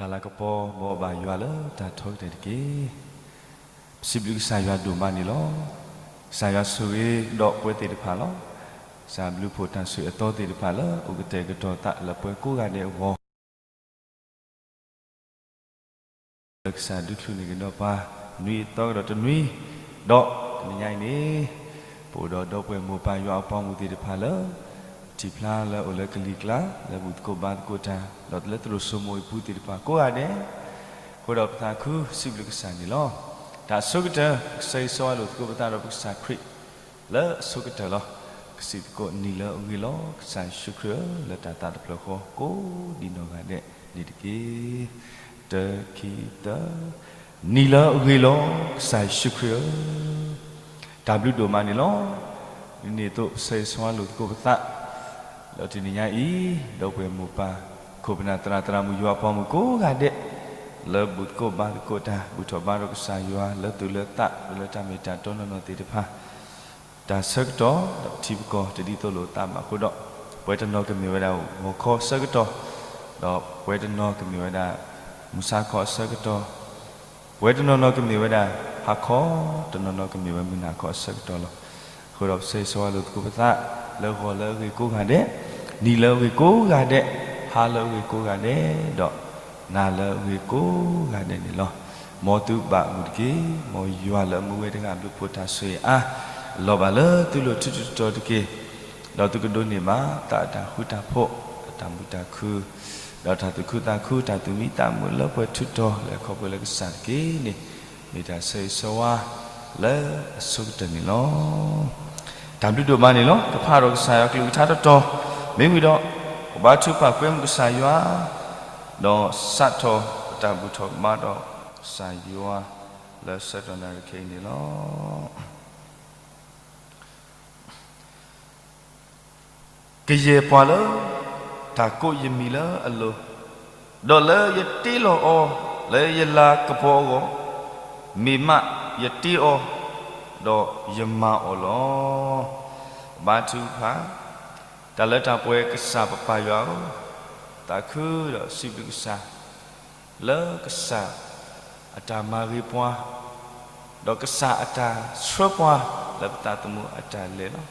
တၢ်လၤကပီၤဘိးဘၣ်ယွၤလၢတၢ်ထီကတၢၢ်တက့ၢ်. ပစံးဘျုးကစၢ်ယွၤဒိၣ်မးန့ၣ်လီၤ. ကစၢ်ယွၤဆိၣ်ဂ့ၤကဒီးပဝဲသ့ၣ်တဖၣ်လီၤ. ကစၢ်ဘျုးဖှိၣ်တၢ်ဆိၣ်ဂ့ၤအသီသ့ၣ်တဖၣ်လၢအိၣ်ကတဲာ်ကတီၤသးလၢပှၤကိးဂၤဒဲးအဂီၢ် လၢကစၢ်ဒုးချုးန့ၢ်ကဒီးပှၤ နွံအသီကဒီးတနွံ, ဒီးတနံၤညါအံၤန့ၣ် ပအိၣ်ဒီးဒီပုၢ်ဝဲၢ်မိၢ်ပၢ်ယွၤအပှၤမုၣ်သ့ၣ်တဖၣ်လၢ ထံၣ်ဖျါလၢအိၣ်လၢကလံၤကျါ လၢဘူၣ်သကိးဘါသကိးတၢ် ဒီးလၢသရိာ်စိမိၤအပူၤသ့ၣ်တဖၣ်ကိးဂၤဒဲး, အဃိဒီးပသးခုစံးဘျုးကစၢ်န့ၣ်လီၤ. တၢ်အဆိကတၢၢ် ကဆၢဂ့ၤဆၢဝါလိာ်သကိးပသးဒီးပကစၢ်ခရံာ် လၢအဆိကတၢၢ်လီၤ. ကစံးသကိးနံၤလၢအဂ့ၤလီၤ ကစၢ်ယ့ၣ်ၡူးခရံာ်ဧၢ, လၢတၢ်သးတဖျၢၣ်ဃီကိးဒံးနီၢ်ဂၤဒဲးန့ၣ်တက့ၢ်. တၢ ခံ သၢ, နံၤလၢအဂ့ၤလီၤ ကစၢ်ယ့ၣ်ၡူးခရံာ်ဧၢ, တၢ်ဘျုးဒိၣ်မးန့ၣ်လီၤ. ဒ်န့ၣ်အသိး ပဆၢဂ့ၤဆၢဝါလိာ်သကိးပသး ဒီးတနံၤညါအံၤ ဒီပုၢ်ဝဲၢ်မိၢ်ပၢ် ခိၣ်ပနၢ်သရၣ်သရၣ်မုၣ်ယွၤအပှၤမုၣ်ကိးဂၤဒဲး လၢဘူၣ်သကိးဘါသကိးတၢ် ဘူၣ်ထီၣ်ဘါထီၣ်ကစၢ်ယွၤ လၢသူၣ်လၢသး ဒီးလၢတၢ်မ့ၢ်တၢ်တီနီၢ်နီၢ်သ့ၣ်တဖၣ် တၢ်ဆၢကတီၢ် ဒီးပထံပကီၢ်တဒ်သိးလိာ်သးဘၣ်အဃိဒီး ပဝဲတနီၤကမ့ၢ်ဝဲဒၣ်ဂီၤခီအဆၢကတီၢ်, ဒီးပဝဲတနီၤကမ့ၢ်ဝဲဒၣ် မုၢ်ဆါခီအဆၢကတီၢ်, ပဝဲတနီၤနီၤကမ့ၢ်ဝဲဒၣ်ဟါခီ, တနီၤနီၤကမ့ၢ်ဝဲမုၢ်နၤခီအဆၢကတီၢ်လီၤ. အဃိဒီးပဆၢဂ့ၤဆၢဝါလိာ်သကိးပသး လၢဂီၤလၢအဂ့ၤကိးဂၤဒဲး, နံၤလၢအဂ့ၤကိးဂၤဒဲး, ဟါလၢအဂ့ၤကိးဂၤဒဲး, ဒီးနၤလၢအဂ့ၤကိးဂၤဒဲးန့ၣ်လီၤ. မ်သုဘၣ်မုာ်တက့ၢ်. မ်ယွၤလၢအမူဝဲတဂၤအဘျုးဖှိၣ်တၢ်ဆိၣ်ဂ့ၤအါ လီၤဘၣ်လၢသုလိၤထူးထူးတီၤတီၤတက့ၢ်. ဒီးသုကဒိးန့ၢ်ဘၣ်သးအတၢ်ဃူတၢ်ဖိး, အတၢ်မုာ်တၢ်ခု, ဒီးတၢ်သူၣ်ခုသးခု, တၢ်သူၣ်မံသးမုာ်လၢပှဲၤထူးတီၤလၢခီဖျိလၢကစၢ်တက့ၢ်န့ၣ် မ့ၢ်တၢ်ဆၢဂ့ၤဆၢဝါလၢအဆိကတၢၢ်န့ၣ်လီၤ. တၢ်ဘျုးဒိၣ်မးန့ၣ်လီၤ. ကဖးဒီးကစၢ်ယွၤကလုၢ်ကထါတတီၤ, မ့ၢ်ဝံၤဒီး ကဘါထုကဖၣ်ကွဲမုာ်ကစၢ်ယွၤ, ဒီးစးထီၣ်ပတၢ်ဘူၣ်ထီၣ်ဘါထီၣ်ကစၢ်ယွၤလၢဆၢကတီၢ်နၣ်ရံၣ်ခဲအံၤန့ၣ်လီၤ. ကယဲၢ်ပှၤလၢတၢ်ကိးယမံၤလၢအလိၤ, ဒီးလၢယတ့လီၤအီၤလၢယလၤကပီၤအဂီၢ်, မ့ၢ်မးယတ့အီၤ, ဒီးယမၤအီၤလီၤ. ဘါထုကဖၣ်, တၢ်လၢတၢ်ပှဲၤကစၢ်ပပၢ်ယွၤဧၢ, သးခုဒီးစံးဘျုးကစၢ် လၢကစၢ်အတၢ်မၤဂ့ၤပှၤ, ဒီးကစၢ်အတၢ်ဆှၢပှၤလၢပသးသမူအတၢ်လဲၤလီၤ.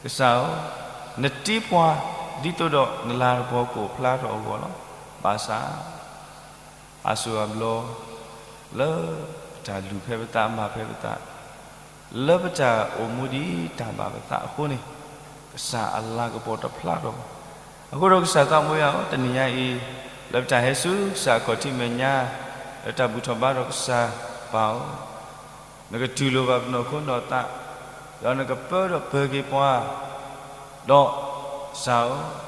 ကစၢ်ဧၢ, နတ့ပှၤဒ်သိးဒီးနလၤကပီၤကအိၣ်ဖျါထီၣ်အဂီၢ်လီၤ. ဘၣ်ဆၣ် အါစုအါဘျီ လၢပတၢ်လုၢ်ဖဲပသး မၤဖဲပသး လၢပတၢ်အိၣ်မူဒ်တၢ်ဘၣ်ပသးအဃိန့ၣ်, ကစၢ်အလၤကပီၤတဖျါထီၣ်ဘၣ်. အဃိဒီးကစၢ်သးမူယၤဧၢ, တနံၤညါအံၤ လၢပတၢ်ဟဲဆူကစၢ်အခီၣ်ထံးမဲာ်ညါ, လၢတၢ်ဘူၣ်ထီၣ်ဘါထီၣ်ကစၢ်ပၢ်ဧၢ, နကတူၢ်လိာ်ဘၣ်ပနီၢ်ခိနီၢ်သး, ဒီးနကပၢဒီးပၢၤက့ၤပှၤ, ဒီးကစၢ်ဧၢ,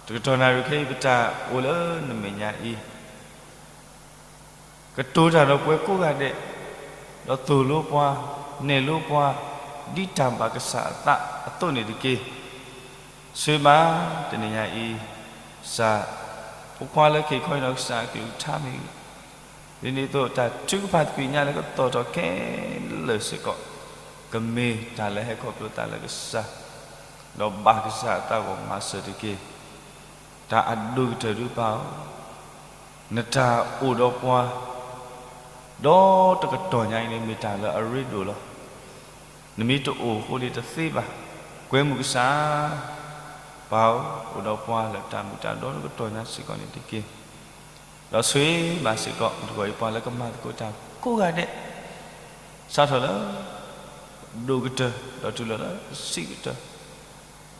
တကတီၢ်နၣ်ရံၣ်ခဲအံၤ ပတၢ်အိၣ်လၢနမဲာ်ညါအံၤ ကတိၤတၢ်ဒီးပှၤကိးဂၤဒဲး, ဒီးသိၣ်လိပှၤ, နဲၣ်လိပှၤ, ဒ်တၢ်ဘၣ်ကစၢ်အသးအသိးန့ၣ်တက့ၢ်. ဆိၣ်ဂ့ၤဘၣ်တနံၤညါအံၤ, ကစၢ်, ဖိခွါလၢက့ၤခီအံၤဒီး ကစၢ်အကလုၢ်ကထါမ့ၢ်ဂ့ၤ, ဒ်န့ၣ်အသိး တၢ်ထုကဖၣ်သကွံာ်ညါလၢကသီၣ်ထီၣ်ခဲလၢာ်စ့ၢ်ကီး, ကမ့ၢ်တၢ်လၢဟဲခီဖျိသးလၢကစၢ်, ဒီးဘၣ်ကစၢ်အသးဂီၢ်မၤစၢၤတက့ၢ်. တၢ်အဒိၣ်ကတၢၢ်ဒုးပၢ်ဧၢ, နတၢ်အိၣ်ဒီးပှၤ, ဒီးတကတီၢ်ညါအံၤန့ၣ် မ့ၢ်တၢ်လၢအရ့ဒိၣ်လီၤ. နမ့ၢ်တအိၣ်အဃိန့ၣ်တသ့ဘၣ်. ကွဲမုာ်ကစၢ်, ပၢ်ဧၢ, အိၣ်ဒီးပှၤလၢတၢ်မုၢ်တၢ်ဒီတကတီၢ်ညါစ့ၢ်ကီးန့ၣ်တက့ၢ်. ဒီးဆိၣ်ဂ့ၤဘၣ်စ့ၢ်ကီး တဂီၤအံၤပှၤလၢကမၤသကိးတၢ်ကိးဂၤဒဲး, စးထီၣ်လၢ ဒိၣ်ကတၢၢ် ဒီးတုၤလီၤလၢဆံးကတၢၢ်,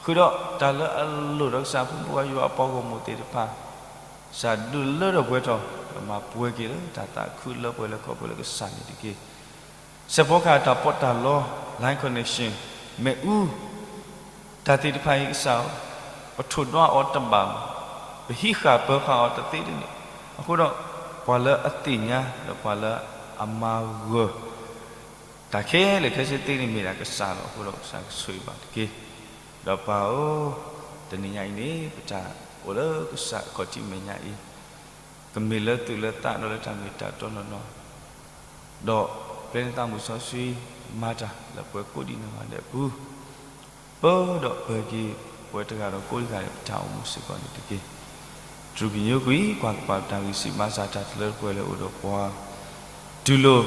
ဃုာ်ဒီးတၢ်လၢအလိၣ်ဒီးကစၢ်ဖိမုၣ်ဖိခွါယွၤအပှၤဂီၢ်မုၢ်သ့ၣ်တဖၣ်, ကစၢ်ဒုးလၢထီၣ်ပှဲၤထီၣ် ဒီးမၤပှဲၤက့ၤလၢတၢ်သးခုလၢပှဲၤလၢခီဖျိလၢကစၢ်န့ၣ်တက့ၢ်. စဲးဖီကဟၣ်တၢ်ပီးတၢ်လီ line connection မ့ၣ်အူ တၢ်သ့ၣ်တဖၣ်အံၤကစၢ်ဧၢ, ပထိၣ်ဒွးအီၤတဘၣ်ဘၣ်, ပဟံးဃာ်ပၢၤဃာ်အီၤတသ့တန့ၣ်, အဃိဒီး ပှၤလၢအသ့ၣ်ညါ ဒီးပှၤလၢအမၤဂၢၢ် တၢ်ခဲလၢာ်ခဲဆ့သ့န့ၣ်မ့ၢ်ဒၣ်ကစၢ်လီၤ. အဃိဒီးကစၢ်ကဆိၣ်ဂ့ၤဘၣ်တက့ၢ်. ဒီးပၢ်ဧၢ, တနံၤညါအံၤန့ၣ် ပတၢ်အိၣ်လၢကစၢ်အခီၣ်ထံးမဲာ်ညါအံၤ, ကမ့ၢ်လၢသူၣ်လၢသးဒီးလၢတၢ်မ့ၢ်တၢ်တီနီၢ်နီၢ်, ဒီးပျဲနသးမုၢ်စီဆှံမၤတၢ်လၢပှၤကိးဒံးနီၢ်ဂၤဒဲးအပူၤ, ပၢဒီးပၢၤက့ၤပှၤတဂၤဒီးကိးဂၤဒဲး ပတၢ်အိၣ်မူစ့ၢ်ကီးန့ၣ်တက့ၢ်. တြူၢ်ကညိကွံာ် ကွၢ်ကပၤပတၢ်ဂံၢ်စၢ်ဘါစၢ် တၢ်တလၢတပှဲၤလၢအိၣ်ဒီးပှၤ, တူၢ်လိာ်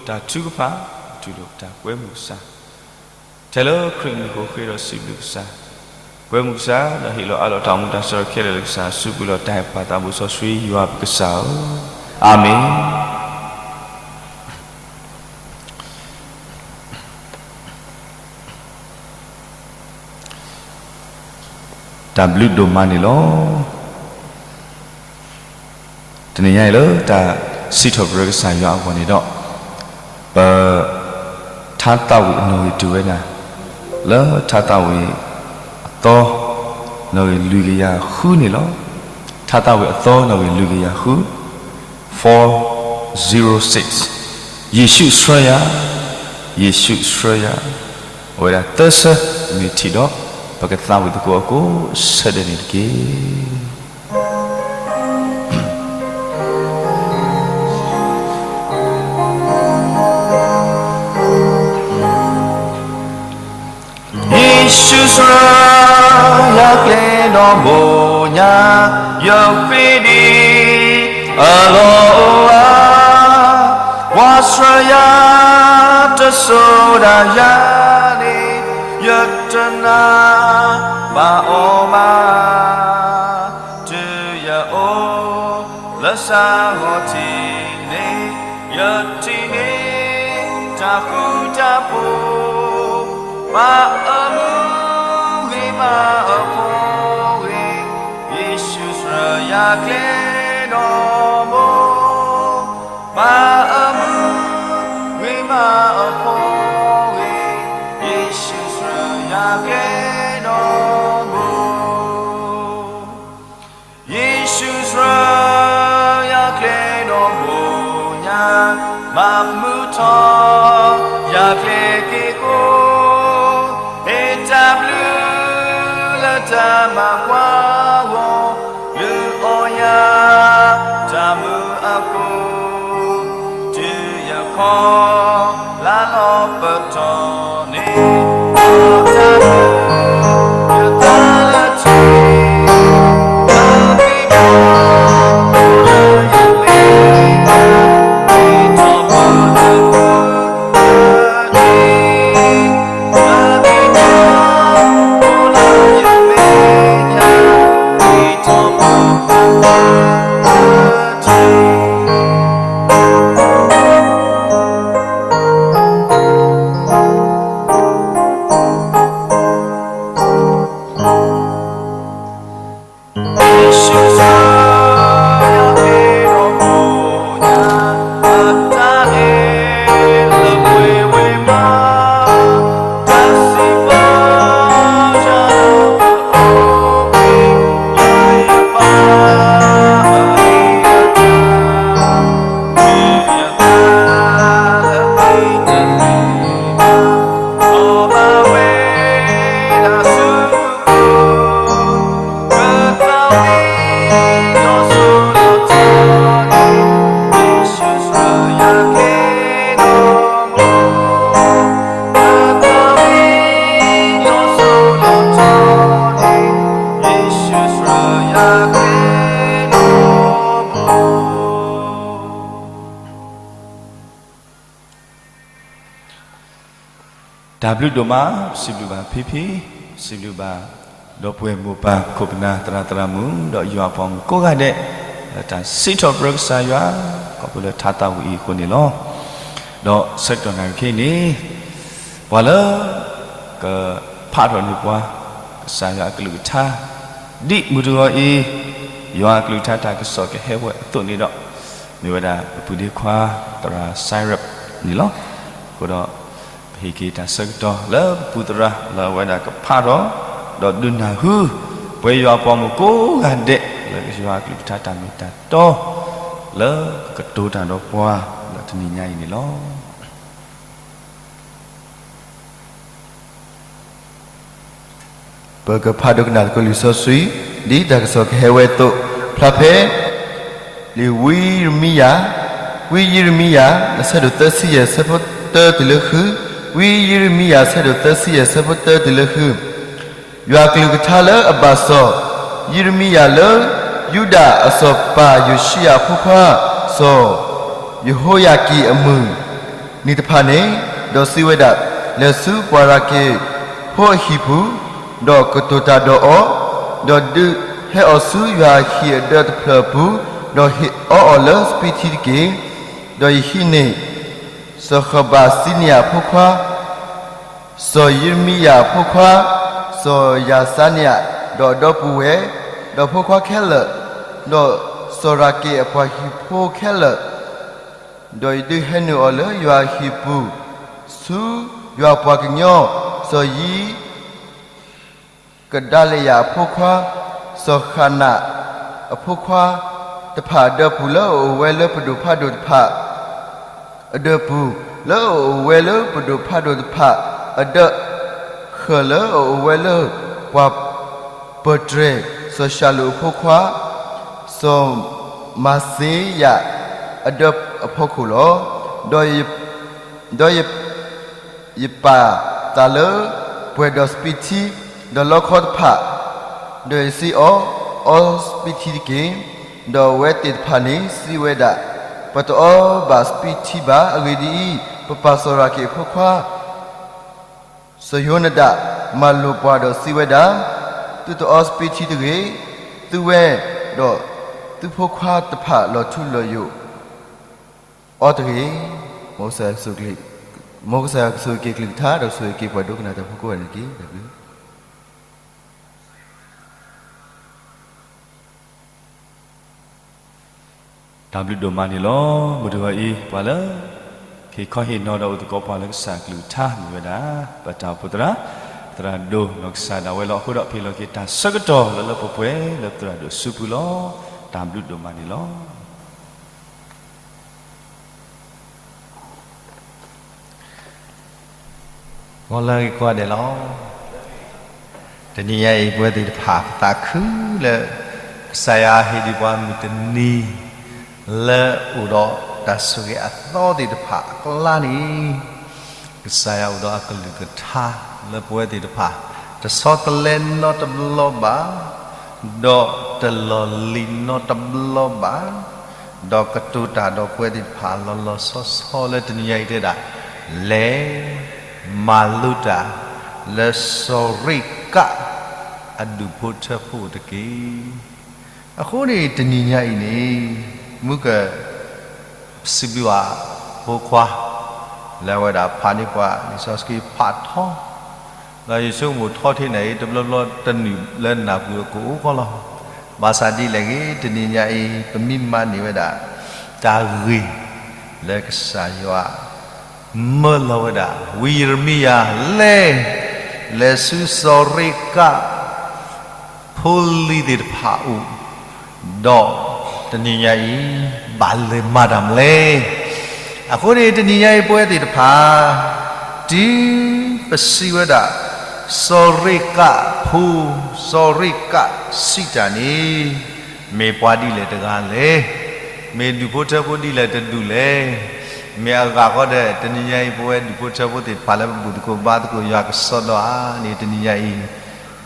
တၢ်ထုကဖၣ်, တူၢ်လိာ်ပတၢ်ကွဲမုာ်ကစၢ်, ထဲလၢခရံာ်မံၤအဃိ ဃ့ဒီးစံးဘျုးကစၢ်, ကွဲမုာ်ကစၢ်, ဒီးဟ့ၣ်လီၤအးလီၤတၢ်အိၣ်မူတၢ်ဆၢကတီၢ်ခဲလၢာ်လၢကစၢ်အစုပူၤလီၤ. တၢ်အဲၣ်ပၢ်သးဘိစီဆှံယွၤပကစၢ်ဧၢ, အၤမ့ၣ်. တၢ်ဘျုးဒိၣ်မးန့ၣ်လီၤ. တနံၤညါအံၤလၢတၢ်စံးထီၣ်ပတြၢၤကစၢ်ယွၤအဂီၢ်န့ၣ်ဒီး, ပ ထါသးဝံၣ်အနီၣ်ဂံၢ်တုၤဝဲဒၣ် လၢထါသးဝံၣ်အသီ နီၣ်ဂံၢ်လွံၢ်ကယၤဃုန့ၣ်လီၤ. ထါသးဝံၣ်အသီ နီၣ်ဂံၢ်လွံၢ်ကယၤဃု, four zero six. ယ့ၣ်ၡူးဆှၢယၤ, ယ့ၣ်ၡူးဆှၢယၤ, အဝဲဒၣ်သၢဆၢ မ့ၢ်ထံၣ်ဒီး ပကသးဝံၣ်သကိးအကိးဆၢဒဲးန့ၣ်တက့ၢ်. ယ့ၣ်ၡူးဆှၢယၤကျဲဒီးဘိညါ, ယဃ့ဒံးအလီၢ်အိၣ်ဧါ, ကွၢ်ဆှၢယၤတစိၤဒၣ်ယၤန့ၣ်, ယတနာ်ဘၣ်အီၤဘၣ်. တုၤယအိၣ်လၢစၢဂီၤထံးန့ၣ်, ယထံၣ်န့ၢ်တၢ်ဃူတၢ်ဖိး, ပၢ်အမုၢ်ဂ့ၤမါအဖှီၣ်ဂ့ၤ, ယ့ၣ်ၡူးဆှၢယၤကျဲဒီးဘိ, ပၢ်အမုၢ်ဂ့ၤမါအဖှီၣ်ဂ့ၤ, ယ့ၣ်ၡူးဆှၢယၤကျဲဒီးဘိ. ယ့ၣ်ၡူးဆှၢယၤကျဲဒီးဘိညါ, မၤမုာ်ထီၣ်ယၤကျဲက့ၤကိး, ဟ့ၣ်တၢ်ဘျုးလၢတၢ်မၤကွၢ်ဂီၤ, လုၢ်အီၣ်ယၤတၢ်မုာ်အကိၢ်, တုၤယခီလၢလီၤပတီၢ်န့ၣ်, တၢ်ဘျုးဒိၣ်မး, စံးဘျုးဘၣ်ဖံဖံ, စံးဘျုးဘၣ် ဒီပုၢ်ဝဲၢ်မိၢ်ပၢ်ခိၣ်ပနၢ်သရၣ်သရၣ်မုၣ် ဒီးယွၤအပှၤမုၣ်ကိးဂၤဒဲး လၢတၢ်စံးထီၣ်ပတြၢၤကစၢ်ယွၤ ခီဖျိလၢထါသးဝံၣ်အံၤအဃိန့ၣ်လီၤ. ဒီးဆၢကတီၢ်နၣ်ရံၣ်ခဲအံၤန့ၣ် ပှၤလၢ ကဖးထီၣ်န့ၢ်ပှၤ ကစၢ်ယွၤအကလုၢ်ကထါ ဒ်မုၢ်တဂီၤအံၤ ယွၤအကလုၢ်ကထါတၢ်ကစီၣ်ကဟဲဝဲအသိးန့ၣ်ဒီး မ့ၢ်ဝဲဒၣ်ပပုၢ်ဒ့ခွါ သရၣ်စဲရၢးန့ၣ်လီၤ. အဃိဒီး ပဟ့ၣ်က့ၤတၢ်ဆၢကတီၢ်လၢပပုၢ်သရၣ်လၢအဝဲဒၣ်ကဖးထီၣ် ဒီးဒုးနၢ်ဟူ ပဝဲယွၤအပှၤမုၣ်ကိးဂၤဒဲး လၢကစၢ်ယွၤအကလုၢ်ကထါတၢ်မ့ၢ်တၢ်တီ လၢကကတိၤတၢ်ဒီးပှၤ လၢတနံၤညါအံၤန့ၣ်လီၤ. ပကဖးဒိကနၣ်သကိးလံာ်စီဆှံ ဒ်တၢ်ကစီၣ်ကဟဲဝဲအသိး ဖျါဖဲ လံာ်ဝံယံးရမံယၤ, ဝံယံးရမံယၤ အဆၢဒိၣ်သၢဆံယဲၢ် အဆၢဖိတၢတုၤလၢဃု, ဝံယံးရမံယၤ အဆၢဒိၣ်သၢဆံယဲၢ် အဆၢဖိတၢတုၤလၢဃု, ယွၤအကလုၢ်ကထါလၢအဘၣ်စီၣ် ယံးရမံယၤလၢ ယူဒၤအစီၤပၤယိၤၡံယၤအဖိခွါ စီၤယဟိယၤကံၣ်အမုၢ်နံၤတဖၣ်န့ၣ်, ဒီးစံးဝဲဒၣ်, လဲၤဆူပှၤရၤက့းဖိအဟံၣ်ပူၤ, ဒီးကတိၤတၢ်ဒီးအီၤ, ဒီးဒုးဟဲအီၤဆူယွၤအဟံၣ်အဒၢတဖျၢၣ်အပူၤ, ဒီးဟ့ၣ်အီအီၤလၢစပံးထံတက့ၢ်. ဒီးယဟံးန့ၢ် စီၤဃဘၤစံနယၤအဖိခွါ စီၤယံးရမံယၤအဖိခွါ စီၤယၤစါနယၤ, ဒီးအဒီပုၢ်ဝဲၢ်, ဒီးဖိခွါခဲလၢာ်, ဒီးစီၤရၤက့းအပှၤဟံၣ်ဖိခဲလၢာ်, ဒီးယဒုးဟဲနုာ်အီၤလၢယွၤအဟံၣ်ပူၤ, ဆူယွၤပှၤကညီ, စီၤယံး ကဒၤလယၤအဖိခွါ, စီၤဃနၤအဖိခွါတဖၣ်အဒၢပူၤ လၢအအိၣ်ဝဲလၢပဒိၣ်ဖးဒိၣ်တဖၣ် အဒၢပူၤ, လၢအအိၣ်ဝဲလၢပဒိၣ်ဖးဒိၣ်တဖၣ်အဒၢ, ဃၢၤလၢအအိၣ်ဝဲလၢပှၤပၢၤတြဲၤ, စီၤၡၤလူးအဖိခွါ, စီၤမၤစ့ယၤအဒၢအဖီခိၣ်လီၤ. ဒီး ဒီးယပာ်သးလၢပှဲၤဒီးစပံးထံ, ဒီးလီခီတဖၣ်, ဒီးယစံးအီၤ, အီစပံးထံတက့ၢ်. ဒီးအဝဲသ့ၣ်တဖၣ်န့ၣ်စံးဝဲဒၣ်, ပတအီဘၣ်စပံးထံဘၣ်. အဂ့ၢ်ဒ်အံၤ, ပပၢ်စီၤရၤက့းအဖိခွါ စီၤယိနဒၤ မၤလိာ်ပှၤဒီးစံးဝဲဒၣ်, သုတအီစပံးထံတဂ့ၤ. သုဝဲဒီးသုဖိခွါတဖၣ်လီၤထူလီၤယိာ် အီတဂ့ၤ. မ်ကစၢ်ယွၤကဆိၣ်ဂ့ၤက့ၤအကလုၢ်ကထါ ဒီးဆိၣ်ဂ့ၤက့ၤပှၤဒိကနၣ်တၢ်ဖိကိးဂၤန့ၣ်တက့ၢ်. တၢ်ဘျုးဒိၣ်မးန့ၣ်လီၤ. မုၢ်တဂီၤအံၤ ပှၤလၢ ဟ့ၣ်ခီဟ့ၣ်နီၤဒီးအိၣ်သကိးပှၤလၢကစၢ်အကလုၢ်ကထါမ့ၢ်ဝဲဒၣ် ပတၢ်အိၣ်ဖှိၣ်သရၣ်, သရၣ်ဒိၣ်နီၢ်ကစၢ်ဒၣ်ဝဲလီၤ. အဃိဒီးပဟ့ၣ်လီၤက့ၤတၢ်ဆၢကတီၢ်လၢလၢပှဲၤပှဲၤ လၢသရၣ်ဒိၣ်အစုပူၤလီၤ. တၢ်ဘျုးဒိၣ်မးန့ၣ်လီၤ. ဂီၤလၢအဂ့ၤကိးဂၤဒဲးလီၤ. တနံၤညါအံၤ ပဝဲသ့ၣ်တဖၣ်ပသးခုလၢ ကစၢ်ယွၤဟ့ၣ်ဒံးပှၤမုၢ်တနံၤ လၢအိၣ်ဒီးတၢ်ဆိၣ်ဂ့ၤအသီသ့ၣ်တဖၣ်အကျါန့ၣ်, ကစၢ်ယွၤအိၣ်ဒီးအကလုၢ်ကထါလၢပဝဲသ့ၣ်တဖၣ် တဆီတလဲနီတဘျီဘၣ်, ဒီးတလီၢ်လံၤနီတဘျီဘၣ်, ဒီးကတိၤတၢ်ဒီးပဝဲသ့ၣ်တဖၣ်လီၤလီၤဆီဆီလၢတနံၤညါအံၤတဲဒၣ်, လဲၤ မၤလိတၢ် လၢစီၤရ့ကး အဒူၣ်ဖိထၢဖိတက့ၢ်. အဃိန့ၣ်တနံၤညါအံၤန့ၣ် မုၢ်က စံးဘျုးဘၣ် ဖိခွါ လၢအဝဲဒၣ်ဖးန့ၢ်ပှၤလံာ်စီဆှံဖးထီ, ဒီးယဆိကမိၣ်ထီထဲန့ၣ်အံၤ တဘျီဘျီတနံၣ်လၢနၢ်ပူၤအကအိၣ်ကီလီၤ. ဘၣ်ဆၣ်ဒ်လဲၣ်ဂ့ၤ တနံၤညါအံၤ ပမ့ၢ်မၤန့ၢ်ဝဲဒၣ် တၢ်ဂ့ၢ် လၢကစၢ်ယွၤ မၢလီၤဝဲဒၣ် ဝံယံးရမံယၤ လဲၤ လဲၤဆူစီၤရ့ကး ဖိလံၤသ့ၣ်တဖၣ်အအိၣ်, ဒီးတနံၤညါအံၤ ဘၣ်လဲၤမၤတၢ်မနုၤလဲၣ်. အဃိန့ၣ် တနံၤညါအံၤပဝဲသ့ၣ်တဖၣ် တုၤပစံးဝဲဒၣ် စီၤရ့ကးဖိ, စီၤရ့ကးစံးတၢ်န့ၣ် မ့ၢ်ပှၤဒ်လဲၣ်တဂၤလဲၣ်, မ့ၢ်ဒူၣ်ဖိထၢဖိဒ်လဲၣ်တဒူၣ်လဲၣ်, မ့ၢ်အဂၤဃီဒီး တနံၤညါအံၤ ပဝဲဒူၣ်ဖိထၢဖိသ့ၣ်တဖၣ်လၢပဘူၣ်သကိးဘါသကိး ယွၤကစီဒီဧါန့ၣ် တနံၤညါအံၤ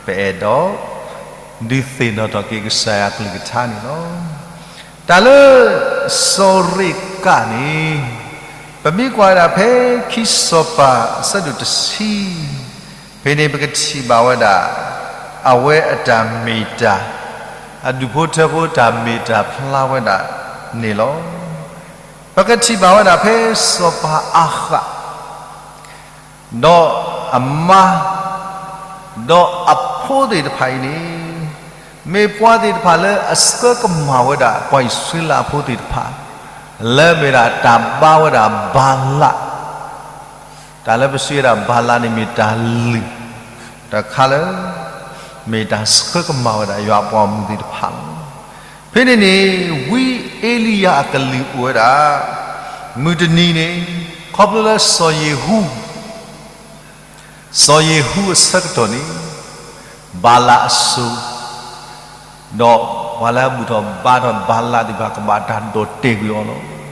ပအဲၣ်ဒိး ဒုးသ့ၣ်နီၣ်ထီၣ်က့ၤကစၢ်ယွၤကလုၢ်ကထါန့ၣ်လီၤ. တၢ်လၢ စီၤရ့ကးန့ၣ် ပမ့ၢ်ကွၢ်ဝဲဒၣ်ဖဲခံစီၤပၤအဆၢဒိၣ်တဆံ ဖဲန့ၣ်ပကထံၣ်ဘၣ်ဝဲဒၣ် အဝဲအတၢ်မ့ၢ်တၢ်, အဒူၣ်ဖိထၢဖိတၢ်မ့ၢ်တၢ်ဖျါဝဲဒၣ်န့ၣ်လီၤ. ပကထံၣ်ဘၣ်ဝဲဒၣ်ဖဲစီၤပၤအၤဃး ဒီးအမါ ဒီးအဖိသ့ၣ်တဖၣ်အံၤန့ၣ် မ့ၢ်ပှၤသ့ၣ်တဖၣ်လၢအဆှၢကမၣ်ဝဲဒၣ် ပှၤအံၣ်စရ့လးအဖိသ့ၣ်တဖၣ် လၢမ့ၢ်ဒၣ်တၢ်ဘါဝဲဒၣ်ဘၤလး, တၢ်လၢပစံးဝဲဒၣ်ဘၤလးန့ၣ်မ့ၢ်တၢ်လုၢ်တခါလၢ မ့ၢ်တၢ်ဆှၢကမၣ်ဝဲဒၣ်ယွၤအပှၤဂီၢ်မုၢ်သ့ၣ်တဖၣ်လီၤ. ဖဲန့ၣ်န့ၣ် ဝံအ့လံယၤအကလုၢ်အိၣ်ဝဲဒၣ် မုၢ်တနံၤန့ၣ် ခီဖျိလၢစီၤယ့ၤဟူး စီၤယ့ၤဟူးအဆၢကတီၢ်န့ၣ် ဘၤလးအစိၤ ဒီးပှၤလၢအဘူၣ်ထီၣ်ဘါထီၣ်ဘၤလးသ့ၣ်တဖၣ် ကဘၣ်တၢ်ဒိးတဲာ်ကွံာ်အီၤလီ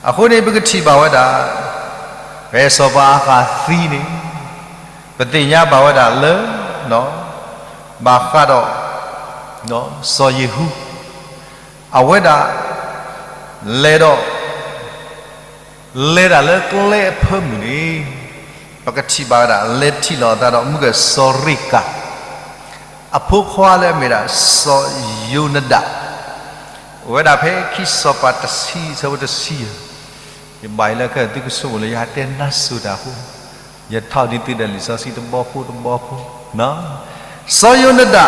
ၤ. အဃိန့ၣ် ပကထံၣ်ဘၣ်ဝဲဒၣ် ဖဲစီၤပၤအၤဃးသံန့ၣ် ပသ့ၣ်ညါဘၣ်ဝဲဒၣ်လၢ ဘၣ်ဃးဒီး စီၤယ့ၤဟူး အဝဲဒၣ် လဲၤဒီး လဲၤတၢ်လၢကျဲအဖၢမုၢ်န့ၣ် ပကထံၣ်ဘၣ်ဝဲဒၣ် လဲၤထံၣ်လိာ်အသးဒီး မုၢ်ကစီၤရ့ကၤ အဖိခွါလၢအမ့ၢ်ဒၣ် စီၤယိၤနဒၤ အိၣ်ဝဲဒၣ်ဖဲခံစီၤပၤတဆံ ဆၢဖိတဆံ ယဘၣ်ယိၣ်လၢခဲအံၤ သုကဆိကမိၣ်လၢယဟးတဲနါစိၤတၢ်အဃိ, ယထီၣ်ဒ်သုဒီးလံာ်စီဆှံတဘီဖိတဘီဖိ, စီၤယိၤနဒၤ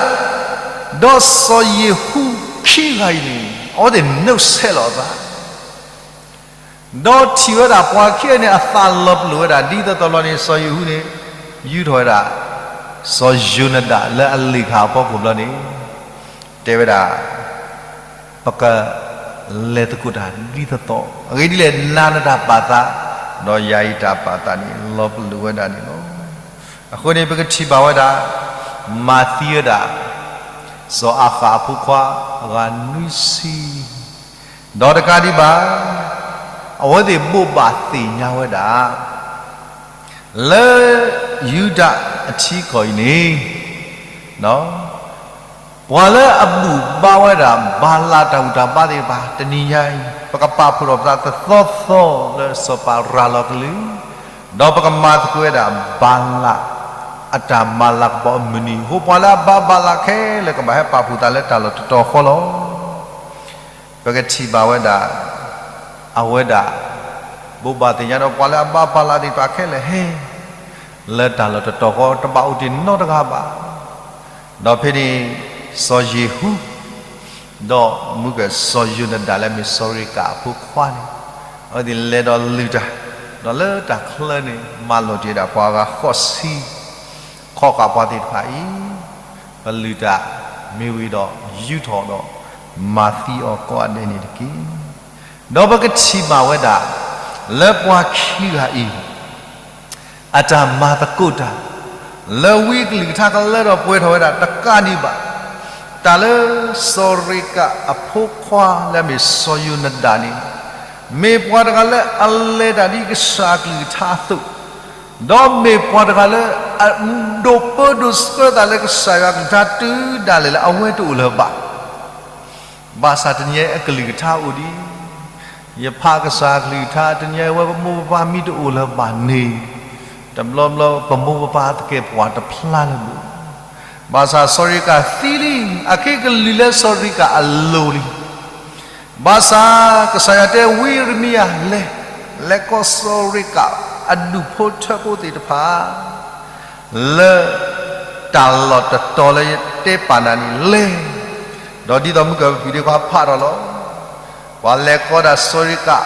ဒီးစီၤယ့ၤဟူခံဂၤအံၤန့ၣ် အဝဲသ့ၣ်နုာ်ဆဲးလိာ်အသး ဒီးထံၣ်ဝဲဒၣ်ပှၤခံဂၤန့ၣ် အသးလီၤပလိာ်ဝဲဒၣ် ဒ်သိးသိးလီၤန့ၣ် စီၤယ့ၤဟူန့ၣ် ယူၢ်ထီၣ်ဝဲဒၣ် စီၤယိၤနဒၤလၢအလ့ၣ်ခၣ်အဖီခိၣ်ဘျီန့ၣ် တဲဝဲဒၣ် ပကလဲၤသကိးတၢ်ဒ်သိးသိး အဂ့ၢ်ဒ်လဲၣ် နၤနတၢ်ပာ်သး ဒီးယၤအံၤတၢ်ပာ်သးန့ၣ် လီၤပလိာ်ဝဲဒၣ်န့ၣ်လီၤ. အဃိန့ၣ် ပကထံၣ်ဘၣ်ဝဲဒၣ် မၤသံဝဲဒၣ် စီၤအၤဃးအဖိခွါအဂၤနွံဆံ ဒီးတကးဒံးဘၣ် အဝဲသ့ၣ်ဘိးဘၣ်သ့ၣ်ညါဝဲဒၣ် လၢယူဒၤအထံကီၢ်အံၤန့ၣ် ပှၤလၢအဘူၣ်ဘါဝဲဒၣ် ဘၤလးတၢ်ဘူၣ်တၢ်ဘါသ့ၣ်တဖၣ် တနံၤညါအံၤ ပကပာ်ဖှိၣ်ထီၣ်ပသးသီသီလၢစီၤပၤရၤလီၤကလုၢ်, ဒီးပကမၤသကိးဝဲဒၣ် ဘၤလးအတၢ်မၤလၤကပီၤအမုၢ်နံၤအဃိ ပှၤလၢအဘါဘၤလးခဲလၢာ် ကဘၣ်ဟဲပာ်ဖှိၣ်သးလၢတၢ်လီၢ်တတီၤဃီလီၤ. ပကထံၣ်ဘၣ်ဝဲဒၣ် အဝဲဒၣ် ဘိးဘၣ်သ့ၣ်ညါဒီး ပှၤလၢအဘါဘၤလးသ့ၣ်တဖၣ်ခဲလၢာ်ဟဲ လၢတၢ်လီၢ်တတီၤဃီ တဘၣ်အိၣ်တ့ၢ်နီတဂၤဘၣ်. ဒီးဖဲန့ၣ် စီၤယ့ၤဟူ ဒီးမုၢ်ကစီၤယိၤနဒၤလၢအမ့ၢ်စီၤရ့ကၤအဖိခွါန့ၣ် အဝဲသ့ၣ်လဲၤဒီးလုၢ်တၢ် ဒီးလၢတၢ်ချၢန့ၣ် မၤလိာ်တ့ၢ်ဝဲဒၣ်ပှၤအဂၤဃိးဆံ ခီဃာ်ပှၤသ့ၣ်တဖၣ်အံၤ ပလုၢ်တၢ်မ့ၢ်ဝံၤဒီး ယူၢ်ထီၣ်ဒီး မၤသံအီၤကိးဂၤဒဲးန့ၣ်တက့ၢ်. ဒီးပကထံၣ်ဘၣ်ဝဲဒၣ် လၢပှၤခံဂၤအံၤ အတၢ်မၤသကိးတၢ် လၢဝံအကလုၢ်ကထါကလၢထီၣ်ပှဲၤထီၣ်ဝဲဒၣ်တကးဒံးဘၣ်, တၢ်လၢစီၤရ့ကၤအဖိခွါလၢအမ့ၢ်စီၤယိၤနဒၤန့ၣ် မ့ၢ်ပှၤတဂၤလၢအလဲၤတၢ်ဒ်ကစၢ်အကလုၢ်ကထါအသိး, ဒီးမ့ၢ်ပှၤတဂၤလၢအဒိးပၢဒိးဆှၢသးလၢကစၢ်ယွၤအကလုၢ်ကထါတုၤဒၣ်လဲာ်လၢအဝဲတအိၣ်လၢၤဘၣ် ဘၣ်ဆၣ်တနံၤအံၤအကလုၢ်ကထါအိၣ်ဒံး, ယဖးကစၢ်အကလုၢ်ကထါ တနံၤအံၤဝဲပမိၢ်ပပၢ်မ့ၢ်တအိၣ်လၢၤဘၣ်န့ၣ်, တဘျီဘျီ ပမိၢ်ပပၢ်သကဲာ်ပဝးတဖျါလၢၤဘၣ်. ဘၣ်ဆၣ်စီၤရ့ကၤသံလံ, အခဲအံၤကလုၢ်လၢစီၤရ့ကၤအလိၤလံ. ဘၣ်ဆၣ်ကစၢ်ယွၤတဲဝံယံးရမံယၤလဲၤ, လဲၤကိးစီၤရ့ကၤအဒူၣ်ဖိထၢဖိသ့ၣ်တဖၣ် လၢတၢ်လီၢ်တတီၤလၢယတဲပာ်နၤန့ၣ်လဲၤ, ဒီးဒ်သိးမုၢ်ကပံၤဒ့ခွါဖးထီၣ်လီၤ. ပှၤလဲၤကိးဒၣ်စီၤရ့ကၤ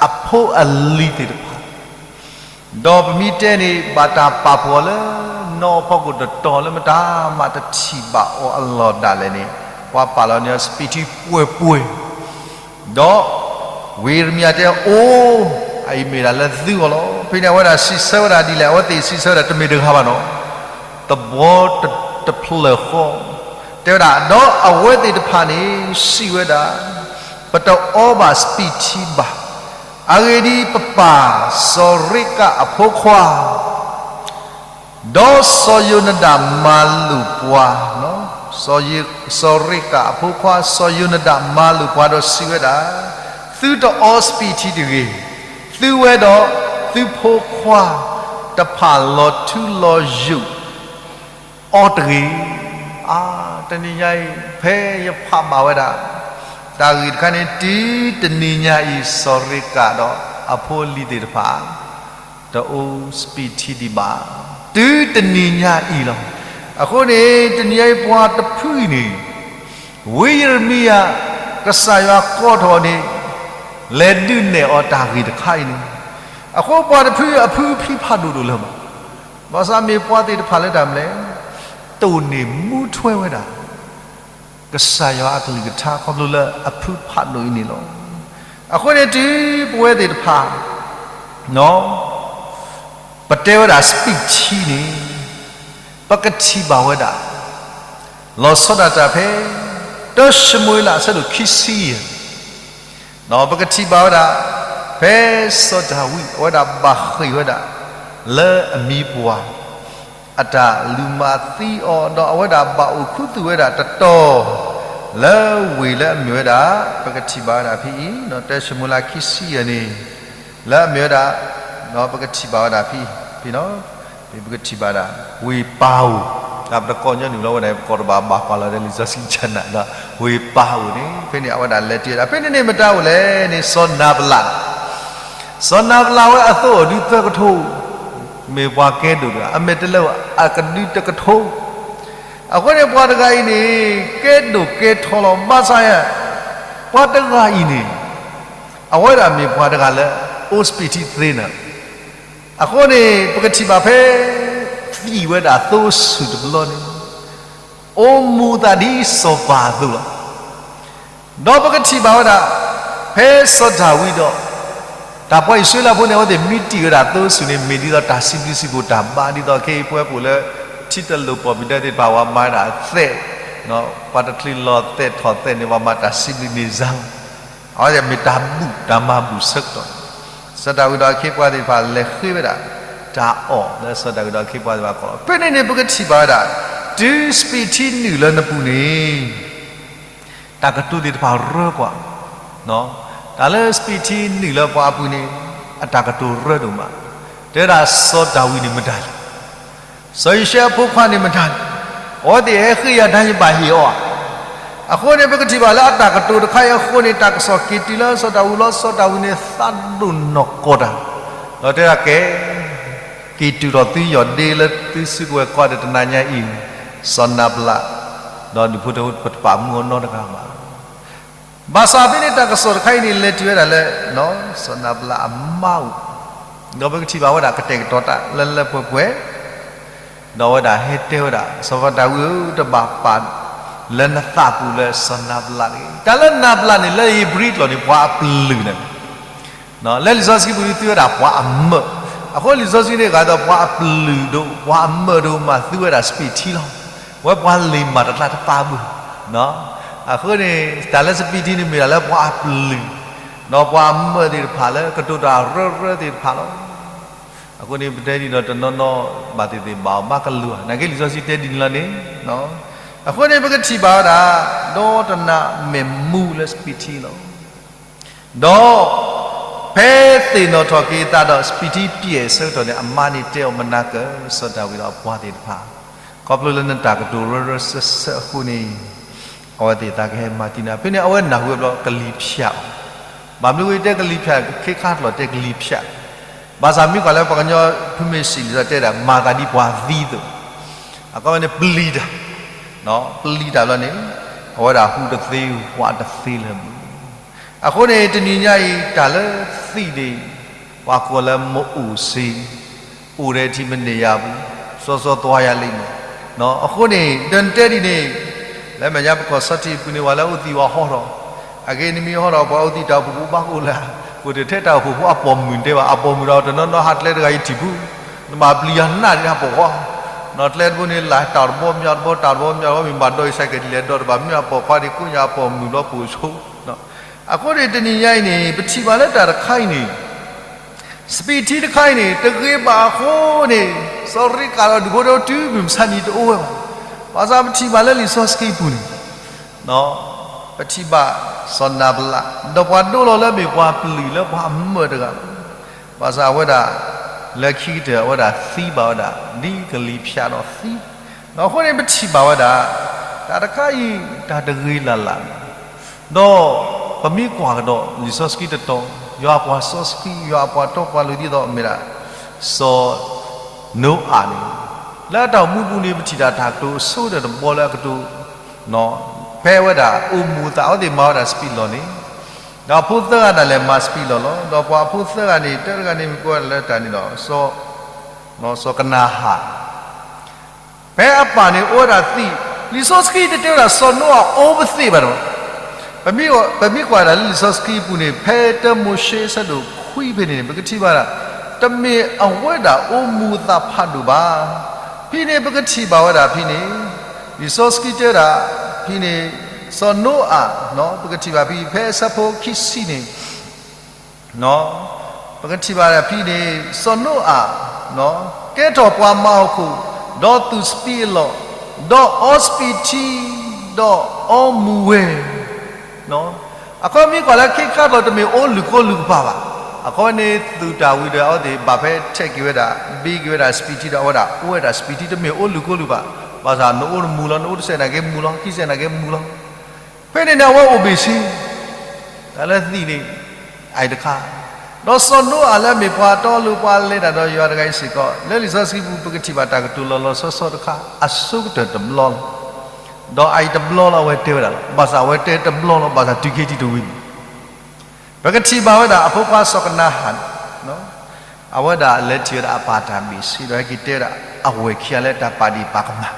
အဖိအလံၤသ့ၣ်တဖၣ်, ဒီးပမ့ၢ်တဲန့ၣ် ဘၣ်တၢ်ပာ်ဖှိၣ်အီၤလၢနီၢ်အဖီခိၣ်တတီၤလၢမတၤမးတထံၣ်ဘၣ်အီၤအလီၢ်ဒၣ်လဲာ်န့ၣ်, ပှၤပာ်လီၤန့ၢ်အီၤစပံးထံပှဲၤပှဲၤ ဒီးဝံယံးရမံယၤတဲ အိၣ်, အအံၤမ့ၢ်ဒၣ်လၢသုဂီၢ်လီၤ. ဖဲန့ၣ်အဝဲဒၣ်စံးဆၢဝဲဒၣ်ဒ်လဲၣ်, အဝဲသ့ၣ်စံးဆၢဝဲဒၣ်တမ့ၢ်တဂၤဘၣ်နီၤ, သဘီတဖျၢၣ်ဃီ, တဲဝဲဒၣ်, ဒီးအဝဲသ့ၣ်တဖၣ်န့ၣ်စံးဝဲဒၣ်, ပတအီဘၣ်စပံးထံဘၣ်. အဂ့ၢ်ဒ်အံၤ, ပပၢ်စီၤရ့ကၤအဖိခွါ ဒီးစီၤယိၤနဒၤမၤလိာ်ပှၤ, စီၤရ့ကၤအဖိခွါ စီၤယိၤနဒၤမၤလိာ်ပှၤဒီးစံးဝဲဒၣ်, သုတအီစပံးထံတဂ့ၤ, သုဝဲဒီးသုဖိခွါတဖၣ်လီၤထူလီၤယိာ်အီၤတဂ့ၤ. အါ, တနံၤညါအံၤ ဖဲယဖးဘၣ်ဝဲဒၣ် တၢ်ဂ့ၢ်တခါန့ၣ် တုၤတနံၤညါအံၤ စီၤရ့ကၤဒီးအဖိအလံၤသ့ၣ်တဖၣ် တအိၣ်စပံးထံဒံးဘၣ်, တုၤတနံၤညါအံၤလီၤ. အဃိန့ၣ် တနံၤညါအံၤပှၤတဖုအံၤန့ၣ် ဝံယံးရမံယၤ ကစၢ်ယွၤကိးထီၣ်န့ၣ် လဲၤဒုးနဲၣ်အီၤတၢ်ဂ့ၢ်တခါအံၤန့ၣ်, အဃိပှၤတဖုအဖုဖံဖးဒိၣ်ဒိၣ်လၢၤဘၣ်. ဘၣ်ဆၣ်မ့ၢ်ပှၤသ့ၣ်တဖၣ်လၢတၢ်မနုၤလဲၣ်, တိၢ်န့ၢ်မူထွဲဝဲဒၣ် ကစၢ်ယွၤအကလုၢ်ကထါခီဖျိလၢအဖုဖးဒိၣ်အံၤန့ၣ်လီၤ. အဃိန့ၣ်တုၤပဝဲသ့ၣ်တဖၣ် ပတဲဝဲဒၣ်စပံးထံန့ၣ် ပကထံၣ်ဘၣ်ဝဲဒၣ် လီၤဆီဒၣ်တၢ်ဖဲ တၢၡမူၤအ့လးအဆၢဒိၣ်ခံဆံယဲၢ်, ပကထံၣ်ဘၣ်ဝဲဒၣ် ဖဲစီၤဒၤဝံး အဝဲဒၣ်ဘၣ်ဃ့ၢ်ဝဲဒၣ် လၢအမံၤပှၢ် အတၢ်လူၤမၤသံအီၤ ဒီးအဝဲဒၣ်ဘၣ်အိၣ်ခူသူၣ်ဝဲဒၣ်တတီၤ လၢဝ့ၢ်လၢအမ့ၢ်ဝဲဒၣ် ပကထံၣ်ဘၣ်ဝဲဒၣ်ဖဲအံၤ, တၢၡမူၤအ့လးခံဆံယဲၢ်န့ၣ်, လၢအမ့ၢ်ဝဲဒၣ်, ပကထံၣ်ဘၣ်ဝဲဒၣ်ဖဲအံၤ, ဖဲ, ဖဲပကထံၣ်ဘၣ်ဝဲဒၣ် ဝ့ၢ်ပၤဧိၤ, ပတကိးညီနုၢ်လီၤဝဲဒၣ် ပကိးတဘၣ်ဘၣ်ကွၢ်လီၤဒီးလံာ်စီဆှံကနၣ်ဒီး ဝ့ၢ်ပၤဧိၤန့ၣ် ဖဲန့ၣ်အဝဲဒၣ်လဲၤတုၤဝဲဒၣ် ဖဲန့ၣ်န့ၣ်မတၤအိၣ်လဲၣ်န့ၣ် စီၤနၤဘလး စီၤနၤဘလးဝဲအသိအိၣ်ဒုသၢကထိ, မ့ၢ်ပှၤကဲဒိၣ်တဂၤ, အမဲာ်တဲးလဲးအိၣ်အကဒုတကထိ, အဃိန့ၣ်ပှၤတဂၤအံၤန့ၣ် ကဲဒိၣ်ကဲထီလီၤ ဘၣ်ဆၣ်ယဲ, ပှၤတဂၤအံၤန့ၣ် အဝဲဒၣ်မ့ၢ်ပှၤတဂၤလၢ အိၣ်စပံးထံသ့နၤ, အဃိန့ၣ် ပကထံၣ်ဘၣ်ဖဲ သံဝဲဒၣ်သိဆူၣ်တဘျီန့ၣ် အိၣ်မူသးဒ်စီၤပၤအသိးလီၤ. ဒီးပကထံၣ်ဘၣ်ဝဲဒၣ် ဖဲစီၤဒၤဝံးဒီး တၢ်ပှၤအံၣ်စရ့လးဖိန့ၣ် အဝဲသ့ၣ်မံတံၢ်ဝဲဒၣ်သိဆူၣ်န့ၣ် မ့ၢ်ဒ်သိးတၢ်စံးဘျုးစံးဖှိၣ်တၢ်ဘါ ဒ်သိးခဲအံၤပဝဲပအိၣ်လၢ ထံတလိာ်ပီၣ်ပံၤဒဲသ့ၣ်တဖၣ် ပှၤမၤဝဲဒၣ်သဲး, ပှၤတချုးလီၤသဲးထီၣ်သဲးန့ၣ် ပှၤမၤတၢ်စံးဘျုးန့ၣ်စ့ၢ်လီၤ. အဝဲသ့ၣ်မ့ၢ်တၢ်ဘူၣ်တၢ်မၤဘူၣ်ဆၢကတီၢ်, စီၤဒၤဝံးဒီးအခ့အပှၤသ့ၣ်တဖၣ်လဲၤဃ့ဝဲဒၣ် တၢ်အီၣ်လၢစီၤဒၤဝံးဒီးအခ့အပှၤသ့ၣ်တဖၣ်အဖီခိၣ်လီၤ. ဖဲန့ၣ်န့ၣ် ပကထံၣ်ဘၣ်ဝဲဒၣ် တုၤစပံးထံနုာ်လၢနပူၤန့ၣ် တၢ်ကတိၤသ့ၣ်တဖၣ်ရၢကွၢ်, တၢ်လၢစပံးထံနုာ်လၢပှၤအပူၤန့ၣ် အတၢ်ကတိၤရၢဒိၣ်မး, တဲဝဲဒၣ်စီၤဒၤဝံးန့ၣ်မတၤလဲၣ်, စီၤယိၤၡဲအဖိခွါန့ၣ်မတၤလဲၣ်, အဝဲသ့ၣ်ဟဲဃ့ယၤတၢ်ယဘၣ်ဟ့ၣ်အီၤဧါ. အဃိန့ၣ် ပကထံၣ်ဘၣ်လၢအတၢ်ကတိၤတခါအံၤအဃိန့ၣ် တၢ်ကစီၣ်က့ၤတုၤလၢစီၤဒၤဝံးလီၤ. စီၤဒၤဝံးန့ၣ်သးဒိၣ်နီၢ်ကီၢ်တၢ်, ဒီးတဲဒၣ်ကဲ က့ၤတုၤထီၣ်သုယီၢ်ဒ့လၢသုစုကဝဲၤကွၢ်ဒီးတနၤညါအံၤ, စီၤနၤဘလး ဒီးဒူၣ်ဖိထၢဖိတပာ်မူအီၤနီတဂၤဘၣ်. ဘၣ်ဆၣ်ဖဲန့ၣ်တၢ်ကစီၣ်တခါအံၤန့ၣ် လဲၤတုၤဝဲဒၣ်လၢ စီၤနၤဘလးအမါအိၣ်, ဒီးပကထံၣ်ဘၣ်ဝဲဒၣ်ကတဲာ်ကတီၤတၢ်လၢလၢပှဲၤပှဲၤ, ဒီးအဝဲဒၣ်ဟဲတဲဝဲဒၣ် စီၤဒၤဝံးဧၢ, တဘၣ်ပာ်လၢနသးပူၤလၢစီၤနၤဘလးတဂ့ၤ. တၢ်လၢနၤဘလးန့ၣ် လၢဧ့ၤဘြံၤကျိာ်န့ၣ် ပှၤအပျုၢ်န့ၣ် လၢလံာ်စီဆှံပူၤန့ၣ် သုဝဲဒၣ်ပှၤအမၢၢ်, အဃိလံာ်စီဆှံန့ၣ် ဂၤဒီးပှၤအပျုၢ်ဒိၣ် ပှၤအမၢၢ်ဒိၣ်မး သုဝဲဒၣ်စပံးထံလီၤ. ဝဲပှၤလ့ၤမၤတကျါတပာ်ဘၣ်. အဃိန့ၣ် တၢ်လၢစပံးထံန့ၣ်မ့ၢ်ဒၣ်လၢပှၤအပျုၢ်, ဒီးပှၤအမၢၢ်သ့ၣ်တဖၣ်လၢကတိၤတၢ်ရၢရၢသ့ၣ်တဖၣ်လီၤ. အဃိန့ၣ် ပတဲဒ်န့ၣ်ဒီးတနီၤနီၤဘၣ်သ့ၣ်သ့ၣ်ဘၣ်အီၤဘၣ်ကလုာ်ဧါ, နာ်က့လံာ်စီဆှံတဲဒ်န့ၣ်လီၤန့ၣ်, အဃိန့ၣ် ပကထံၣ်ဘၣ်ဝဲဒၣ် ဒီတနၤမဲာ်မူလၢစပံးထံလီၤ. ဒီးဖဲသ့ၣ်နီၣ်ထီၣ်က့ၤအသးဒီးစပံးထံပျဲၢ်အဆၢကတီၢ်န့ၣ် အမါန့ၣ်တဲအီၤမနၤကၢၤ စီၤဒၤဝံးဒီးအပှၤသ့ၣ်တဖၣ်, ခီဖျိလၢနတၢ်ကတိၤရၢရၢစၢၢ်စၢၢ်အဃိန့ၣ် အဝဲသ့ၣ်သးကဟဲမၤတံၢ်နၤ. ဖဲန့ၣ် အဝဲနၢ်ဟူဝဲဘျီကလံၤဖၠးအီၤ, ဘၣ်မနုၤအဃိတဲကလံၤဖၠး ခ့ခါတလီၢ်တဲကလံၤဖၠး, ဘၣ်ဆၣ်မ့ၢ်ကွၢ်လၢပှၤကညီဖုမ့ၢ်စံးလံာ်စီဆှံတဲဒၣ် မၤသးဒ်ပှၤသံအသိး, အကီၢ်န့ၣ်ပျံၤတၢ်, ပျံၤတၢ်ဘျီန့ၣ် အဝဲဒၣ်ဟူးတသ့ ဝးတသ့လၢၤဘၣ်. အဃိန့ၣ် တနံၤညါအံၤ တၢ်လၢသံန့ၣ် ပှၤကိးလၢမအိၣ်စ့, အိၣ်ဒီးထံမန့ၢ်ယၤပူၤ, စီစီသွါယၤလံန့ၣ်, အဃိန့ၣ် ဒီးနတဲဒ်န့ၣ် လၢမဲာ်ညါပကီၢ်ဆီထံးအပူၤန့ၣ် ပှၤလၢအအိၣ်သံဝဲဟီထီၣ်, အဂ့ၢ်နမ့ၢ်ဟီထီၣ် ပှၤအိၣ်သံတၢ်အိၣ်ဖှိၣ်ဖိဘၣ်ကအိၣ်လၢ, အိၣ်တထဲတၢ်အိၣ်ဖှိၣ်ဖိအပိာ်မုၣ်တဲဘၣ် အပိာ်မုၣ်ဒီးတနီၤနီၤဟးကျဲတဂၤအံၤထံၣ်ဖု, နဘၣ်ပျံၤယၤနးဒ်ဟးပိာ်ခွါ, နကျဲတဘိန့ၣ် လၢတၢ်တဘီမၠးတဘီ တၢ်တဘီမၠးတဘီ မ့ၢ်ဘၣ်ဒီးအံၤ စဲးကဲးဒ်လဲၣ်ဒီးတဘၣ် မ့ၢ်အပိာ်ခွါဒ်ကိးညါအပိာ်မုၣ်လီၤပိာ်ဆိ, အဃိန့ၣ် တနံၤညါအံၤန့ၣ် ပထံၣ်ဘၣ်လၢတၢ်တခါအံၤန့ၣ် စပံးထံတခါအံၤန့ၣ် တဂ့ၤဘၣ်အဃိန့ၣ် စီၤရ့ကၤဒီးဒူၣ်ဖိထၢဖိတုၤမုၢ်မဆါတနံၤတအိၣ်ဝဲဘၣ်. ဘၣ်ဆၣ်ပထံၣ်ဘၣ်လၢလံာ်စီဆှံပူၤန့ၣ် ပထံၣ်ဘၣ်စီၤနၤဘလး ဒီးပှၤဒိလီၤလၢအမ့ၢ်ပှၤပျုၢ်လၢပှၤအမၢၢ်တဂၤ, ဘၣ်ဆၣ်အဝဲဒၣ် လၢခံကတၢၢ်အဝဲဒၣ်သံဘၣ်ဝဲဒၣ် ဒ်ကလံၤဖၠးဒီးသံ, ဒီးအဃိန့ၣ်ပထံၣ်ဘၣ်ဝဲဒၣ် တၢ်တခါအံၤ တၢ်တဂ့ၤလၢ်လၢ် ဒီးပမ့ၢ်ကွၢ်ကဒီးလံာ်စီဆှံတတီၤ, ယွၤအပှၤစီဆှံ ယွၤအပှၤတီပှၤလိၤဒ်သိးမ့ၢ်ဒၣ် စီၤနိအၤန့ၣ်, လၢအတၢ်အိၣ်မူပူၤန့ၣ် ပထံၣ်တၢ်တၢ်ကတိၤအဆိကတၢၢ်တဘီလၢအကတိၤ, ဖဲအဝဲဒၣ်အိၣ်မူအသး အဝဲသ့ၣ်မၤဝဲဒၣ်စပံးလီၢ်န့ၣ်, ဒီးအဖိသၢဂၤဒၣ်လဲာ်မၤစပံးလီၢ်လီၤ. ဒီးပှၤအဖိသၢဂၤန့ၣ် တၢတဂၤန့ၣ်မ့ၢ်ကိးဝဲဒၣ်လၢတၢ်န့ၣ်ဒီး စီၤကနၤဧၣ် ဖဲအပၢ်န့ၣ်အိၣ်ဝဲဒၣ်သံ, လံာ်စီဆှံတတဲဝဲဒၣ်စီၤနိအၤအိၣ်ပသ့ၣ်ဘၣ်ဒီး, ပမ့ၢ်ကွၢ်ဒၣ်လၢလံာ်စီဆှံပူၤန့ၣ် ဖဲတၢမိၤၡ့အဆၢဒိၣ်ခွံဖဲန့ၣ်န့ၣ် ပကထံၣ်ဘၣ်ဒၣ် တမ့ၢ်အဝဲဒၣ်အိၣ်မူအသးဖးဒိၣ်ဘၣ်. ဖဲန့ၣ်ပကထံၣ်ဘၣ်ဝဲဒၣ်ဖဲန့ၣ်, လံာ်စီဆှံတဲဝဲဒၣ်, ဖဲန့ၣ်, စီၤနိအၤ, ပကထံၣ်ဘၣ်ဖဲ ဖဲအဆၢဖိခံဆံန့ၣ် ပကထံၣ်ဘၣ်ဖဲန့ၣ် စီၤနိအၤ ကဲထီၣ်ပှၤမၤဟီၣ်ခိၣ်, ဒီးသူၣ်စပံးအလီၢ်, ဒီးအီစပံးထံ, ဒီးအီမူၤဝဲ, အခီပညီမ့ၢ်ကွၢ်လၢခ့ခါကျီၤတမ့ၢ်အိၣ်လုၢ်ကိလုၢ်ကပၤဘၣ်. အခီပညီန့ၣ် သုးတၢ်ဝံၤဒီး အဝဲသ့ၣ်ဘၣ်ဖဲထဲးက့ၤဝဲဒၣ်, ဘ့က့ၤဝဲဒၣ်စပံးထံဒီး အဝဲဒၣ်အိၣ်ဝဲဒၣ်စပံးထံတမ့ၢ်အိၣ်လုၢ်ကိလုၢ်ဘၣ်. ဘၣ်ဆၣ်နအိၣ်တမူၤလီၤ, နအိၣ်တစဲးနာ်က့မူၤလီၤ, ခံစဲးနာ်က့မူၤလီၤ. ဖဲန့ၣ်န့ၣ် အဝဲအိၣ်ဘ့ၣ်ဆ့, တၢ်လၢသံးန့ၣ် အအံၤတခါ, ဒီးစီၤနိအၤလၢအမ့ၢ်ပှၤတီအလိၤ ပှၤလဲၤတၢ်ဒီးယွၤတဂၤအံၤစ့ၢ်ကီး လၢလံာ်စီဆှံပူၤ ပကထံၣ်ဘၣ်တၢ်ကတိၤလီၤလီၤဆီဆီတခါ အဆိကတၢၢ်တဘျီလီၤ. ဒီးအအံၤတဘျီလီၤ အဝဲတဲဝဲဒၣ်လီၤ. ဘၣ်ဆၣ်အဝဲတဲတဘျီလီၤ ဘၣ်ဆၣ်တုၤခဲအံၤထံးတဝံၤန့ၣ် ပကထံၣ်ဘၣ်ဝဲဒၣ်အဖိခွါစီၤကနၤဧၣ်န့ၣ် အဝဲဒၣ်လဲၤထံၣ်ဝဲဒၣ်အပၢ်တၢ်ဘ့ၣ်ဆ့ဒီး ဟဲက့ၤတဲဝဲဒၣ် အဝဲၢ်ခံဂၤလၢတၢ်ပာ်ဒ့ၣ်ပာ်ကမၣ်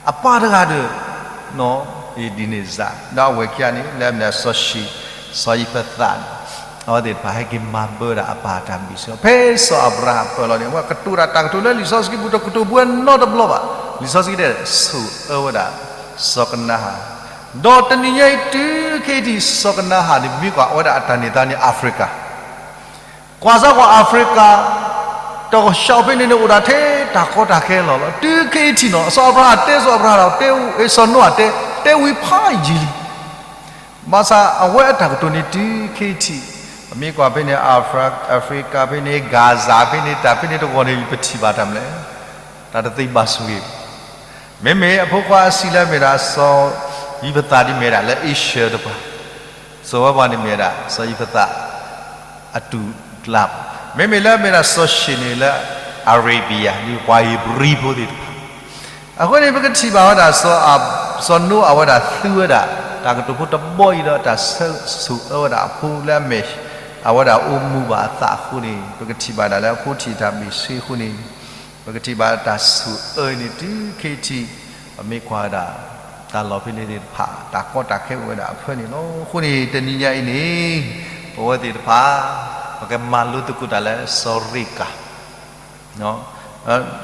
အပၢ်တဂၤဒီး ဒ်န့ၣ်စ့ၢ် ဒီးအဝဲၢ်ခံဂၤန့ၣ် လၢအမ့ၢ်ဒၣ်စီၤၡ့ၣ်, စီၤယံးဖသးန့ၣ် အဝဲသ့ၣ်တဖၣ်ဟဲက့ၤမၤဘၢဒၣ်အပၢ်တၢ်ဘ့ၣ်ဆ့ ဖဲစီၤအၤဘြၤဟၣ်ပၢၢ်လီၤန့ၣ် အဝဲကတိၤတၢ်တၢ်ကတိၤလၢလံာ်စီဆှံပူၤ တကတိၤဘူးဝဲနီတဘျီဘၣ်. လံာ်စီဆှံတဲ ဆိၣ်အၢဝဲဒၣ် စီၤကနၤဧၣ်, ဒီးတနံၤညါအံၤတုၤခဲအံၤထံး စီၤကနၤဧၣ်န့ၣ် မ့ၢ်ကွၢ်အဝဲဒၣ်အတၢ်န့ၢ်သါန့ၣ် အၤဖရံကၤ ကွၢ်စၢ်ကွၢ်အၤဖရံကၤ တၢ်ကဆှီဖဲန့ၣ်န့ၣ် အိၣ်ဒၣ်ထဲတၢ်ကီတၢ်ခဲလီၤလီၤ. တုၤခဲအံၤထံးန့ၣ် စီၤအၤဘြၤဟၣ်တဲ စီၤအၤဘြၤဟၣ်ဒီးတဲ စီၤနိအၤတဲ တဲဝံၤဖးယံာ်လံ. ဘၣ်ဆၣ်အဝဲအတၢ်ကတိၤန့ၣ် တုၤခဲအံၤထံး ပမ့ၢ်ကွၢ်ဖဲန့ၣ် အၤဖရံကၤဖဲန့ၣ် ကၤစၤဖဲန့ၣ် တၢ်ဖဲန့ၣ်တဂီၢ်န့ၣ် ပထံၣ်ဘၣ်တၢ်မနုၤလဲၣ်, တၢ်တသ့ဘၣ်ဆိၣ်ဂ့ၤ မ့မ့ၢ်အဖိခွါအဆံးလၢအမ့ၢ်ဒၣ် စီၤယံးဖသးဒ်မ့ၢ်ဒၣ်လၢအ့ရှၢၣ်တပၤ, စီၤဝဲပှၤန့ၣ်မ့ၢ်ဒၣ် စီၤယံးဖသး အတူၢ်ကျါ, မ့မ့ၢ်လၢအမ့ၢ်ဒၣ်စီၤၡ့ၣ်န့ၣ်လၢ Arabia ဒ်ပှၤဧ့ၤဘြံၤဖိသ့ၣ်တဖၣ်, အဃိန့ၣ် ပကထံၣ်ဘၣ်ဝဲဒၣ် စီၤနိအၤဝဲဒၣ်သူဝဲဒၣ် တၢ်ကတိၤဖိတဘီအံၤဒီး တၢ်ဆိၣ်အၢဝဲဒၣ်အဖိလၢအမ့ၢ် အဝဲဒၣ်အိၣ်မူဘၣ်အသးအဃိန့ၣ် ပကထံၣ်ဘၣ်ဒၣ်လၢအဖိထံၣ်တၢ်ဘ့ၣ်ဆ့အဃိန့ၣ် ပကထံၣ်ဘၣ်တၢ်ဆိၣ်အၢန့ၣ် တုၤခဲအံၤထံး ပမ့ၢ်ကွၢ်ဝဲဒၣ် တၢ်လီၢ်ဖဲန့ၣ်သ့ၣ်တဖၣ် တၢ်ကီတၢ်ခဲအိၣ်ဝဲဒၣ်အဖၢန့ၣ်လီၤ. အဃိန့ၣ် တနံၤညါအံၤန့ၣ် ပဝဲသ့ၣ်တဖၣ် ပကမၤလိသကိးတၢ်လၢစီၤရ့ကၤ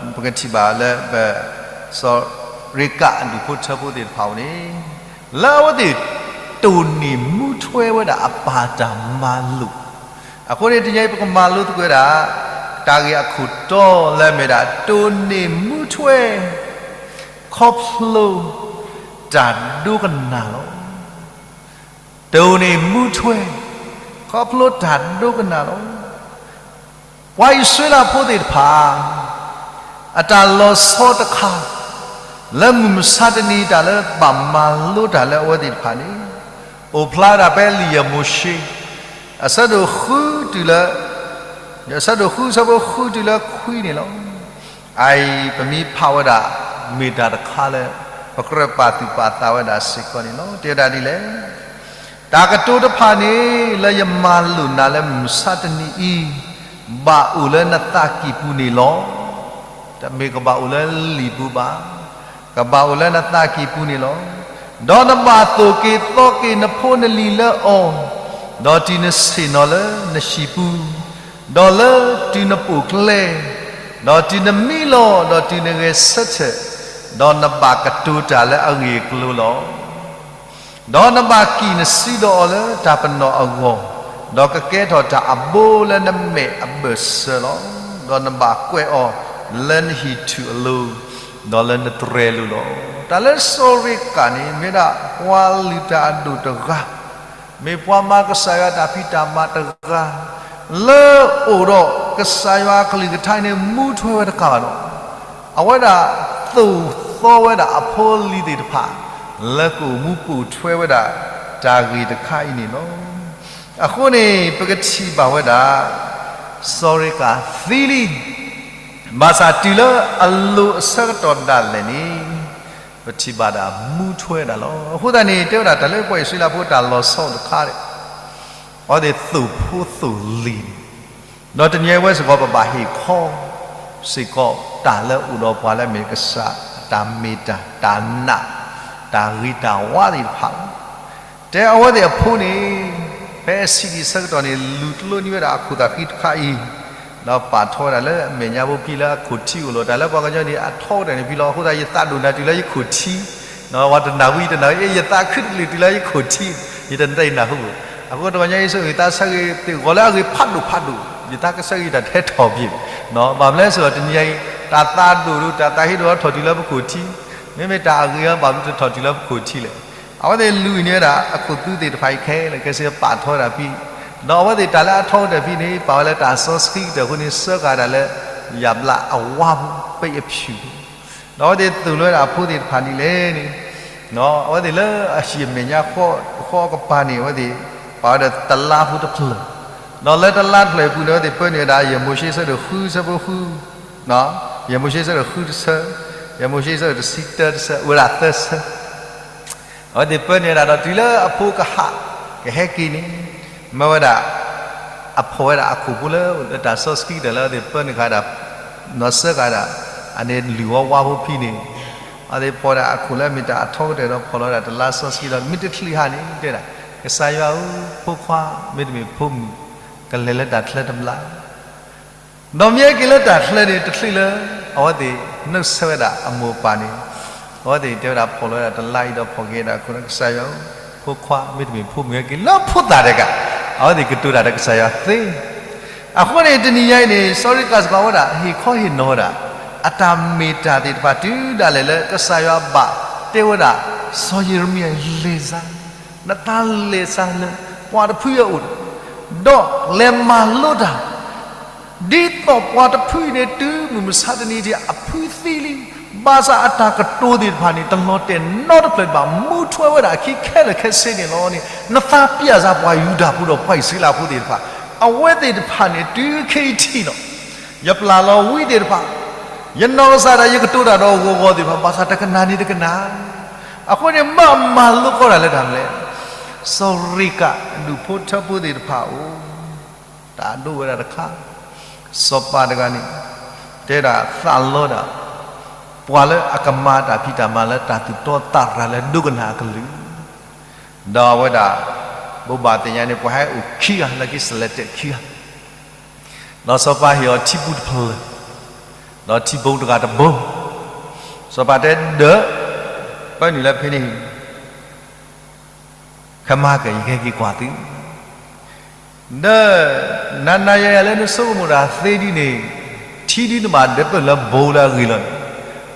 ပကထံၣ်ဘၣ်လၢ စီၤရ့ကၤအဒူၣ်ဖိထၢဖိသ့ၣ်တဖၣ်အအိၣ်န့ၣ် လၢအဝဲသ့ၣ် တိၢ်န့ၢ်မူထွဲဝဲဒၣ်အပၢ်တၢ်မၤလိာ်, အဃိန့ၣ် တနံၤအံၤ ပကမၤလိသကိးဝဲဒၣ် တၢ်ဂ့ၢ်အခိၣ်တီလၢအမ့ၢ်ဒၣ် တိၢ်န့ၢ်မူထွဲ ခီဖျိ တၢ်ဒိကနၣ်လီၤ. တိၢ်န့ၢ်မူထွဲ ခီဖျိတၢ်ဒိကနၣ်လီၤ. ပှၤအံၣ်စရ့လးဖိသ့ၣ်တဖၣ် အတၢ်လီၤဆီတခါ လၢမုၢ်မဆါတနံၤ တၢ်လၢဘၣ်မၤလိတၢ်လၢအဝဲသ့ၣ်တဖၣ်န့ၣ် အိၣ်ဖျါဒၣ်ဖဲလံာ်ယဲၢ်မိၤၡ့ အဆၢဒိၣ်ဃုတုၤလၢ အဆၢဒိၣ်ဃု အဆၢဖိဃုတုၤလၢခွံန့ၣ်လီၤ. အအံၤပမ့ၢ်ဖးဝဲဒၣ် မ့ၢ်တၢ်တခါလၢ ပကြၢးပာ်သူၣ်ပာ်သးဝဲဒၣ်စ့ၢ်ကီးန့ၣ်လီၤ. တဲဝဲဒၣ်ဒ်လဲၣ်, တၢ်ကတိၤတဖၣ်န့ၣ် လၢယမၤလိာ်နၤလၢမုၢ်မဆါတနံၤအံၤ ဘၣ်အိၣ်လၢနသးကံၢ်ပူၤန့ၣ်လီၤ. တမ့ၢ်ကဘၣ်အိၣ်လၢလံာ်ပူၤဘၣ်, ကဘၣ်အိၣ်လၢနသးကံၢ်ပူၤန့ၣ်လီၤ. ဒီးနဘၣ်သိၣ်က့ၤသီက့ၤနဖိနလံၤလၢအီၤ, ဒီးတုၤနဆ့ၣ်နီၤလၢနဟံၣ်ပူၤ, ဒီးလၢတုၤနပိာ်ကျဲ, ဒီးတုၤနမံလီၤ, ဒီးတုၤနဂဲၤဆၢထၢၣ်, ဒီးနဘၣ်ကတိၤတၢ်လၢအဂ့ၢ်အကျိၤလီၤ. ဒီးနဘၣ်ကံၣ်နစုဒီးအီၤလၢတၢ်ပနီၣ်အဂီၢ်, ဒီးကကဲထီၣ်တၢ်အဘိလၢနမဲာ်အဘၢၣ်စၢၤလီၤ. ဒီးနဘၣ်ကွဲးအီၤလၢနဟံၣ်ထူၣ်အလိၤ, ဒီးလၢနတြဲၤလိၤလီၤ. တၢ်လၢစီၤရ့ကၤန့ၣ် မ့ၢ်ဒၣ်ပှၤလုၢ်တၢ်အဒိၣ်တဂၤ, မ့ၢ်ပှၤမၤကစၢ်ယွၤတၢ်ဖံးတၢ်မၤတဂၤ, လၢအိၣ်ဒီးကစၢ်ယွၤအကလုၢ်ကထါန့ၣ် မူထွဲဝဲတကးဘၣ်ဒီး အဝဲဒၣ်သိၣ်သီဝဲဒၣ်အဖိအလံၤသ့ၣ်တဖၣ် လၢကအိၣ်မူပိာ်ထွဲဝဲဒၣ်တၢ်ဂ့ၢ်တခါအံၤန့ၣ်လီၤ. အဃိန့ၣ် ပကထံၣ်ဘၣ်ဝဲဒၣ် စီၤရ့ကၤသံလံ, ဘၣ်ဆၣ်တုၤလၢအလိၤအဆၢကတီၢ်ဒၣ်လဲာ်န့ၣ် ပထံၣ်ဘၣ်ဒၣ်မူထွဲဒၣ်လီၤ. အဃိသတးန့ၣ် တဲဝဲဒၣ်တၢ်လၢပှၤအံၣ်စရ့လးဖိတၢ်လီၤဆီအိၣ်တခါဒီး အဝဲသ့ၣ်သိၣ်ဖိသိၣ်လံၤန့ၣ်, ဒီးတနံၤအံၤဝဲစ့ၢ်ကီး ပဘၣ်ဟ့ၣ်ခီစ့ၢ်ကီး တၢ်လၢအိၣ်ဒီးပှၤလၢအမ့ၢ်ကစၢ် တၢ်မ့ၢ်တၢ် တၢ်နာ် တၢ်ဂ့ၤတၢ်ဝါသ့ၣ်တဖၣ်လီၤ. တဲအဝဲသ့ၣ်အဖိန့ၣ် ဖဲအဆံးဒံးဆၢကတီၢ်န့ၣ် လူၤကျိနံၤဝဲဒၣ်အခိၣ်သးဃံတခါအံၤ, ဒီးပာ်ထီၣ်ဝဲဒၣ်လၢအမဲာ်ညါဖိဖဲလၢအခိၣ်ထံးအိၣ်လီၤ. တၢ်လၢပှၤကညီန့ၣ် အထီဝဲဒၣ်န့ၣ်ဖဲလီၤ. အဃိသတး ယသးဒိၣ်နၤတုၤလၢယခိၣ်ထံး, ဝဲတနၢ်ဟူ ယတနၢ်ဟူ အ့ ယသးခုတလၢာ်တုၤလၢယခိၣ်ထံး, ယတနၢ်ဟူ, အဃိတဂီၤညါအံၤ ဆိၣ်ဂ့ၤသးဆၢဂ့ၤသ့ၣ်ဂီၤလၢအဂ့ၤဖးဒိၣ်ဖးဒိၣ်, ယသးကဆၢဂ့ၤတၢ်တဟဲထီၣ်ဘၣ်, ဘၣ်မနုၤလဲၣ်စ့ၢ်ကီး တနံၤညါအံၤ တၢ်သးဒိၣ်ဒီးတၢ်သးဟ့ဒီးထီၣ်တုၤလၢပခိၣ်ထံး မ့မ့ၢ်တၢ်အဂ့ၤအဘၣ်ဘျုးတထီၣ်တုၤလၢပခိၣ်ထံးလဲၣ်. အဝဲသ့ၣ်လူၤန့ၢ်ဝဲဒၣ်အခိၣ်သူသ့ၣ်တဖၣ်အံၤခဲလၢာ်ခဲဆ့ပာ်ထီၣ်ဝဲဒၣ်ဖဲ, ဒီးအဝဲသ့ၣ်တၢ်လၢအထီကတၢၢ်ဖဲန့ၣ် ပာ်ဝဲလၢတၢ်စီဆှံကတၢၢ်အဃိန့ၣ် စၢဃာ်ဒၣ်လၢ ယၤဘျးအဝါပူၤ ပ့အဖၠူၣ် ဒီးအဝဲသ့ၣ်သိၣ်လိဝဲဒၣ်အဖိသ့ၣ်တဖၣ်ဒ်လဲၣ်န့ၣ်, အဝဲသ့ၣ်လၢအဟံၣ်အမဲာ်ညါဃီအကပၤန့ၣ် အဝဲသ့ၣ် ပာ်ဝဲဒီးတလါဖိတဖျၢၣ်, ဒီးလၢတလါတဖျၢၣ်အပူၤန့ၣ် အဝဲသ့ၣ်ပၢနုာ်ဝဲဒၣ် ယဲၢ်မိၤၡ့ဆၢဒိၣ်ဃုဆၢဖိဃု, ယဲၢ်မိၤၡ့ဆၢဒိၣ်ဃုတဆၢ, ယဲၢ်မိၤၡ့ဆၢဒိၣ်တဆံတၢတဆၢ အိၣ်ဝဲဒၣ်သၢဆၢ အဝဲသ့ၣ်ပၢနုာ်ဝဲဒၣ်ဒီးတုၤလၢအဖိကဟး ကဟဲက့ၤန့ၣ်, မၢဝဲဒၣ် အဖီၣ်ဝဲဒၣ်အခိၣ်ဖိလၢတၢ်စီဆှံကတၢၢ်လၢအဝဲသ့ၣ်ပၢနုာ်ဃာ်ဒၣ်, နီၢ်စၢဃာ်ဒၣ်, အန့ၣ်လုၢ်ဝီဝါဖိဖဲန့ၣ်, အဝဲသ့ၣ်ဖီၣ်ဝဲဒၣ်အခိၣ်လၢအမ့ၢ်တၢ်အထီကတၢၢ်ဒီးဖီၣ်လီၤဝဲဒၣ်တလါစီဆှံဒီး မ့ၢ်တချုးဟးန့ၣ်တဲဒၣ်, ကစၢ်ယွၤဧၢ, ဖိခွါ မ့တမ့ၢ်ဖိမုၣ် ကလဲၤလၢတၢ်ချၢတဘျီ ဒီးမ့ၢ်ဟဲက့ၤလၢတၢ်ချၢန့ၣ် တချုးလၢ အဝဲသ့ၣ်နုတ်ဆၢဝဲဒၣ်အမိၢ်အပၢ်န့ၣ်, အဝဲသ့ၣ်တဲဝဲဒၣ်ဖီၣ်လီၤဝဲဒၣ်တလါအံၤဒီးဖီၣ်က့ၤဒၣ်အခိၣ်လၢကစၢ်ယွၤဧၢ, ဖိခွါ မ့တမ့ၢ်ဖိမုၣ်ဟဲက့ၤလၢဖိသၣ်တကး, အဝဲသ့ၣ်ကတိၤတၢ်ဒီးကစၢ်ယွၤသ့ အဃိန့ၣ် တနံၤညါအံၤန့ၣ် စီၤရံကၤစပာ်ဝဲဒၣ် ဟ့ၣ်ခီဟ့ၣ်နီၤဝဲဒၣ် အတၢ်မ့ၢ်တၢ်သ့ၣ်တဖၣ်တုၤဒၣ်လဲာ်လၢကစၢ်ယွၤဘၣ်တဲဝဲဒၣ် စီၤယံးရမံယၤ လဲၤစါ, နသးလဲၤစါလၢ ပှၤတဖုအအိၣ်ဒီး ဒီးလဲၤမၤလိတၢ် ဒ်သိးပှၤတဖုအံၤန့ၣ် တုၤမုၢ်မဆါတနံၤအံၤ အဖုသံလံ, ဘၣ်ဆၣ်အတၢ်ကတိၤသ့ၣ်တဖၣ်န့ၣ် တလီၤတဲာ်နီတဖျၢၣ်ဘၣ်, မူထွဲဝဲဒၣ်အခံခဲလၢာ်ခဲဆ့န့ၣ်လီၤန့ၣ်, နသးပျၢ်စၢ်ပှၤယူဒၤဖိဒီးပှၤအံၣ်စရ့လးဖိသ့ၣ်တဖၣ်, အဝဲသ့ၣ်တဖၣ်န့ၣ် တုၤခဲအံၤထံၣ်လီၤ, ယပျၢ်လီၤဝံသ့ၣ်တဖၣ်, ယနီၢ်ကစၢ်ဒၣ်ယကတိၤတၢ်ဒီးဂီၤဂီၤသ့ၣ်တဖၣ် ဘၣ်ဆၣ်တကနၣ်န့ၣ်တကနၣ်, အဃိန့ၣ် မ့ၢ်မၤလိကီးတၢ်လၢတၢ်မနုၤလဲၣ်, စီၤရ့ကး ဒူၣ်ဖိထၢဖိသ့ၣ်တဖၣ်အိၣ် တၢ်ဒိၣ်ဝဲဒၣ်တခါ, စီၤပၤတဂၤန့ၣ် တဲဒၣ်သးလီဒၣ် ပှၤလၢအကမၤတၢ်ဖံးတၢ်မၤလၢတၢ်သူၣ်တီသးရၤလၢဒိကနၣ်အကလုၢ်, ဒီးအဝဲဒၣ် ဘိးဘၣ်သ့ၣ်ညါန့ၣ် ပှၤဟဲအိၣ်ခံဂၤလၢခံ selected ခံဂၤ, ဒီးစီၤပၤဟ့ၣ်အီၤထံပူၤတဖျၢၣ်, ဒီးထံဘိတဂၤတဘိ, စီၤပၤတဲဒၢး, ပၢနုာ်လၢဖဲန့ၣ် ခဲမၤက ယကဟဲက့ၤကွၢ်သု, ဒီး နၤနၤယၤယၤလၢနဆိကမိၣ်တၢ်သ့ဒ်န့ၣ်, ထံဒ်နဘၣ်ဒၢးပၢၢ်လၢဘိလၢအဂ့ၤလီၤန့ၣ်,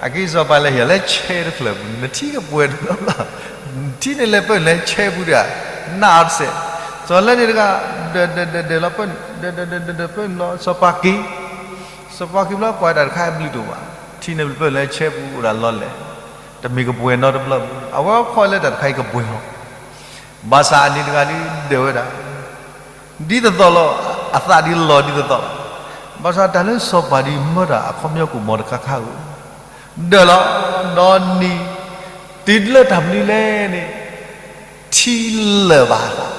အက့ၤစီၤပၤလဲၤဟ့ၣ်အီၤလၢဆဲတဖျၢၣ်ပူၤ နထံကပှဲၤတဘျီဘျီ, ထံန့ၣ်လဲၤပၢၢ်လၢဆဲပူၤဒီး နးအီၤတစဲး, စီၤလၢန့ၣ်တဂၤ ဒၢးဒၢးဒၢးဒၢးလီၤပၢၢ် ဒၢးဒၢးဒၢးဒၢးပၢၢ်န့ၣ်လီၤ စီၤပၤက့ၤ, စီၤပၤက့ၤဘျီကွၢ်တၢ်တခါအဘျုးတအိၣ်ဘၣ်, ထံန့ၣ်ပၢၢ်လၢဆဲပူၤအိၣ်ဒၣ်လီၤလဲၣ်, တမ့ၢ်ကပှဲၤနီတဘျီပူၤ, အဝဲခီလၢတၢ်တခါအံၤကပှဲၤလီၤ ဘၣ်ဆၣ်အန့ၣ်တဂၤဒုးဒၢးဝဲဒၣ် ဒ်သိးသိးလီၤ, အသးဒုးလီၤဒ်သိးသိးလီၤ, ဘၣ်ဆၣ်တၢ်လၢစီၤပၤဒုးမၢတၢ်အခီပညီကအိၣ်မးတခါခါဧိၤ, ဒၢးလီၤ, ဒီးနံၤ, တုၤလၢတၢ်မနုၤလဲၣ်န့ၣ်, ထံလၢာ်ဘၣ်အ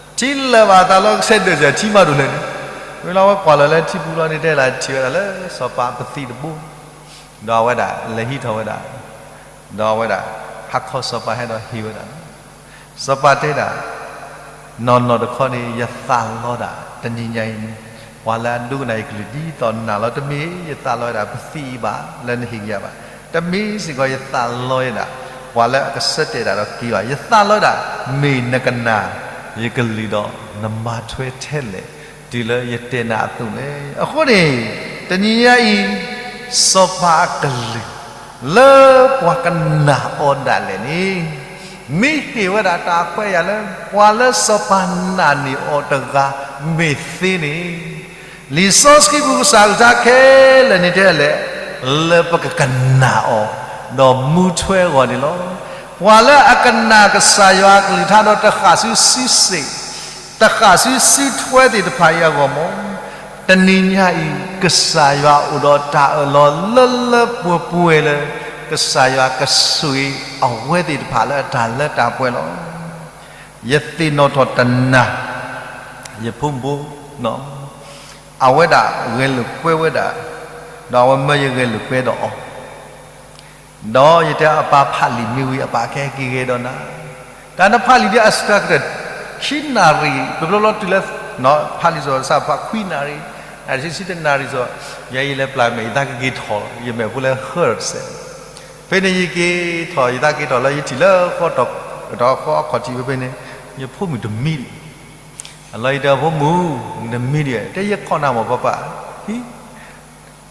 သး, ထံလၢာ်ဘၣ်အသးလီၤ ကဆဲးဒၢးစၢၤထံမးဒိၣ်လဲၣ်န့ၣ်, မ့ၢ်လၢအဝဲကွၢ်လီၤလၢထံပူၤလီၤန့ၣ် တဲလၢထံၣ်ဝဲဒၣ်လၢစီၤပၤပသံးတဘိ, ဒီးအဝဲဒၣ်လဲၤဟံးထီၣ်ဝဲဒၣ် ဒီးအဝဲဒၣ် ဟးခီစီၤပၤဟဲဒီးဟ့ၣ်ဝဲဒၣ်လီၤ. စီၤပၤတဲဒၣ်, နီၢ်နီၢ်တခီန့ၣ် ယသးလီဒၣ် တနံၤညါအံၤန့ၣ် ပှၤလၢအဒိကနၣ်ယကလုၢ်ဒ်သိးနၤလီၤ. တမ့ၢ်ယသးလီဝဲဒၣ်ပသံးအံၤဘၣ် လၢနဟ့ၣ်ကယၤဘၣ်. တမ့ၢ်စ့ၢ်ကီးယသးလီဝဲဒၣ် ပှၤလၢအကဆၢတဲာ်ဒၣ်ဒီးက့ၤဘၣ်. ယသးလီဒၣ် မ့ၢ်နကနၣ်ယကလုၢ်ဒီးနမၤထွဲထဲလဲၣ် တုၤလၢယတဲနၤအသိးလဲၣ်. အဃိန့ၣ် တနံၤညါအံၤ စီၤပၤအကလုၢ် လၢပှၤကနာ်အီၤဒၣ်လဲာ်န့ၣ် မ့ၢ်ဟ့ၣ်ဝဲဒၣ်တၢ်ခွဲးယာ်လၢ ပှၤလၢစီၤပၤနာ်န့ၢ်အီၤတဂၤမ့ၢ်သ့န့ၣ်, လံာ်စီဆှံပူၤကစၢ်ကလုၢ်ကထါခဲလၢာ်န့ၣ်တဲလဲၣ်, လၢပကကနာ်အီၤ ဒီးမူထွဲအဂီၢ်န့ၣ်လီၤ. ပှၤလၢအကနာ်ကစၢ်ယွၤအကလုၢ်ကထါဒီးတဃၣ်ဆူစုစ့ၣ် တဃၣ်ဆူစုထွဲသ့ၣ်တဖၣ်အံၤအဂီၢ်မး တနံၤညါအံၤ ကစၢ်ယွၤအိၣ်ဒီးတၢ်အၢၣ်လီၤလၢလၢပှဲၤပှဲၤလၢ ကစၢ်ယွၤကဆိၣ်ဂ့ၤအဝဲသ့ၣ်တဖၣ်လၢအတၢ်လၢတၢ်ပှဲၤလီၤ. ယသ့ၣ်နီၣ်ထီၣ်တနၤ ယဖိမုၣ်ဖိ အဝဲဒၣ်ဂဲၤလိာ်ကွဲဝဲဒၣ်, ဒီးအဝဲမၢယဂဲၤလိာ်ကွဲဒီးအီၤ ဒီးယတဲအပၢ်ဖးလံာ်မ့ၢ်ဝံၤ အပၢ်ကဟဲက့ၤဂဲၤဒီးနၤ, တၢ်နဖးလံာ်ဒ်အစှၤကတၢၢ် ခံနၣ်ရံၣ် ပျီပျီလီၤတုၤလၢ ဖးလံာ်စီၤစၢ်ဖးခွံနၣ်ရံၣ်, နၣ်ရံၣ်ဆံဆံတနၣ်ရံၣ်စီၤ, ယဲယလဲၤပျၢ်မဲာ် ယသးကက့ၤထီၣ်လီၤ ယမဲာ်ဖိလၢဟၢတစဲး, ဖဲန့ၣ်ယက့ၤထီၣ် ယသးက့ၤထီၣ်လၢယထံၣ်လၢဃီတီၤ ဃီအခီၣ်ထံးဖဲန့ၣ်, ယဖိမုၣ်တမံဒံး, အလီၢ်ယတဲဖိမုၣ် နမံဒံးဧါ, တဲယခီၣ်နၤမ့ၢ်ပၢ်ပၢ်, ဟံ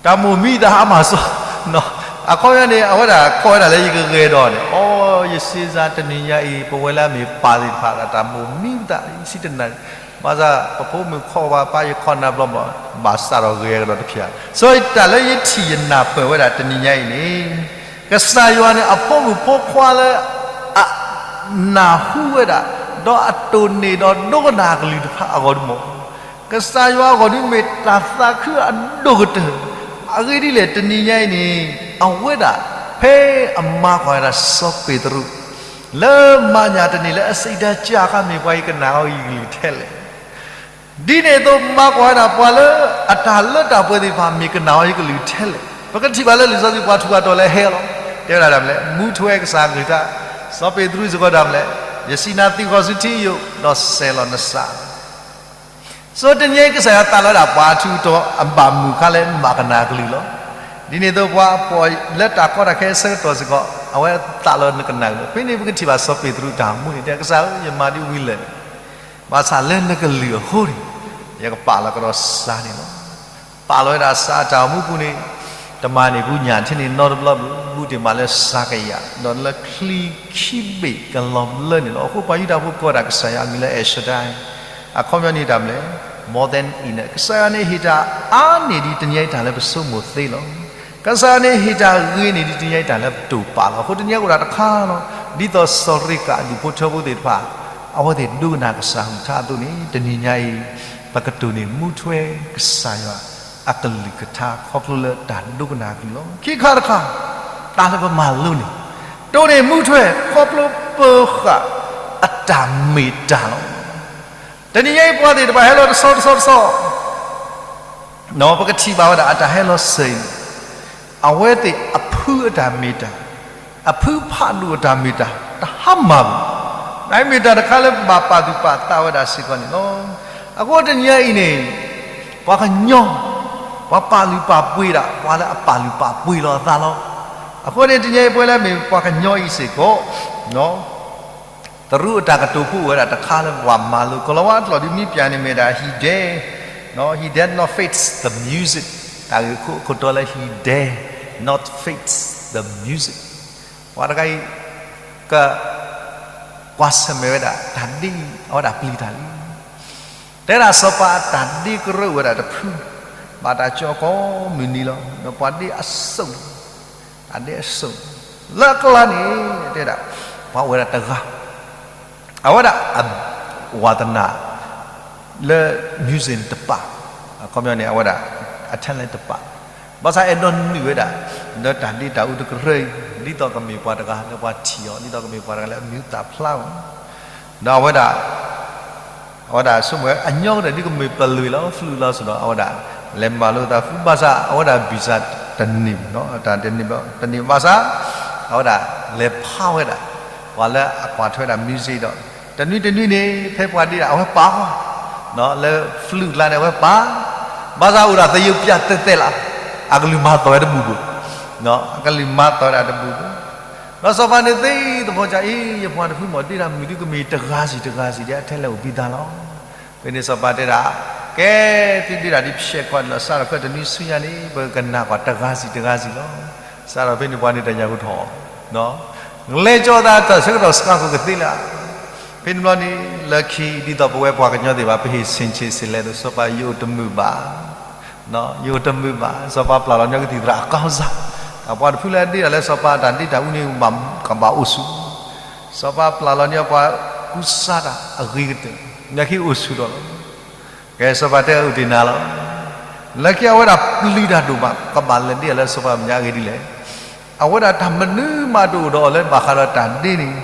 တၢ်မိၣ်မံသးဟါမၢ်စီၤ, နီၢ်, အခီပညီန့ၣ် အဝဲဒၣ်ကိးဝဲဒၣ်လၢယကဂဲၤဒီးန့ၣ်, အိ ယစ့စါ တနံၤညါအံၤ ပဝဲလၢအမ့ၢ်ပၢ်သ့ၣ်တဖၣ် တၢ်မိၣ်မံပသး ယဆံတနၣ်ရံၣ်, ဘၣ်ဆၣ် ပဖိမုၣ်ခီၣ်ဘၣ် ပၢ်ယခီၣ်နၢ်ဘျီဘျီ, ဘၣ်စးထီၣ်ဂဲၤကဒီးတဖျၢၣ်. စီၤတၢ်လၢယထံၣ်ယနၢ်ပၢၢ်ဝဲဒၣ်တနံၤညါအံၤန့ၣ်, ကစၢ်ယွၤန့ၣ် အဖိမုၣ်ဖိခွါလၢ အ နၢ်ဟူဝဲဒၣ်, ဒီးအတိၢ်န့ၢ်ဒီးဒိကနၣ်အကလုၢ်တဖၣ်အဂီၢ်ဒ်မ့ၢ်, ကစၢ်ယွၤအဂီၢ်ဒ်မ့ၢ်တၢ်သးခုအဒိၣ်ကတၢၢ်. အဂ့ၢ်ဒ်လဲၣ် တနံၤညါအံၤန့ၣ် အဝဲဒၣ် ဖဲအမၤကွၢ်ဝဲဒၣ်စီၤပ့းတရူး လၢမၤညၣ်တန့ၢ်လၢအစံးတၢ်ကၢ်အခါ မ့ၢ်ပှၤအံၤကနၣ်အီၤယကလုၢ်ထဲလဲၣ်. ဒ်န့ၣ်အသိး မၤကွၢ်ဝဲဒၣ်ပှၤလၢအတၢ်လၢတၢ်ပှဲၤသ့ၣ်တဖၣ် မ့ၢ်ကနၣ်အီၤယကလုၢ်ထဲလဲၣ်. ပကထံၣ်ဘၣ်လၢလံာ်စီဆှံပှၤထူးပှၤတီၤလၢဟဲလီၤ. တဲဝဲဒၣ်ဒ်လဲၣ်, မူထွဲကစၢ်အကလုၢ်ကထါ, စီၤပ့းတရူးစ့ၢ်ကီးဒ်လဲၣ်, ယစံးနၤသံကွၢ်ဆူထံယိာ်, ဒီးစဲးလီၤနသး စီၤတနံၤညါအံၤ ကစၢ်ယွၤသးလီဝဲဒၣ်ပှၤထူးပှၤတီၤအဘၣ်မုၢ်ခါလၢမၤကနၣ်အကလုၢ်လီၤ. ဒ်န့ၣ်အသိး ပှၤပိာ်လၢတၢ်ကီတၢ်ခဲအဆၢကတီၢ်စ့ၢ်ကီး အဝဲသးလီနကနၣ်အကလုၢ်. ဖဲန့ၣ်ပကထံၣ်ဘၣ်စီၤပ့းတရူးတၢ်မူန့ၣ် တဲကစၢ်ဧၢ, ယမၤဒ်ဝံၤလၢာ်န့ၣ်, ဘၣ်ဆၣ်လၢနကလုၢ်အဃိန့ၣ် ယကပာ်လီၤကဒီးစးန့ၣ်လီၤ. ပာ်လီၤဝဲဒၣ်စးအတၢ်အိၣ်မူပူၤန့ၣ်, တမၤန့ၢ်ဘူးညၣ်ထဲန့ၣ်နီတဘျီဘၣ်, ဘူးတ့ၢ်မးလၢစးကယၤ, ဒီးလၢချံခံဘ့ၣ်ကလီၤဘျၢန့ၣ်လီၤ. အဃိပှၤယူဒၤဖိကိးတၢ်ကစၢ်ယွၤအမံၤလၢ El Shaddai, အခီပညီန့ၣ်တၢ်မနုၤလဲၣ်, more than enough. ကစၢ်ယွၤန့ၣ်ဟ့ၣ်တၢ်အါန့ၢ်ဒံးတနံၤညါအံၤတၢ်လၢပဆိကမိၣ်သ့လီၤ. ကစၢ်ယွၤန့ၣ်ဟ့ၣ်တၢ်ဂ့ၤန့ၢ်ဒံးတနံၤညါအံၤတၢ်လၢပတိာ်ပာ်လီၤ. အဃိတနံၤညါအိၣ်ဒၣ်တခါလီၤ. ဒ်သိးစီၤရ့ကးအဒူၣ်ဖိထၢဖိသ့ၣ်တဖၣ် အဝဲသ့ၣ်ဒိကနၣ်ကစၢ်အကလုၢ်ကထါအသိးန့ၣ် တနံၤညါအံၤ ပကတိၢ်န့ၢ်မူထွဲကစၢ်ယွၤအကလုၢ်ကထါ ခီဖျိလၢတၢ်ဒိကနၣ်အကလုၢ်လီၤ. ခံခါတခါ, တၢ်လၢပမၤလိန့ၣ်, တိၢ်န့ၢ်မူထွဲခီဖျိပဃာ်အတၢ်မ့ၢ်တၢ်လီၤ. တနံၤညါအံၤပှၤသ့ၣ်တဖၣ်ဟဲလီၤတဆီတဆီတဆီ ပကထံၣ်ဘၣ်ဝဲဒၣ်အတၢ်ဟဲလီၤစၢၤအံၤန့ၣ်, အဝဲသ့ၣ်အဖုအတၢ်မ့ၢ်တၢ်, အဖုဖးဒိၣ်အတၢ်မ့ၢ်တၢ် တဟါမၢ်ဘၣ်. တၢ်မ့ၢ်တၢ်တခါလၢဘၣ်ပာ်သူၣ်ပာ်သးဝဲဒၣ်စ့ၢ်ကီးန့ၣ်လီၤ. အဃိတနံၤညါအံၤန့ၣ်, ပှၤကညီ, ပှၤပာ်လုၢ်ပာ်ပှ့ၤဒၣ် ပှၤလၢအပာ်လုၢ်ပာ်ပှ့ၤလီၤအသးလီၤ. အဃိန့ၣ်တနံၤညါအံၤပဝဲလၢမ့ၢ်ပှၤကညီအံၤစ့ၢ်ကီး တရူးအတၢ်ကတိၤဖိအိၣ်ဝဲဒၣ်တခါလၢပှၤမၤလိ ကလီၤဝါအကျိာ်ဒ်မ့ၢ်ပျၢ်န့ၣ်မ့ၢ်ဒၣ် he dare, he dare not face the music, တၢ်ဂ့ၢ်ခိၣ်အခိၣ်တီလၢ he dare not face the music. ပှၤတဂၤအံၤ က ကွၢ်ဆၢၣ်မဲာ်ဝဲဒၣ် တၢ်ဒ့အံၤ အဝဲဒၣ်ပျံၤတၢ်လံ. တဲဒၣ်စီၤပၤအတၢ်ဒ့ကရၢအိၣ်ဝဲဒၣ်တဖု, ဘၣ်တၢ်ကၠီကိးမုၢ်နံၤလီၤ. ဒီးပှၤဒ့အစိၣ်, တၢ်ဒ့အစိၣ်, လၢအကျါန့ၣ် တဲဒၣ် ပှၤအိၣ်ဝဲဒၣ်တဂၤ အဝဲဒၣ် ဝါသနာ လၢ music န့ၣ်တပာ်, အခီပညီန့ၣ် အဝဲဒၣ် အ talent တပာ်, ဘၣ်ဆၣ်အဲၣ်ဒိးနုာ်ဝဲဒၣ် လၢတၢ်ဒ့တၢ်အူတကရၢအံၤ ဒ်သိးကမ့ၢ်ပှၤတဂၤလၢပှၤထံၣ်အီၤ ဒ်သိးကမ့ၢ်ပှၤတဂၤလၢအမံၤသးဖျါအီၤ, ဒီးအဝဲဒၣ် အဝဲဒၣ်ဆိကမိၣ်ဝဲ အညီကတၢၢ်ဒ်ကမ့ၢ်ပလွေလီၤ flute လီၤ စ့ၢ်ဒီး အဝဲဒၣ် လဲၤမၤလိသး ဘၣ်ဆၣ် အဝဲဒၣ် visa တန့ၢ်ဘၣ်, တန့ၢ်ဘၣ် တန့ၢ်ဘၣ်ဆၣ် အဝဲဒၣ် လဲၤဖးဝဲဒၣ် ပှၤလၢအကွၢ်ထွဲဒၣ် music ဒီး တနွံတနွံန့ၣ် ဖဲပှၤဒ့ဒၣ် အဝဲပာ်ဃီ လၢ flute ကျါန့ၣ် အဝဲပာ်, ဘၣ်ဆၣ်အိၣ်ဒၣ်သယုၢ်ပျၢ်တဲတဲလၢ အကလုၢ်မၤသီဝဲတဘူၣ်ဘၣ်, အကလုၢ်မၤသီဝဲဒၣ်တဘူၣ်ဘၣ်. ဒီးစီၤပၤန့ၣ်သ့သဖီကၢ်အံၤ ယပှၤတဖုမ့ၢ်ဒ့ဒၣ်မုၢ်ဒုကမ့ၢ်တဂၤစံးတဂၤစံး ဒ်အထဲလဲၣ်အိၣ်ဘံသးလီၤ. ဖဲန့ၣ်စီၤပၤတဲဒၣ်, ကဲ သုဒ့ဒၣ်ဒ်ဖျဲၣ်ခွါန့ၣ်လီၤ. စးထီၣ်ဖဲတနွံဆူညါန့ၣ် ပကကနၣ်ကွၢ်တဂၤစံးတဂၤစံးလီၤ. စးထီၣ်ဖဲန့ၣ်ပှၤန့ၣ်တၢ်ညၣ်ကထီၣ် လဲၤကၠီသးတၢ်ဆၢကတီၢ်စှၤကိာ်ကသ့လၢ ဖဲန့ၣ်ဘျီန့ၣ် လၢခံဒ်သိးပဝဲပှၤကညီသ့ၣ်တဖၣ် ပဟ့ၣ်ဆ့ၣ်ဆ့ၣ်လဲၣ်သိး စီၤပၤယအိၣ်တမုာ်ဘၣ်, ယအိၣ်တမုာ်ဘၣ်, စီၤပၤပျၢ်လီၤညီကသံၣ်သရၣ်အကီၢ်စၢ်, ပှၤတဖုလၢဒ့တၢ်လၢစီၤပၤတၢ်ဒ့တၢ်အူန့ၣ် ကဘၣ်အိၣ်ဆူၣ်, စီၤပၤပျၢ်လီၤန့ၢ်ပှၤကူစါတၢ်အဂ့ၤကတၢၢ် မ့ၢ်ခံအိၣ်ဆူၣ်ဒီးလီၤ. ကဲစီၤပၤတဲအုၣ်တ့ၢ်နၤလီၤ. လၢခံအဝဲဒၣ်ပျံၤတၢ်ဒိၣ်မး ကဘၣ်လဲၤဒ့လၢစီၤပၤမဲာ်ညါအဂ့ၢ်ဒ်လဲၣ်. အဝဲဒၣ်တၢ်မနုၤမးတအိၣ်ဒီးအီၤလၢဘၣ်ဃးဒီးတၢ်ဒ့န့ၣ်,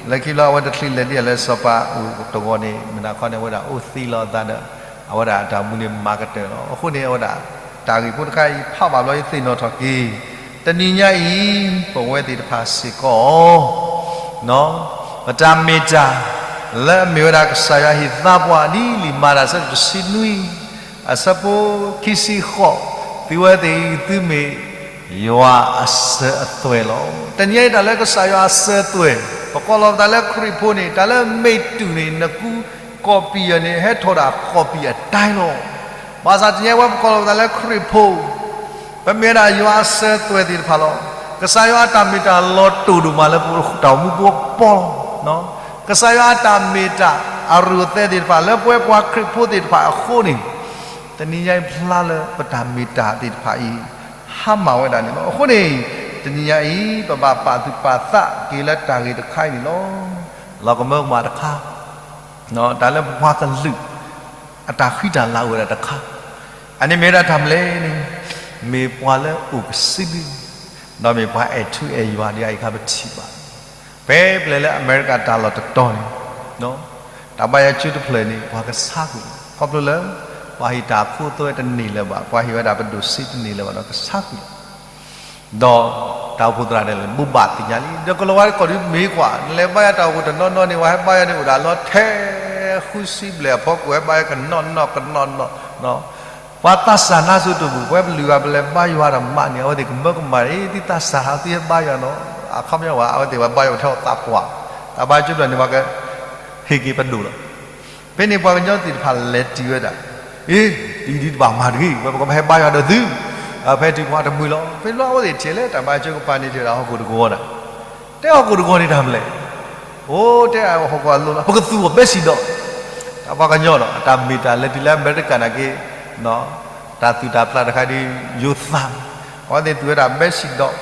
လၢခံဘျီအဝဲတချုးလဲၤဒ့လၢစီၤပၤအအိၣ်တဂီၤန့ၣ် မနၤခီန့ၣ် အဝဲဒၣ်အိၣ်သံလီၤအသးဒီး အဝဲဒၣ်အတၢ်မူန့ၣ်မၤကတၢၢ်လီၤ. အဃိန့ၣ် အဝဲဒၣ်တၢ်ဂ့ၢ်ဖိတခါအံၤဖးဘၣ်ဘျီယသ့ၣ်နီၣ်ထီၣ်က့ၤ တနံၤညါအံၤ ပဝဲသ့ၣ်တဖၣ်စ့ၢ်ကီး ပတၢ်မ့ၢ်တၢ် လၢအမ့ၢ်ဝဲဒၣ်ကစၢ်ယွၤဟ့ၣ်သါပှၤဒ်လံာ်မၤတၢ်အဆၢဒိၣ်တဆံနွံ အဆၢဖိခံဆံဃိး, သုဝဲသ့ၣ်အံၤ သုမ့ၢ်ယွၤအစၢၤအသွဲၣ်လီၤ. တနံၤညါအံၤတၢ်လၢကစၢ်ယွၤအစၢၤအသွဲၣ် ပကိးလီၤပသးလၢခရံာ်ဖိန့ၣ် တၢ်လၢမ့ၢ်တုၤန့ၣ် နကူကီၢ်ပံၤယၤန့ၣ် ဟဲထီၣ်ဒၣ်ကီၢ်ပံၤအတၢ်လီၤ. ဘၣ်ဆၣ်တနံၤညါအံၤပကိးလီၤပသးလၢခရံာ်ဖိ ပမ့ၢ်ဝဲဒၣ်ယွၤအစၢၤအသွဲၣ်သ့ၣ်တဖၣ်လီၤ. က ကစၢ်ယွၤအတၢ်မ့ၢ်တၢ်လီၤတိၢ်ဒိၣ်မးလၢပတၢ်အိၣ်မူပူၤပီလီၤ. ကစၢ်ယွၤအတၢ်မ့ၢ်တၢ်အရူၢ်သဲသ့ၣ်တဖၣ်လၢပဝဲပှၤခရံာ်ဖိသ့ၣ်တဖၣ်အဃိန့ၣ်, တနံၤညါအံၤဖျါလၢပတၢ်မ့ၢ်တၢ်သ့ၣ်တဖၣ်အံၤ ဟါမၢ်ဝဲဒၣ်န့ၣ်လီၤ. အဃိန့ၣ် တနံၤညါအံၤ ပဘၣ်ပာ်သူၣ်ပာ်သးက့ၤလၢတၢ်ဂ့ၢ်တခါအံၤန့ၣ်လီၤ. လီၤကမၢကမၣ်တခါ တၢ်လၢပှၤကလုာ် အတၢ်ဃံတၢ်လၤအိၣ်ဝဲဒၣ်တခါ, အန့ၣ်မ့ၢ်ဝဲဒၣ်တၢ်မနုၤလဲၣ်န့ၣ်, မ့ၢ်ပှၤလၢအိၣ်ကစုဒု, ဒီးမ့ၢ်ပှၤအဲၣ်ထူအဲၣ်ယွၤဒ်အံၤအခါပထံၣ်ဘၣ်. ဖဲပလဲၤလၢအမဲရကၤတၢ်လီၢ်တတီၤန့ၣ်, တၢ်ဘါယွၤကၠိတဖျၢၣ်န့ၣ် ပှၤကဆါကွံာ်လီၤ. ခီဖျိလၢ ပှၤဟ့ၣ်တၢ်အခိအသွဲတန့ၢ်လၢၤဘၣ်, ပှၤဟ့ၣ်ဝဲဒၣ်ပဒိၣ်စ့တန့ၢ်လၢၤဘၣ်ဒီးကဆါကွံာ်လီၤ. ဒီးတၢ်အိၣ်ဖှိၣ်သရၣ်ဒဲးလၢ ဘိးဘၣ်သ့ၣ်ညါလံ, ဒီးကလီၤဝါတခီဒုးမ့ၢ်ကွၢ်, နလဲၤဘါယွၤတၢ်အိၣ်ဖှိၣ်တနီၤနီၤန့ၣ် ပှၤဟဲဘါယွၤန့ၣ်အိၣ်ဒၣ်လီၤထဲဃုဆံဘျဲၣ်အဖီခိၣ် ဟဲဘါယွၤကနီၣ်နီၣ်ကနီၣ်နီၣ်, ပှၤသးစၢ်နါစိၤတဘူၣ် ပဝဲပလုၢ်ဂၤပလဲၤဘါယွၤတမးန့ၣ် အဝဲသ့ၣ်ကမၢကမၣ်န့ၣ် သုသးစၢ်ဟးသုဟဲဘါယွၤနီၤ, အခီပညီဝဲ အဝဲသ့ၣ်ဝဲဘါယွၤထဲအီၤသးပှၢ်, တၢ်ဘါယွၤကၠိတဖျၢၣ်န့ၣ် ပှၤကဟ့ၣ်က့ၤပဒိၣ်လီၤ. ဖဲန့ၣ်ပှၤကညီသ့ၣ်တဖၣ်လဲၤတုၤဝဲဒၣ်, အ့, တံၤဒုးတဘၣ်မၤတဂ့ၤ, ဝဲပကဘၣ်ဟဲဘါယွၤဒီးသု, ဖဲတုၤပှၤတမှံၤလီၤ. ဖဲလီၤအဝဲသ့ၣ်ထဲလဲၣ် တၢ်ဘါယွၤကၠိကပၤန့ၣ် တဲဝဲဒၣ်ဟီၣ်ခိၣ်တကဝီၤဒၣ်, တဲဟီၣ်ခိၣ်တကဝီၤန့ၣ်တၢ်မနုၤလဲၣ်, အိ, တဲအဟီၣ်ခိၣ်အလိၤလီၤ ပကသူၣ်အီၤဘဲစံၣ်ဒီး, တၢ်ပှၤကညီဒီး အတၢ်မ့ၢ်တၢ်လဲၤတုၤလၢအမဲရကၤနာ်က့ တၢ်သူၣ်တၢ်ဖျးတခါဒ်ယိၤသး, အဝဲသ့ၣ်သူၣ်ဝဲဒၣ်ဘဲစံၣ်ဒီး,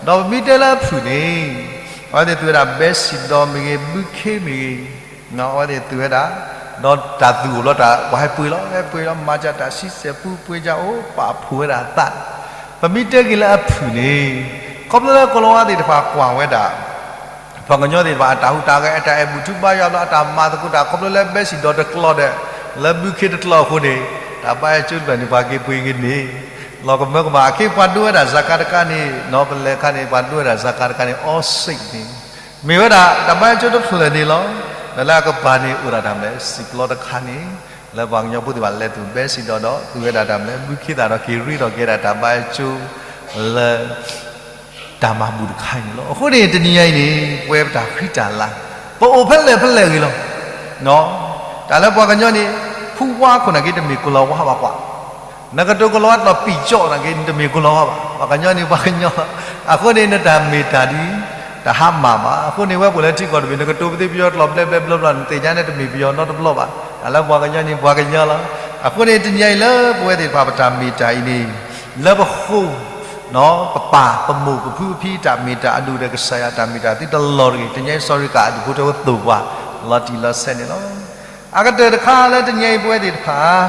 ဒီးပမ့ၢ်တဲလၢအဖုၣ်န့ၣ်, အဝဲသ့ၣ်သူၣ်ဝဲဒၣ်ဘဲစံၣ်ဒီးမ့ၢ်ဂ့ၤ ဘုခ့မ့ၢ်ဂ့ၤ, အဝဲသ့ၣ်သူၣ်ဝဲဒၣ်, ဒီးတၢ်သူၣ်အိၣ်လီၤတၢ် ပှၤဟဲပှ့ၤလီၤ ဟဲပှ့ၤလီၤ မၤစၢၤတၢ်ဆံဆဲၣ်ပူၤပှ့ၤကအိၣ် ပာ်ဖှိၣ်ဝဲဒၣ်အသး, ပမ့ၢ်တဲက့ၤလၢအဖုၣ်န့ၣ်, ခီဖျိလၢကလီၤဝါသ့ၣ်တဖၣ်ကွၢ်ဝဲဒၣ် ပှၤကညီသ့ၣ်တဖၣ် အတၢ်ဟူးတၢ်ဂဲၤ အတၢ်အဲၣ်ဘူၣ်ထူဘါယွၤဘျီ အတၢ်မၤသကိးတၢ် ခီဖျိလၢဘဲစံၣ်ဒီးတကျိၤဒီး, လၢဘုခ့တကျိၤအဃိန့ၣ်, တၢ်ဘါယွၤကၠိတဖျၢၣ်န့ၣ် ပှၤက့ၤပှ့ၤက့ၤန့ၣ်, လီၤကမၢကမၣ် အခ့ပှၤဒိဝဲဒၣ် ဇာတ်ကား တခါန့ၣ်, ပလဲၤခါန့ၣ် ပှၤဒိဝဲဒၣ် ဇာတ်ကား တခါန့ၣ် အီစ့းန့ၣ်, မ့ၢ်ဝဲဒၣ် တၢ်ဘါယွၤကၠိတဖျၢၣ်န့ၣ်လီၤ. ဒီးလၢအကပၤန့ၣ် အိၣ်ဒၣ်တၢ်မနုၤလဲၣ် စံၣ်ပျီတခါန့ၣ်, လၢပှၤကညီဖိသ့ၣ်တဖၣ်လဲၤသူၣ်ဘဲစံၣ်ဒီးဒီး သူၣ်ဝဲဒၣ်တၢ်မနုၤလဲၣ် ဘုခ့သးဒီးက့ၤရ့ဒီးကဲဒၣ်တၢ်ဘါယွၤကၠိ လၢ တၢ်မၤဘူၣ်တခါအံၤန့ၣ်လီၤ. အဃိန့ၣ် တနံၤညါအံၤန့ၣ် ပဝဲပတၢ်ဃံတၢ်လၤ, ပအိၣ်ဖဲလဲၣ်ဖဲလဲၣ်ဂ့ၤလီၤ. တၢ်လၢပှၤကညီန့ၣ် ဖူဝါခိၣ်နာ်က့ တမ့ၢ်ကလီၤဝါဘၣ်ကွၢ်, နကတိၤကလီၤဝါတလီၤပံာ်ကၠီၣ်နာ်က့ နတမ့ၢ်ကလီၤဝါဘၣ်, ပှၤကညီန့ၣ် ပှၤကညီလီၤ. အဃိန့ၣ် နတၢ်မ့ၢ်တၢ်ဒ် တဟါမၢ်ဘၣ်. အဃိန့ၣ် ဝဲပအိၣ်လၢထံကီၢ်တဘ့ၣ် နကတိၤပသ့ပယီၤတလီၤဘျဲဘျဲဘျီဘျီ နသ့ၣ်ညါန့ၣ် တမ့ၢ်ပယီၤနီတဘျီဘၣ်. တၢ်လၢပှၤကညီန့ၣ် ပှၤကညီလီၤ. အဃိန့ၣ် တနံၤညါအံၤလၢပဝဲသ့ၣ်တဖၣ်ပတၢ်မ့ၢ်တၢ်အံၤန့ၣ် လၢပဃိ ပပၢ်ပမိၢ်ပဖုပဖံတၢ်မ့ၢ်တၢ်အဒိၣ်ဒီး ကစၢ်ယွၤတၢ်မ့ၢ်တၢ်သုတလီၤတဂ့ၤ. တနံၤညါအံၤ စီၤရ့ကၤအဒူၣ်ဖိထၢဖိသိၣ်ပှၤ လီၤတံၢ်လီၤဆဲးန့ၣ်လီၤ. အကတၢၢ်တခါလၢတနံၤညါအံၤပဝဲသ့ၣ်တဖၣ်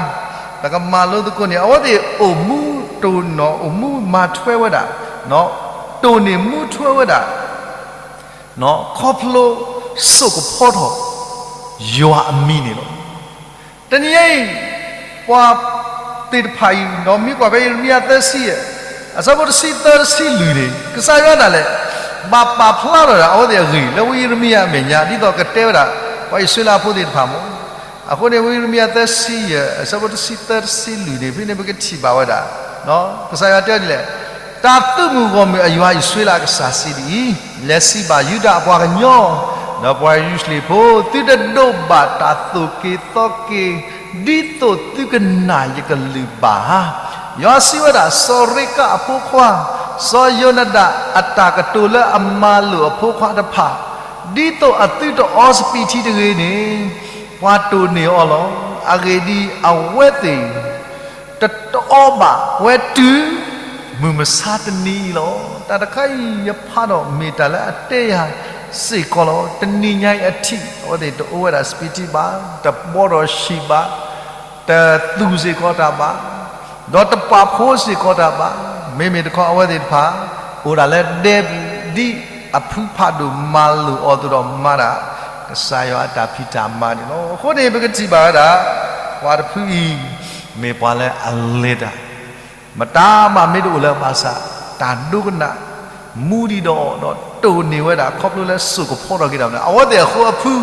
ပကမၤလိသကိးန့ၣ် အဝဲသ့ၣ်အိၣ်မူတိၢ်နီၣ် အိၣ်မူမၤထွဲဝဲဒၣ်, တိၢ်န့ၢ်မူထွဲဝဲဒၣ် ခီဖျိစိာ်ကဖီထီၣ် ယွၤအမံၤန့ၣ်လီၤ. တနံၤညါအံၤ ပှၤသ့ၣ်တဖၣ်အံၤ ဒီးမ့ၢ်ကွၢ်ဖဲယံးရမံယၤသၢဆံယဲၢ် အဆၢဖိတဆံသၢတဆံလွံၢ်န့ၣ် ကစၢ်ယွၤဒၣ်လဲာ် ဘၣ်ပာ်ဖျါထီၣ်ဒၣ်အဝဲသ့ၣ်အဂ့ၢ် လၢဝံယံးရမံယၤအမဲာ်ညါ ဒ်သိးကတဲဝဲဒၣ် ပှၤအံၣ်စရ့လးဖိသ့ၣ်တဖၣ်မ့ၢ်. အဃိန့ၣ် ဝံယံးရမံယၤသၢဆံယဲၢ် အဆၢဖိတဆံသၢတဆံလွံၢ်န့ၣ် ဖဲန့ၣ်ပကထံၣ်ဘၣ်ဝဲဒၣ် ကစၢ်ယွၤတဲဒ်လဲၣ်, တၢ်သုးမုၢ်ဂီၢ်မုၢ်အယွၤအံၣ်စရ့လးအကစၢ်စံးဒ်အံၤ, လဲၤစံးဘၣ်ယူဒၤအပှၤကညီ ဒီးပှၤယရူၤၡလ့ၣ်ဖိ, သုတဒိးဘၣ်တၢ်သိၣ်က့ၤသီက့ၤ ဒ်သိးသုကနာ်ယကလုၢ်ဘၣ်ဧါ. ယွၤစံးဝဲဒၣ်, စီၤရ့ကးအဖိခွါ, စီၤယိၤနဒၤအတၢ်ကတိၤလၢအမၤလိာ်အဖိခွါတဖၣ်, ဒ်သိးအသုတအီစပံးထံတဂ့ၤန့ၣ်, ပှၤတိၢ်န့ၢ်အီၤလီၤ. အဂ့ၢ်ဒ်အံၤ, အဝဲသ့ၣ် တတအီဘၣ်ဝဲတုၤ မုၢ်မဆါတနံၤအံၤလီၤ. တၢ်တခါအံၤယဖးဒီးမ့ၢ်တၢ်လၢအတဲယၤစ့ၢ်ကီးလီၤ. တနံၤညါအံၤအထံး အဝဲသ့ၣ်တအိၣ်ဝဲဒၣ်စပံးထံဘၣ်, တဘှီထီၣ်ဆံးဘၣ်, တသူၣ်စ့ၢ်ကီးတၢ်ဘၣ်, ဒီးတပာ်ဖှိၣ်စ့ၢ်ကီးတၢ်ဘၣ်. မ့မ့ၢ်တခီအဝဲသ့ၣ်တဖၣ် အိၣ်ဒၣ်လၢဒဲပူၤ ဒ်အဖုဖးဒိၣ်မၤလိာ်အီၤအသိးဒီးမၤဒၣ် ကစၢ်ယွၤအတၢ်ဖံးတၢ်မၤန့ၣ်လီၤ. အဃိန့ၣ် ပကထံၣ်ဘၣ်ဝဲဒၣ် ပှၤတဖုအံၤ မ့ၢ်ပှၤလၢအလဲၤတၢ် မတၤမးမ့ၢ်တအိၣ်လၢၤဘၣ်ဆၣ် တၢ်ဒိကနၣ် မူဒံးဒီးအီၤဒီးတိၢ်န့ၢ်ဝဲဒၣ် ခီဖျိလၢစိာ်ကဖီထီၣ်က့ၤတၢ်မနုၤ အဝဲသ့ၣ်အဃိအဖု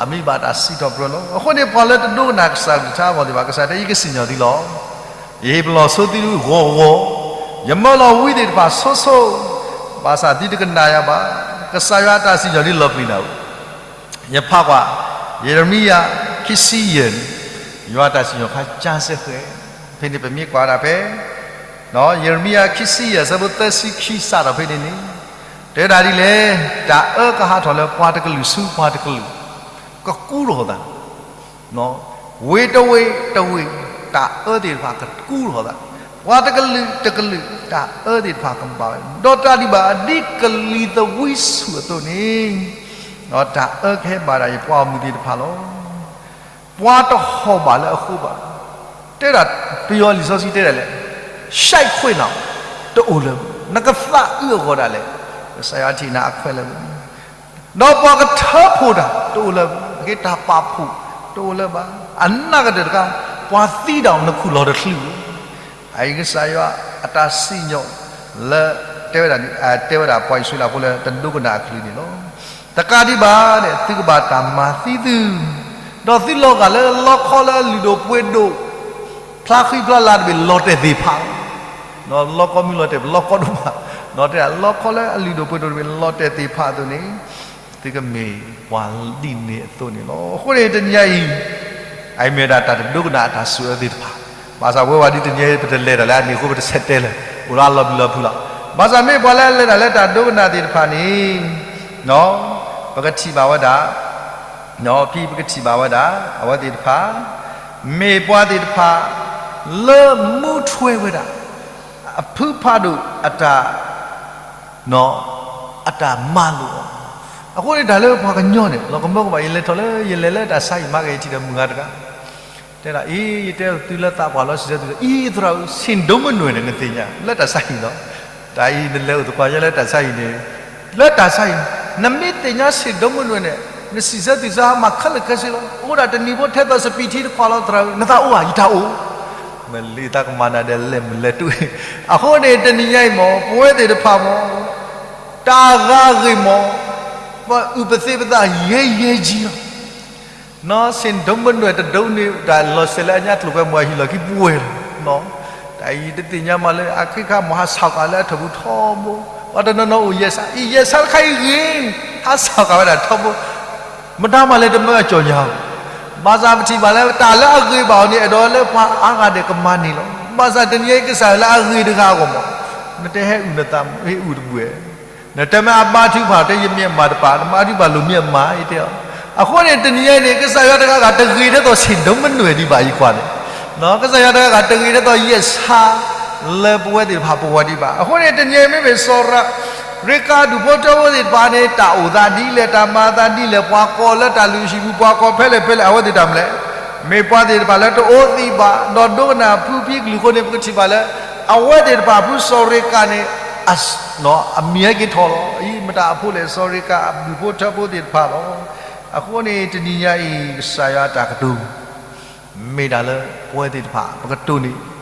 အမံၤဘၣ်တၢ်စံးထီၣ်ပတြၢၤလီၤ. အဃိန့ၣ် ပှၤလၢတဒိကနၣ်ကစၢ်ကလုၢ်ကထါအဂီၢ်သ့ၣ်တဖၣ် ကစၢ်တဲ ယကစံၣ်ညီၣ်သုလီၤ. ယဟ့ၣ်ပလီၢ်ဆိသုဂီၢ်ဂီၢ်, ယမၢလီၤဝံသ့ၣ်တဖၣ်ဆိဆိ, ဘၣ်ဆၣ်သုတကနၣ်ယၤဘၣ်. ကစၢ်ယွၤအတၢ်စံၣ်ညီၣ်ဒ်လီၤပျံၤနၤဧိၤ ယဖးကွၢ် ယံးရမံယၤ ခံဆံယဲၢ်န့ၣ် ယွၤအတၢ်စံၣ်ညီၣ်ခါကၢစဲဃဲ, ဖဲန့ၣ်ပမ့ၢ်ကွၢ်ဒၣ်ဖဲ ယံးရမံယၤ ခံဆံယဲၢ် အဆၢဖိသၢဆံခံစးထီၣ်ဖဲန့ၣ်န့ၣ် တဲဒၣ်ဒ်လဲၣ်, တၢ်အၢကဟးထီၣ်လၢပှၤတကလုာ်ဆူပှၤတကလုာ်, ကကူထီၣ်သး, ဝ့ၢ်တဝ့ၢ်တဝ့ၢ်, တၢ်အၢသ့ၣ်တဖၣ်ကကူထီၣ်သး, ပှၤတကလုာ်တကလုာ် တၢ်အၢသ့ၣ်တဖၣ်ကဘၣ်ဝဲ, ဒီးတၢ်ဒံးဘၣ်ဒ်ကလံၤသဝံဆူၣ်အသိးန့ၣ်, တၢ်အၢကဟဲဘၣ်ဒၣ်ယပှၤအီၣ်မူးသ့ၣ်တဖၣ်လီၤ. ပှၤတဟီၣ်ဘၣ်လၢအဃိဘၣ်, တဲဒၣ်ပယီၤလံာ်စီဆှံတဲဒၣ်လဲၣ်, ရှဲခွေးနီၤ, တအိၣ်လၢၤဘၣ်, နကသးအုးအဂီၢ်ဒၣ်လဲာ်, ကစၢ်ယွၤထံၣ်နၤအခွဲးလၢာ်ဘၣ်, ဒီးပှၤကထၢဖှိၣ်တၢ်တအိၣ်လၢၤဘၣ်, အက့တၢ်ပာ်ဖှိၣ်တအိၣ်လၢၤဘၣ်, အနၢ်ကတၢၢ်တခါ, ပှၤသံတၢ်နခူၣ်လီၤတချုး, အအံၤကစၢ်ယွၤအတၢ်စံၣ်ညီၣ်လၢ တဲဝဲဒၣ်, တဲဝဲဒၣ်ပှၤအံၣ်စရ့လးဖိလၢတဒိကနၣ်အကလုၢ်န့ၣ်လီၤ. တကးဒံးဘၣ်န့ၣ် သုကဘၣ်တၢ်မၤသံသု, ဒီးသုလီၤဂာ်လၢလီခီလၢအလုၢ်ဒိၣ်ပှ့ၤဒိၣ်, ဖျါဃံဖျါလၤတဘ့ၣ်လီၤတဲာ်သ့ၣ်ဖး, လီခီမုၢ်လီၤတဲာ် လီခီဒိၣ်မး, တဲလီခီလၢအလုၢ်ဒိၣ်ပှ့ၤဒိၣ်တဘ့ၣ်လီၤတဲာ်သ့ၣ်ဖးအသိးန့ၣ်, သုကမ့ၢ်ပှၤဒ်န့ၣ်အသိးန့ၣ်လီၤ. အဃိန့ၣ်တနံၤညါအံၤ, အအံၤမ့ၢ်ဒၣ်တၢ်တဒိကနၣ်အတၢ်ဆိၣ်အၢသ့ၣ်တဖၣ်, ဘၣ်ဆၣ်ပဝဲဝဲဒ်တနံၤညါအံၤ ပတလဲၤတၢ်လၢအန့ၣ်အဃိ ပတဆဲးတဲလၢၤ, အိၣ်ဒီးအလီၤဘျံးလီၤဖုးလီၤ. ဘၣ်ဆၣ်မ့ၢ်ပှၤလၢအလဲၤတၢ်လၢတၢ်ဒိကနၣ်သ့ၣ်တဖၣ်န့ၣ်, ပကထံၣ်ဘၣ်ဝဲဒၣ်, ဖဲပကထံၣ်ဘၣ်ဝဲဒၣ် အဝဲသ့ၣ်တဖၣ်, မ့ၢ်ပှၤသ့ၣ်တဖၣ် လၢမူထွဲဝဲဒၣ် အဖုဖးဒိၣ်အတၢ် အတၢ်မၤလိာ်အီၤ. အဃိန့ၣ်တၢ်လၢပှၤကညီန့ၣ် လီၤကမၢကမၣ်, ယလဲၤထီၣ်လၢ ယလဲၤလၢတၢ်ဆါဟံၣ်မၤက့ၤထံၣ်ဒီးမုၢ်ဂၤတဂၤ, တဲဒၣ်အံၤ ယတဲသုလၢသးပှၢ်လီၤ စံးဆၢသု, အံၤ သရၣ်ဧၢ, ဆ့ၣ်ဒိမနွဲၣ်န့ၣ် နသ့ၣ်ညါ လၢတၢ်ဆါဟံၣ်လီၤ. တၢ်အံၤနလဲၤအိၣ်သပှၢ်ညါလၢတၢ်ဆါဟံၣ်န့ၣ်, လၢတၢ်ဆါဟံၣ်, နမ့ၢ်သ့ၣ်ညါဆ့ၣ်ဒိမနွဲၣ်န့ၣ် နစံးဆၢသုစၢ်ဟါမၢ်ခဲလၢာ်ခဲဆ့လီၤ. အိၣ်ဒၣ်တနံၤဖိထဲသိးစပံးထံတခွးလီၤ သရၣ်ဧၢ, နသးအိၣ်ဧါ, ယတၢ်အိၣ် မ့ၢ်လံသးကမၤနၤဒီးလဲၤမုၢ်လဲၤတူၢ်. အဃိန့ၣ် တနံၤညါအံၤမ့ၢ် ပဝဲသ့ၣ်တဖၣ်မ့ၢ် တၢ်ဂၤဂ့ၤမ့ၢ် ပအုၣ်ပသ့ပသးယဲယဲကံလီၤ. နီၢ် ဆ့ၣ်ဒိမနွဲၣ်တဒိးန့ၢ်တၢ်လီၤစဲၤလၢအညါကျိၤဖဲမုၢ်အဟံၣ်လီၤခံပှဲၤလီၤ. တၢ်အံၤတသ့ၣ်ညါမးလၢအခဲခါမ့ၢ်ဟးဆှီၣ်ဃာ်လၢအထၢၣ်ပူၤထီဘိ, ပှၤတနီၤနီၤအိၣ်ယဲၢ်ဆါ, အံၤယဲၢ်ဆါတခါအံၤဂ့ၤ, ဟးဆှီၣ်ဃာ်ဝဲဒၣ်ထီဘိ မတၤမၤလဲၤတမၢအကၠီၣ်ညါ, ဘၣ်ဆၣ်ပထံၣ်ဘၣ်လၢတၢ်လၢအဂ့ၤဘၣ်အီၤန့ၣ် အဲၣ်ဒိးလၢပှၤအါဂၤဒဲးကမၤန့ၢ်လီၤ. ဘၣ်ဆၣ်တနံၤအံၤကစၢ်ယွၤလၢအဂ့ၤတဂၤအဂီၢ်မး, နတဟဲအုၣ်နသးမ့ၢ်အုၣ်တဘှဲၣ်, နတဲမ့ၢ်အဘါထုကဖၣ် တဲယမ့ၢ်အမၤတပာ်, နဘါထုကဖၣ်လိၣ်မ့ၢ်အမၤအံၤတဲအီၤ. အဃိန့ၣ် တနံၤအံၤန့ၣ် ကစၢ်ယွၤတဂၤဂၤတဂ့ၤထဲသိးဆ့ၣ်ဒိမနွဲၣ်ဒံးဘၣ်အံၤကွၢ်န့ၣ်, ကစၢ်ယွၤတဂၤဂၤတဂ့ၤထဲသိးယဲၢ်ဆါ လၢပဝဲသ့ၣ်တဖၣ်ပဂီၢ်ဒံးဘၣ်. အဃိန့ၣ် တနံၤအံၤမ့မ့ၢ်စီၤရ့ကၤဒူၣ်ဖိထၢဖိသ့ၣ်တဖၣ်န့ၣ် တၢ်အိၣ်သးဒ်လဲၣ်, တၢ်မၤအသးဒ်လဲၣ်, ပှၤကိးလၢတၢ်လုၢ်ဟံၣ်ပူၤ ပှၤကိးဖဲလဲၣ်ဖဲလဲၣ် အဝဲသ့ၣ်တၢ်မနုၤလဲၣ်, မ့ၢ်ပှၤသ့ၣ်တဖၣ်လၢတအိၣ်သံးဘၣ်, ဒီးဒိကနၣ်ဖုဖံကလုၢ်အဃိန့ၣ် ပကထံၣ်ဘၣ်လၢ အဝဲသ့ၣ်တဖၣ်ဖုစီၤရ့ကၤန့ၣ် အမံၤဟဲက့ၤထီၣ်လီၤ. အံၤမတၤအဖိလဲၣ်, စီၤရ့ကၤအဒူၣ်ဖိထၢဖိသ့ၣ်တဖၣ်လီၤ. အဃိန့ၣ် တနံၤညါအံၤ ကစၢ်ယွၤအတၢ်ကတိၤ မ့ၢ်ဒၣ်လၢပဝဲသ့ၣ်တဖၣ် ပကတိၤန့ၣ်, ဒီး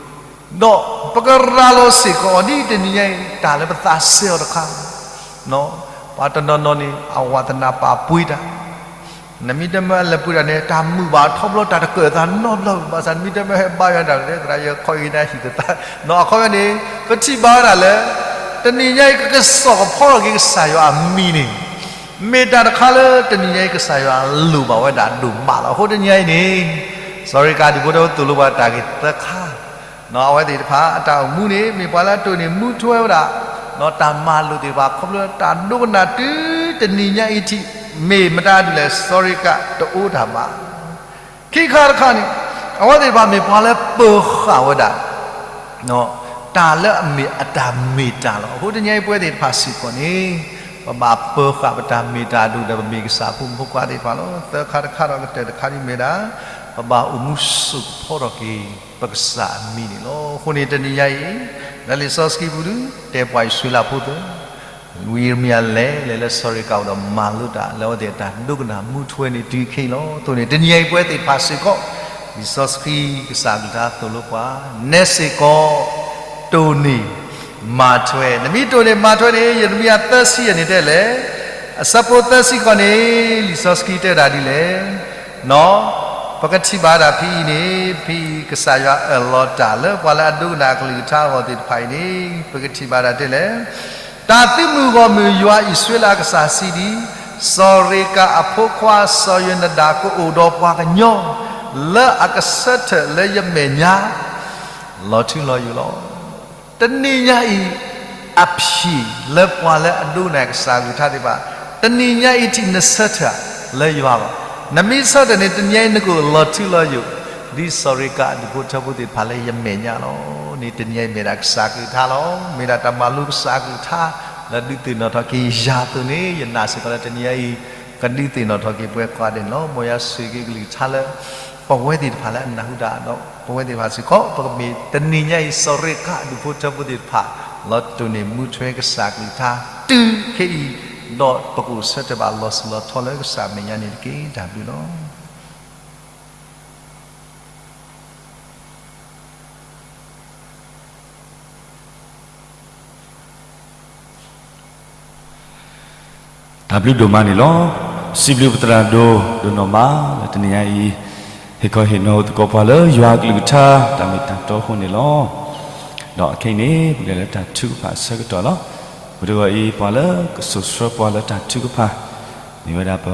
ပကရၤလီၤစ့ၢ်ကီးအီၤဒ်တနံၤညါအံၤ တၢ်လၢပသးစဲအီၤတခါ, ပှၤတနီၤနီၤန့ၣ် အဝးသနၢ်ပာ်ပှ့ၤတၢ်, နမ့ၢ်တဲမ့ၢ်အလဲၤပှ့ၤတၢ်န့ၣ် တၢ်မုာ်ဘၣ်ထီဘိလီၤ တၢ်တကၢၣ်အသးနီတဘျီ, ဘၣ်ဆၣ်နမ့ၢ်တဲမ့ၢ်ဟဲဘါယွၤတၢ်န့ၣ် သရၣ် ယခီဂ့ၤနၤဟံၣ်သသး, အခီပညီန့ၣ် ပထံၣ်ဘၣ်ဝဲဒၣ်လၢ တနံၤညါအံၤ ကကစီၣ်ကဖီထီၣ်က့ၤကစၢ်ယွၤအမံၤန့ၣ် မ့ၢ်တၢ်တခါလၢတနံၤညါအံၤ ကစၢ်ယွၤလိၣ်ဘၣ်ဝဲဒၣ်ဒိၣ်မးလီၤ. အဃိတနံၤညါအံၤန့ၣ် စီၤရ့ကၤဒူၣ်ဖိထၢဖိသိၣ်လိပှၤတၢ်ဂ့ၢ်သၢခါ, အဝဲသ့ၣ်တဖၣ်အတၢ်အိၣ်မူန့ၣ် မ့ၢ်ပှၤလၢအတိၢ်န့ၢ်မူထွဲဝဲဒၣ် တၢ်မၤလိာ်သ့ၣ်တဖၣ် ခီဖျိတၢ်ဒိကနၣ်တုၤတနံၤညါအံၤထံး မ့ၢ်မတၤဒ်လဲၣ် စီၤရ့ကၤတအိၣ်တၢ်ဘၣ်. ခံခါတခါန့ၣ် အဝဲသ့ၣ်တဖၣ်မ့ၢ်ပှၤလၢပၢၤဃာ်ဝဲဒၣ် တၢ်လၢအမ့ၢ်အတၢ်မ့ၢ်တၢ်လီၤ. အဃိတနံၤအံၤပဝဲသ့ၣ်တဖၣ်စ့ၢ်ကီးန့ၣ် ပဘၣ်ပၢၤဃာ်ပတၢ်မ့ၢ်တၢ်ဒိၣ်ဒီး ပမ့ၢ်ကစၢ်ဖိမုၣ်ဖိခွါသ့ၣ်တဖၣ်လီၤ. သၢခါတခါဒီးကတၢၢ်တခါဒ်မ့ၢ်ဒၣ် ပဘၣ်အိၣ်မူစိာ်ကဖီထီၣ်က့ၤ ပကစၢ်အမံၤန့ၣ်လီၤ. အဃိန့ၣ်တနံၤညါအံၤ လၢလံာ်စီဆှံပူၤဒု တဲပှၤအံၣ်စရ့လးဖိသ့ၣ် ဝံယံးရမံယၤလဲၤ လဲၤလၢစီၤရ့ကၤအိၣ်ဒီးမၤလိတၢ် လၢအဝဲသ့ၣ်အတၢ်ဒိကနၣ်မူထွဲန့ၣ်တုၤခဲအံၤလီၤ. အဃိန့ၣ် တနံၤအံၤပဝဲသ့ၣ်တဖၣ်စ့ၢ်ကီး လံာ်စီဆှံကစၢ်အကလုၢ်ကထါသိၣ်လိပှၤ နဲစ့ၢ်ကီး တိၢ်န့ၢ်မၤထွဲ, နမ့ၢ်တိၢ်န့ၢ်မၤထွဲန့ၣ် ယံးရမံယၤသၢဆံယဲၢ်န့ၣ်တဲလဲၣ်, အဆၢဖိသၢဆံဃိးန့ၣ် လံာ်စီဆှံတဲဒၣ်ဒ်လဲၣ်, နီၢ် ပကထံၣ်ဘၣ်ဒၣ်ဖဲအံၤန့ၣ် ဖဲအံၤကစၢ်ယွၤအၢၣ်လီၤတၢ်လၢပှၤလၢအဒိကနၣ်အကလုၢ်ကထါအဂီၢ်သ့ၣ်တဖၣ်အံၤန့ၣ် ပကထံၣ်ဘၣ်ဒၣ်တဲလဲၣ်, တၢ်သုးမုၢ်ဂီၢ်မုၢ်ယွၤအံၣ်စရ့လးအကစၢ်စံးဒ်, စီၤရ့ကၤအဖိခွါစီၤယိၤနဒၤကအိၣ်ဒီးပှၤကညီ လၢအကဆၢထၢၣ်လၢယမဲာ်ညါ လီၤထူလီၤယိာ်လီၤ. တနံၤညါအံၤ အဖံးလၢပှၤလၢအဒိကနၣ်ကစၢ်ကလုၢ်ကထါသ့ၣ်တဖၣ်, တနံၤညါအံၤထံၣ်နဆၢထၢၣ်လၢယွၤလီၤ. နမ့ၢ်ဆၢထၢၣ်န့ၣ် တနံၤညါအံၤနကအိၣ်လီၤထူလီၤယိာ်, ဒ်စီၤရ့ကးအဒူၣ်ဖိထၢဖိသ့ၣ်တဖၣ်လၢယမဲာ်ညါလီၤ. န့ၣ်တနံၤညါအံၤမ့ၢ်ဒၣ်ကစၢ်ကလုၢ်ကထါလီၤ. မ့ၢ်ဒၣ်တၢ်မၤလိကစၢ်ကလုၢ်ကထါ လၢဒုးသ့ၣ်နီၣ်ထီၣ်က့ၤယၤအသိးန့ၣ် ယနာ်စ့ၢ်ကီးလၢတနံၤညါအံၤ ကဒုးသ့ၣ်နီၣ်ထီၣ်က့ၤပှၤကိးဂၤဒဲးန့ၣ်လီၤ. မ်ယွၤဆိၣ်ဂ့ၤက့ၤကလုၢ်ကထါလၢ ပဝဲသ့ၣ်တဖၣ်လၢအနၢ်ဟူတၢ်ဒီး ပဝဲသ့ၣ်တဖၣ်စ့ၢ်ကီး ပကမ့ၢ်တနံၤညါအံၤ စီၤရ့ကးအဒူၣ်ဖိထၢဖိသ့ၣ်တဖၣ် လီၤတိၢ်န့ၢ်မူထွဲကစၢ်ကလုၢ်ကထါ တုၤခဲအံၤ, ဒီးပကအိၣ်ဆၢထၢၣ်ဘၣ်လီၤစိၤလီၤထီလၢကစၢ်အမဲာ်ညါန့ၣ်တက့ၢ်. တၢ်ဘျုးလီၤ. တၢ်ဘျုးဒိၣ်မးန့ၣ်လီၤ. စံးဘျုးပသရၣ်ဒိၣ်ဒိၣ်နီၢ်မး လၢတနံၤညါအံၤ ဟ့ၣ်ခီဟ့ၣ်နီၤသကိးပှၤလၢယွၤအကလုၢ်ကထါ တၢ်မ့ၢ်တၢ်တီအဃိန့ၣ်လီၤ. ဒီးခဲအံၤန့ၣ် ပကလဲၤလၢတၢ်ထုကဖၣ်အဆၢကတီၢ်လီၤ. ပတဂီၤအံၤ ပှၤလၢကစိာ်ဆှၢပှၤလၢတၢ်ထုကဖၣ် မ့ၢ်ဝဲဒၣ်ပ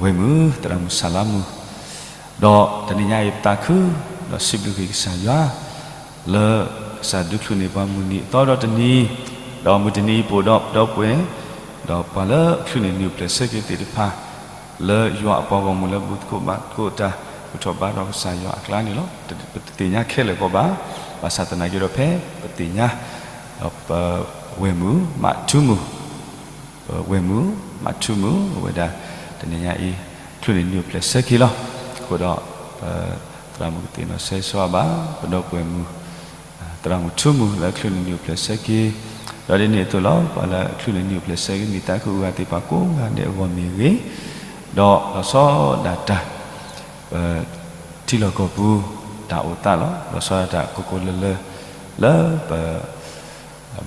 ဝဲၢ်မုၣ် သရၣ်မုၣ်စၢ်လါမုၣ် ဒီးတနံၤညါအံၤပသးခု ဒီးစံးဘျုးက့ၤကစၢ်ယွၤ လၢကစၢ်ဒုးချုးန့ၢ်ပှၤမုၢ်နံၤအသီဒီးတနံၤ, ဒီးမုၢ်တနံၤအံၤပအိၣ်ဒီးပဒီပုၢ်ဝဲၢ်, ဒီးပှၤလၢချုးန့ၢ်နံၣ်အိၣ်ဖျဲၣ်ဆၢက့ၤသ့ၣ်တဖၣ်, လၢယွၤအပှၤဂီၢ်မုၢ်လၢဘူၣ်သကိးဘါသကိးတၢ် ဘူၣ်ထီၣ်ဘါထီၣ်ကစၢ်ယွၤအကျါန့ၣ်လီၤ. ပတသ့ၣ်ညါခဲလၢာ်ကီးဘၣ်, ဘၣ်ဆၣ်သနာ်က့ဒီးဖဲပသ့ၣ်ညါ ဒီးပဝဲၢ်မုၣ်မးထူမုၣ် ပဝဲၢ်မုၣ်မးထူမုၣ် အဝဲဒၣ် တနံၤညါအံၤ ချုးန့ၢ်နံၣ်အိၣ်ဖျဲၣ်ဆၢက့ၤလီၤ. အဃိဒီး ပသရၣ်မုၣ်ကသ့ၣ်နီၣ်ဆၢဂ့ၤဆၢဝါဘၣ် ပဒီပုၢ်ဝဲၢ်မုၣ် သရၣ်မုၣ်ထူမုၣ်လၢချုးန့ၢ်နံၣ်အိၣ်ဖျဲၣ်ဆၢက့ၤ, ဒီးဒ်န့ၣ်အသိးလီၤ ပှၤလၢချုးန့ၢ်နံၣ်အိၣ်ဖျဲၣ်ဆၢက့ၤ မ့ၢ်တၢ်ကအိၣ်ဂၤသ့ၣ်တဖၣ်ကိးဂၤဒဲးအဂီၢ်မ့ၢ်ဂ့ၤ, ဒီးလီၤဆီဒၣ်တၢ် ပထံလီၢ်ကီၢ်ပူၤ တၢ်အိၣ်သးလီၤ. လီၤဆီဒၣ်တၢ်ကိးကိးလၢလၢ လၢပ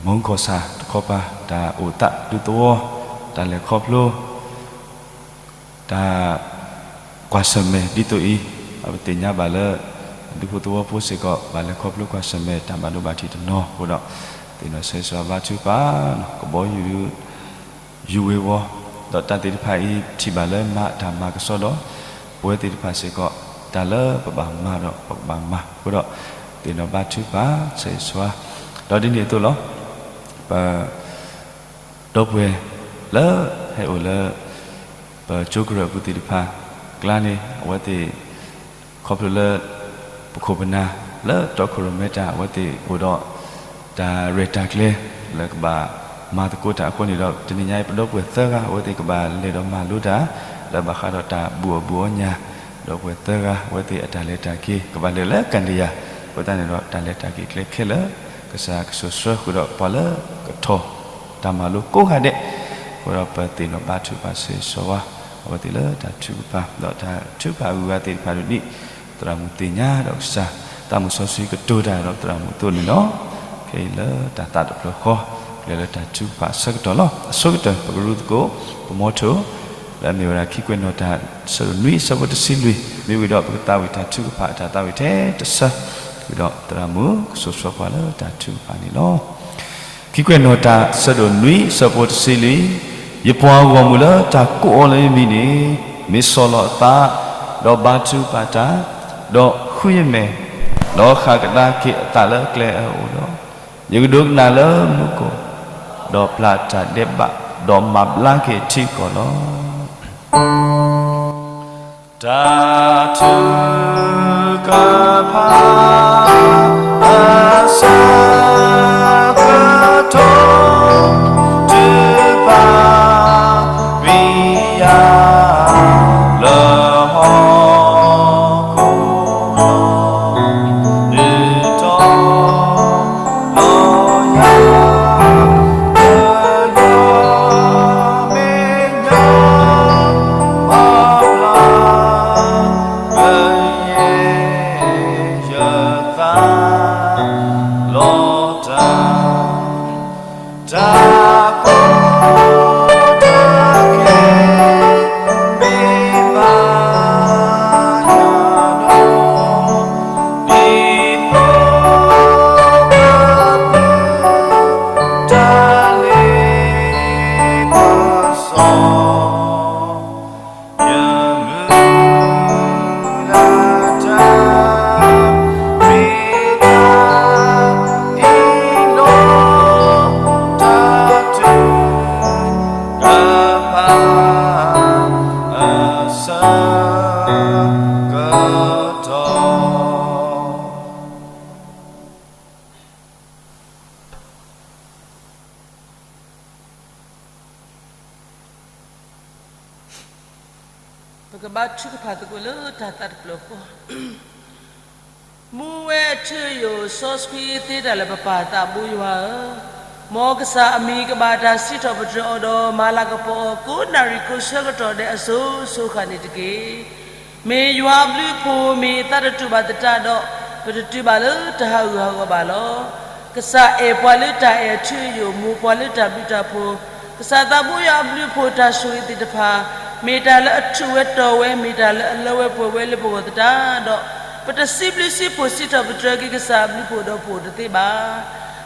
မူကီၢ်ဆၣ်တခီပၤ တၢ်အိၣ်သးဒူသဝီ တၢ်လဲၤခီဖျိ တၢ်ကွၢ်ဆၢၣ်မဲာ်ဒ်သိးအံၤ, ပသ့ၣ်ညါဘၣ်လၢ ဒူဖိသဝီဖိစ့ၢ်ကီး ဘၣ်လဲၤခီဖျိကွၢ်ဆၢၣ်မဲာ်တၢ်ဘၣ်ဒိဘၣ်ထံးတနီၤအဃိဒီး သ့ၣ်နီၣ်ဆၢဂ့ၤဆၢဝါဘါထုကဖၣ် ကဘီယူၤ ယူၤဝ့ၤဝီၤ, ဒီးတၢ်သ့ၣ်တဖၣ်အံၤ ထံၣ်ဘၣ်လၢမၤတၢ်မၤကစီဒီး ပဝဲသ့ၣ်တဖၣ်စ့ၢ်ကီး တၢ်လၢပဘၣ်မၤဒီးပကဘၣ်မၤအဃိဒီး သ့ၣ်နီၣ်ဘါထုကဖၣ် ဆၢဂ့ၤဆၢဝါ, ဒီးဒ်န့ၣ်အသိးလီၤ. ပ ဒီပုၢ်ဝဲၢ်လၢဟဲအိၣ်လၢ ပကၠိကရၢၢ်အပူၤသ့ၣ်တဖၣ် ကျါန့ၣ် အဝဲသ့ၣ် ခီဖျိလၢ ပခိၣ်ပနၢ်လၢတီခိၣ်ရိၣ်မဲတၢ် အဝဲသ့ၣ်အိၣ်ဒီး တၢ်ရဲၣ်တၢ်ကျဲၤ လၢကဘၣ်မၤသကိးတၢ်အဃိန့ၣ်ဒီး တနံၤညါအံၤ ပဒီပုၢ်ဝဲၢ်သၢဂၤ အဝဲသ့ၣ်ကဘၣ်လဲၤဒီးမၤလိတၢ် လၢဘၣ်ဃးဒီးတၢ်ဘူၣ်အီၣ်ဘူၣ်အီညၣ်, ဒီပုၢ်ဝဲၢ်သၢဂၤ အဝဲသ့ၣ်အတၢ်လဲၤတၢ်က့ၤ ကဘၣ်လဲၤလၢကန္ဒယၤ, အဃိသတးန့ၣ်ဒီး တၢ်လဲၤတၢ်က့ၤကျဲခဲလၢာ် ကစၢ်ကဆိၣ်ဆှၢဃုာ်ဒီးပှၤလၢကထီၣ်တၢ်မၤလိကိးဂၤဒဲး, အဃိဒီးပသ့ၣ်နီၣ်ဘါထုကဖၣ်ဆၢဂ့ၤဆၢဝါ အဝဲသ့ၣ်လၢတၢ်ထုကဖၣ် ဒီးတၢ်ထုကဖၣ်အဂုၤအဂၤသ့ၣ်တဖၣ်ဒ်န့ၣ် သရၣ်မုၣ်သ့ၣ်ညါဒီးကစၢ် သးမုၢ်စီဆှံကတိၤတၢ်ဒီးသရၣ်မုၣ်အသိးန့ၣ်လီၤ. ခဲအံၤလၢတၢ်သးတဖျၢၣ်ဃီ ကလဲၤလၢတၢ်ထုကဖၣ်အဆၢကတီၢ်လီၤ. အဆိကတၢၢ် ပကရူသကိး ပမီထိၣ် လၢအမ့ၢ်ဝဲဒၣ်ခံကွဲးနီၣ်တၢ် ဆၢဒိၣ်နွံအဆၢဖိတဆံလွံၢ် မ့ၢ်ဝံၤဒီးပကသးဝံၣ်တၢ်ထုကဖၣ်အတၢ်သးဝံၣ်ထဲတဆၢ, ဝံၤဒီးသရၣ်မုၣ်ကဆိၣ်ဆှၢပှၤလၢတၢ်ထုကဖၣ်န့ၣ်လီၤ. ခံကွဲးနီၣ်တၢ် ဆၢဒိၣ်နွံအဆၢဖိတဆံလွံၢ်, ယပှၤဂီၢ်မုၢ်လၢတၢ်ကိးအီၤလၢယမံၤန့ၣ် မ့ၢ်ဆီၣ်လီၤအသး, ဒီးဘါထုကဖၣ်တၢ်, ဒီးဃုယမဲာ်, ဒီးဃၣ်ကဒါက့ၤအသးလၢကျဲအအိၣ်ဒီး, ယကဒိကနၣ်လၢမူခိၣ်, ဒီးပျၢ်တၢ်ဒဲးဘး, ဒီးမၤဘျါက့ၤထံကီၢ်လီၤ. တၢ်ထုကဖၣ် အဆၢကတီၢ် တုၤဖးဝံယၤ လၢဟီၣ်ခိၣ် ဒုးတီၤ လီၤယၤ လၢယွၤမဲာ်ညါ ပာ်ဖျါ ကယဲၢ်ယသး ပကဘါထုကဖၣ်သကိးလၢတၢ်သးတဖျၢၣ်ဃီ. မူဝဲအထၢယိာ်စီဆှံသ့တၢ်လၢပပၢ်သးဘိယွၤဧၢ, မ်ကစၢ်အမံၤကဘၣ်တၢ်စံးထီၣ်ပတြၢၤအီၤဒီး မၤလၤကပီၤအီၤကိးနၣ်ရံၣ်ကိးဆၢကတီၢ်ဒဲးအစိၤစိၤဃၣ်န့ၣ်တက့ၢ်. မ့ၢ်ယွၤအဘျုးအဖှိၣ် မ့ၢ်သးတတူာ်ဘၣ်သတးဒီး, ပတတုၤဘၣ်လၢတၢ်ဟးဂူာ်ဟးဂီၤဘၣ်လီၤ. ကစၢ်အဲၣ်ပှၤလၢတၢ်အဲၣ်ထၢယိာ်, မိၢ်ပှၤလၢတၢ်ဘျုးတၢ်ဖှိၣ်, ကစၢ်သးဘိယွၤအဘျုးအဖှိၣ်တၢ်ဆိၣ်ဂ့ၤသ့ၣ်တဖၣ်, မ့ၢ်တၢ်လၢအထူၣ်ဝဲတီၢ်ဝဲ, မ့ၢ်တၢ်လၢအလၢဝဲပှဲၤဝဲလၢပဂီၢ်သတးဒီး, ပတစံးဘျုးစံးဖှိၣ်စံးထီၣ်ပတြၢၤက့ၤကစၢ်အဘျုးအဖှိၣ်ဒီးပအိၣ်တသ့ဘၣ်.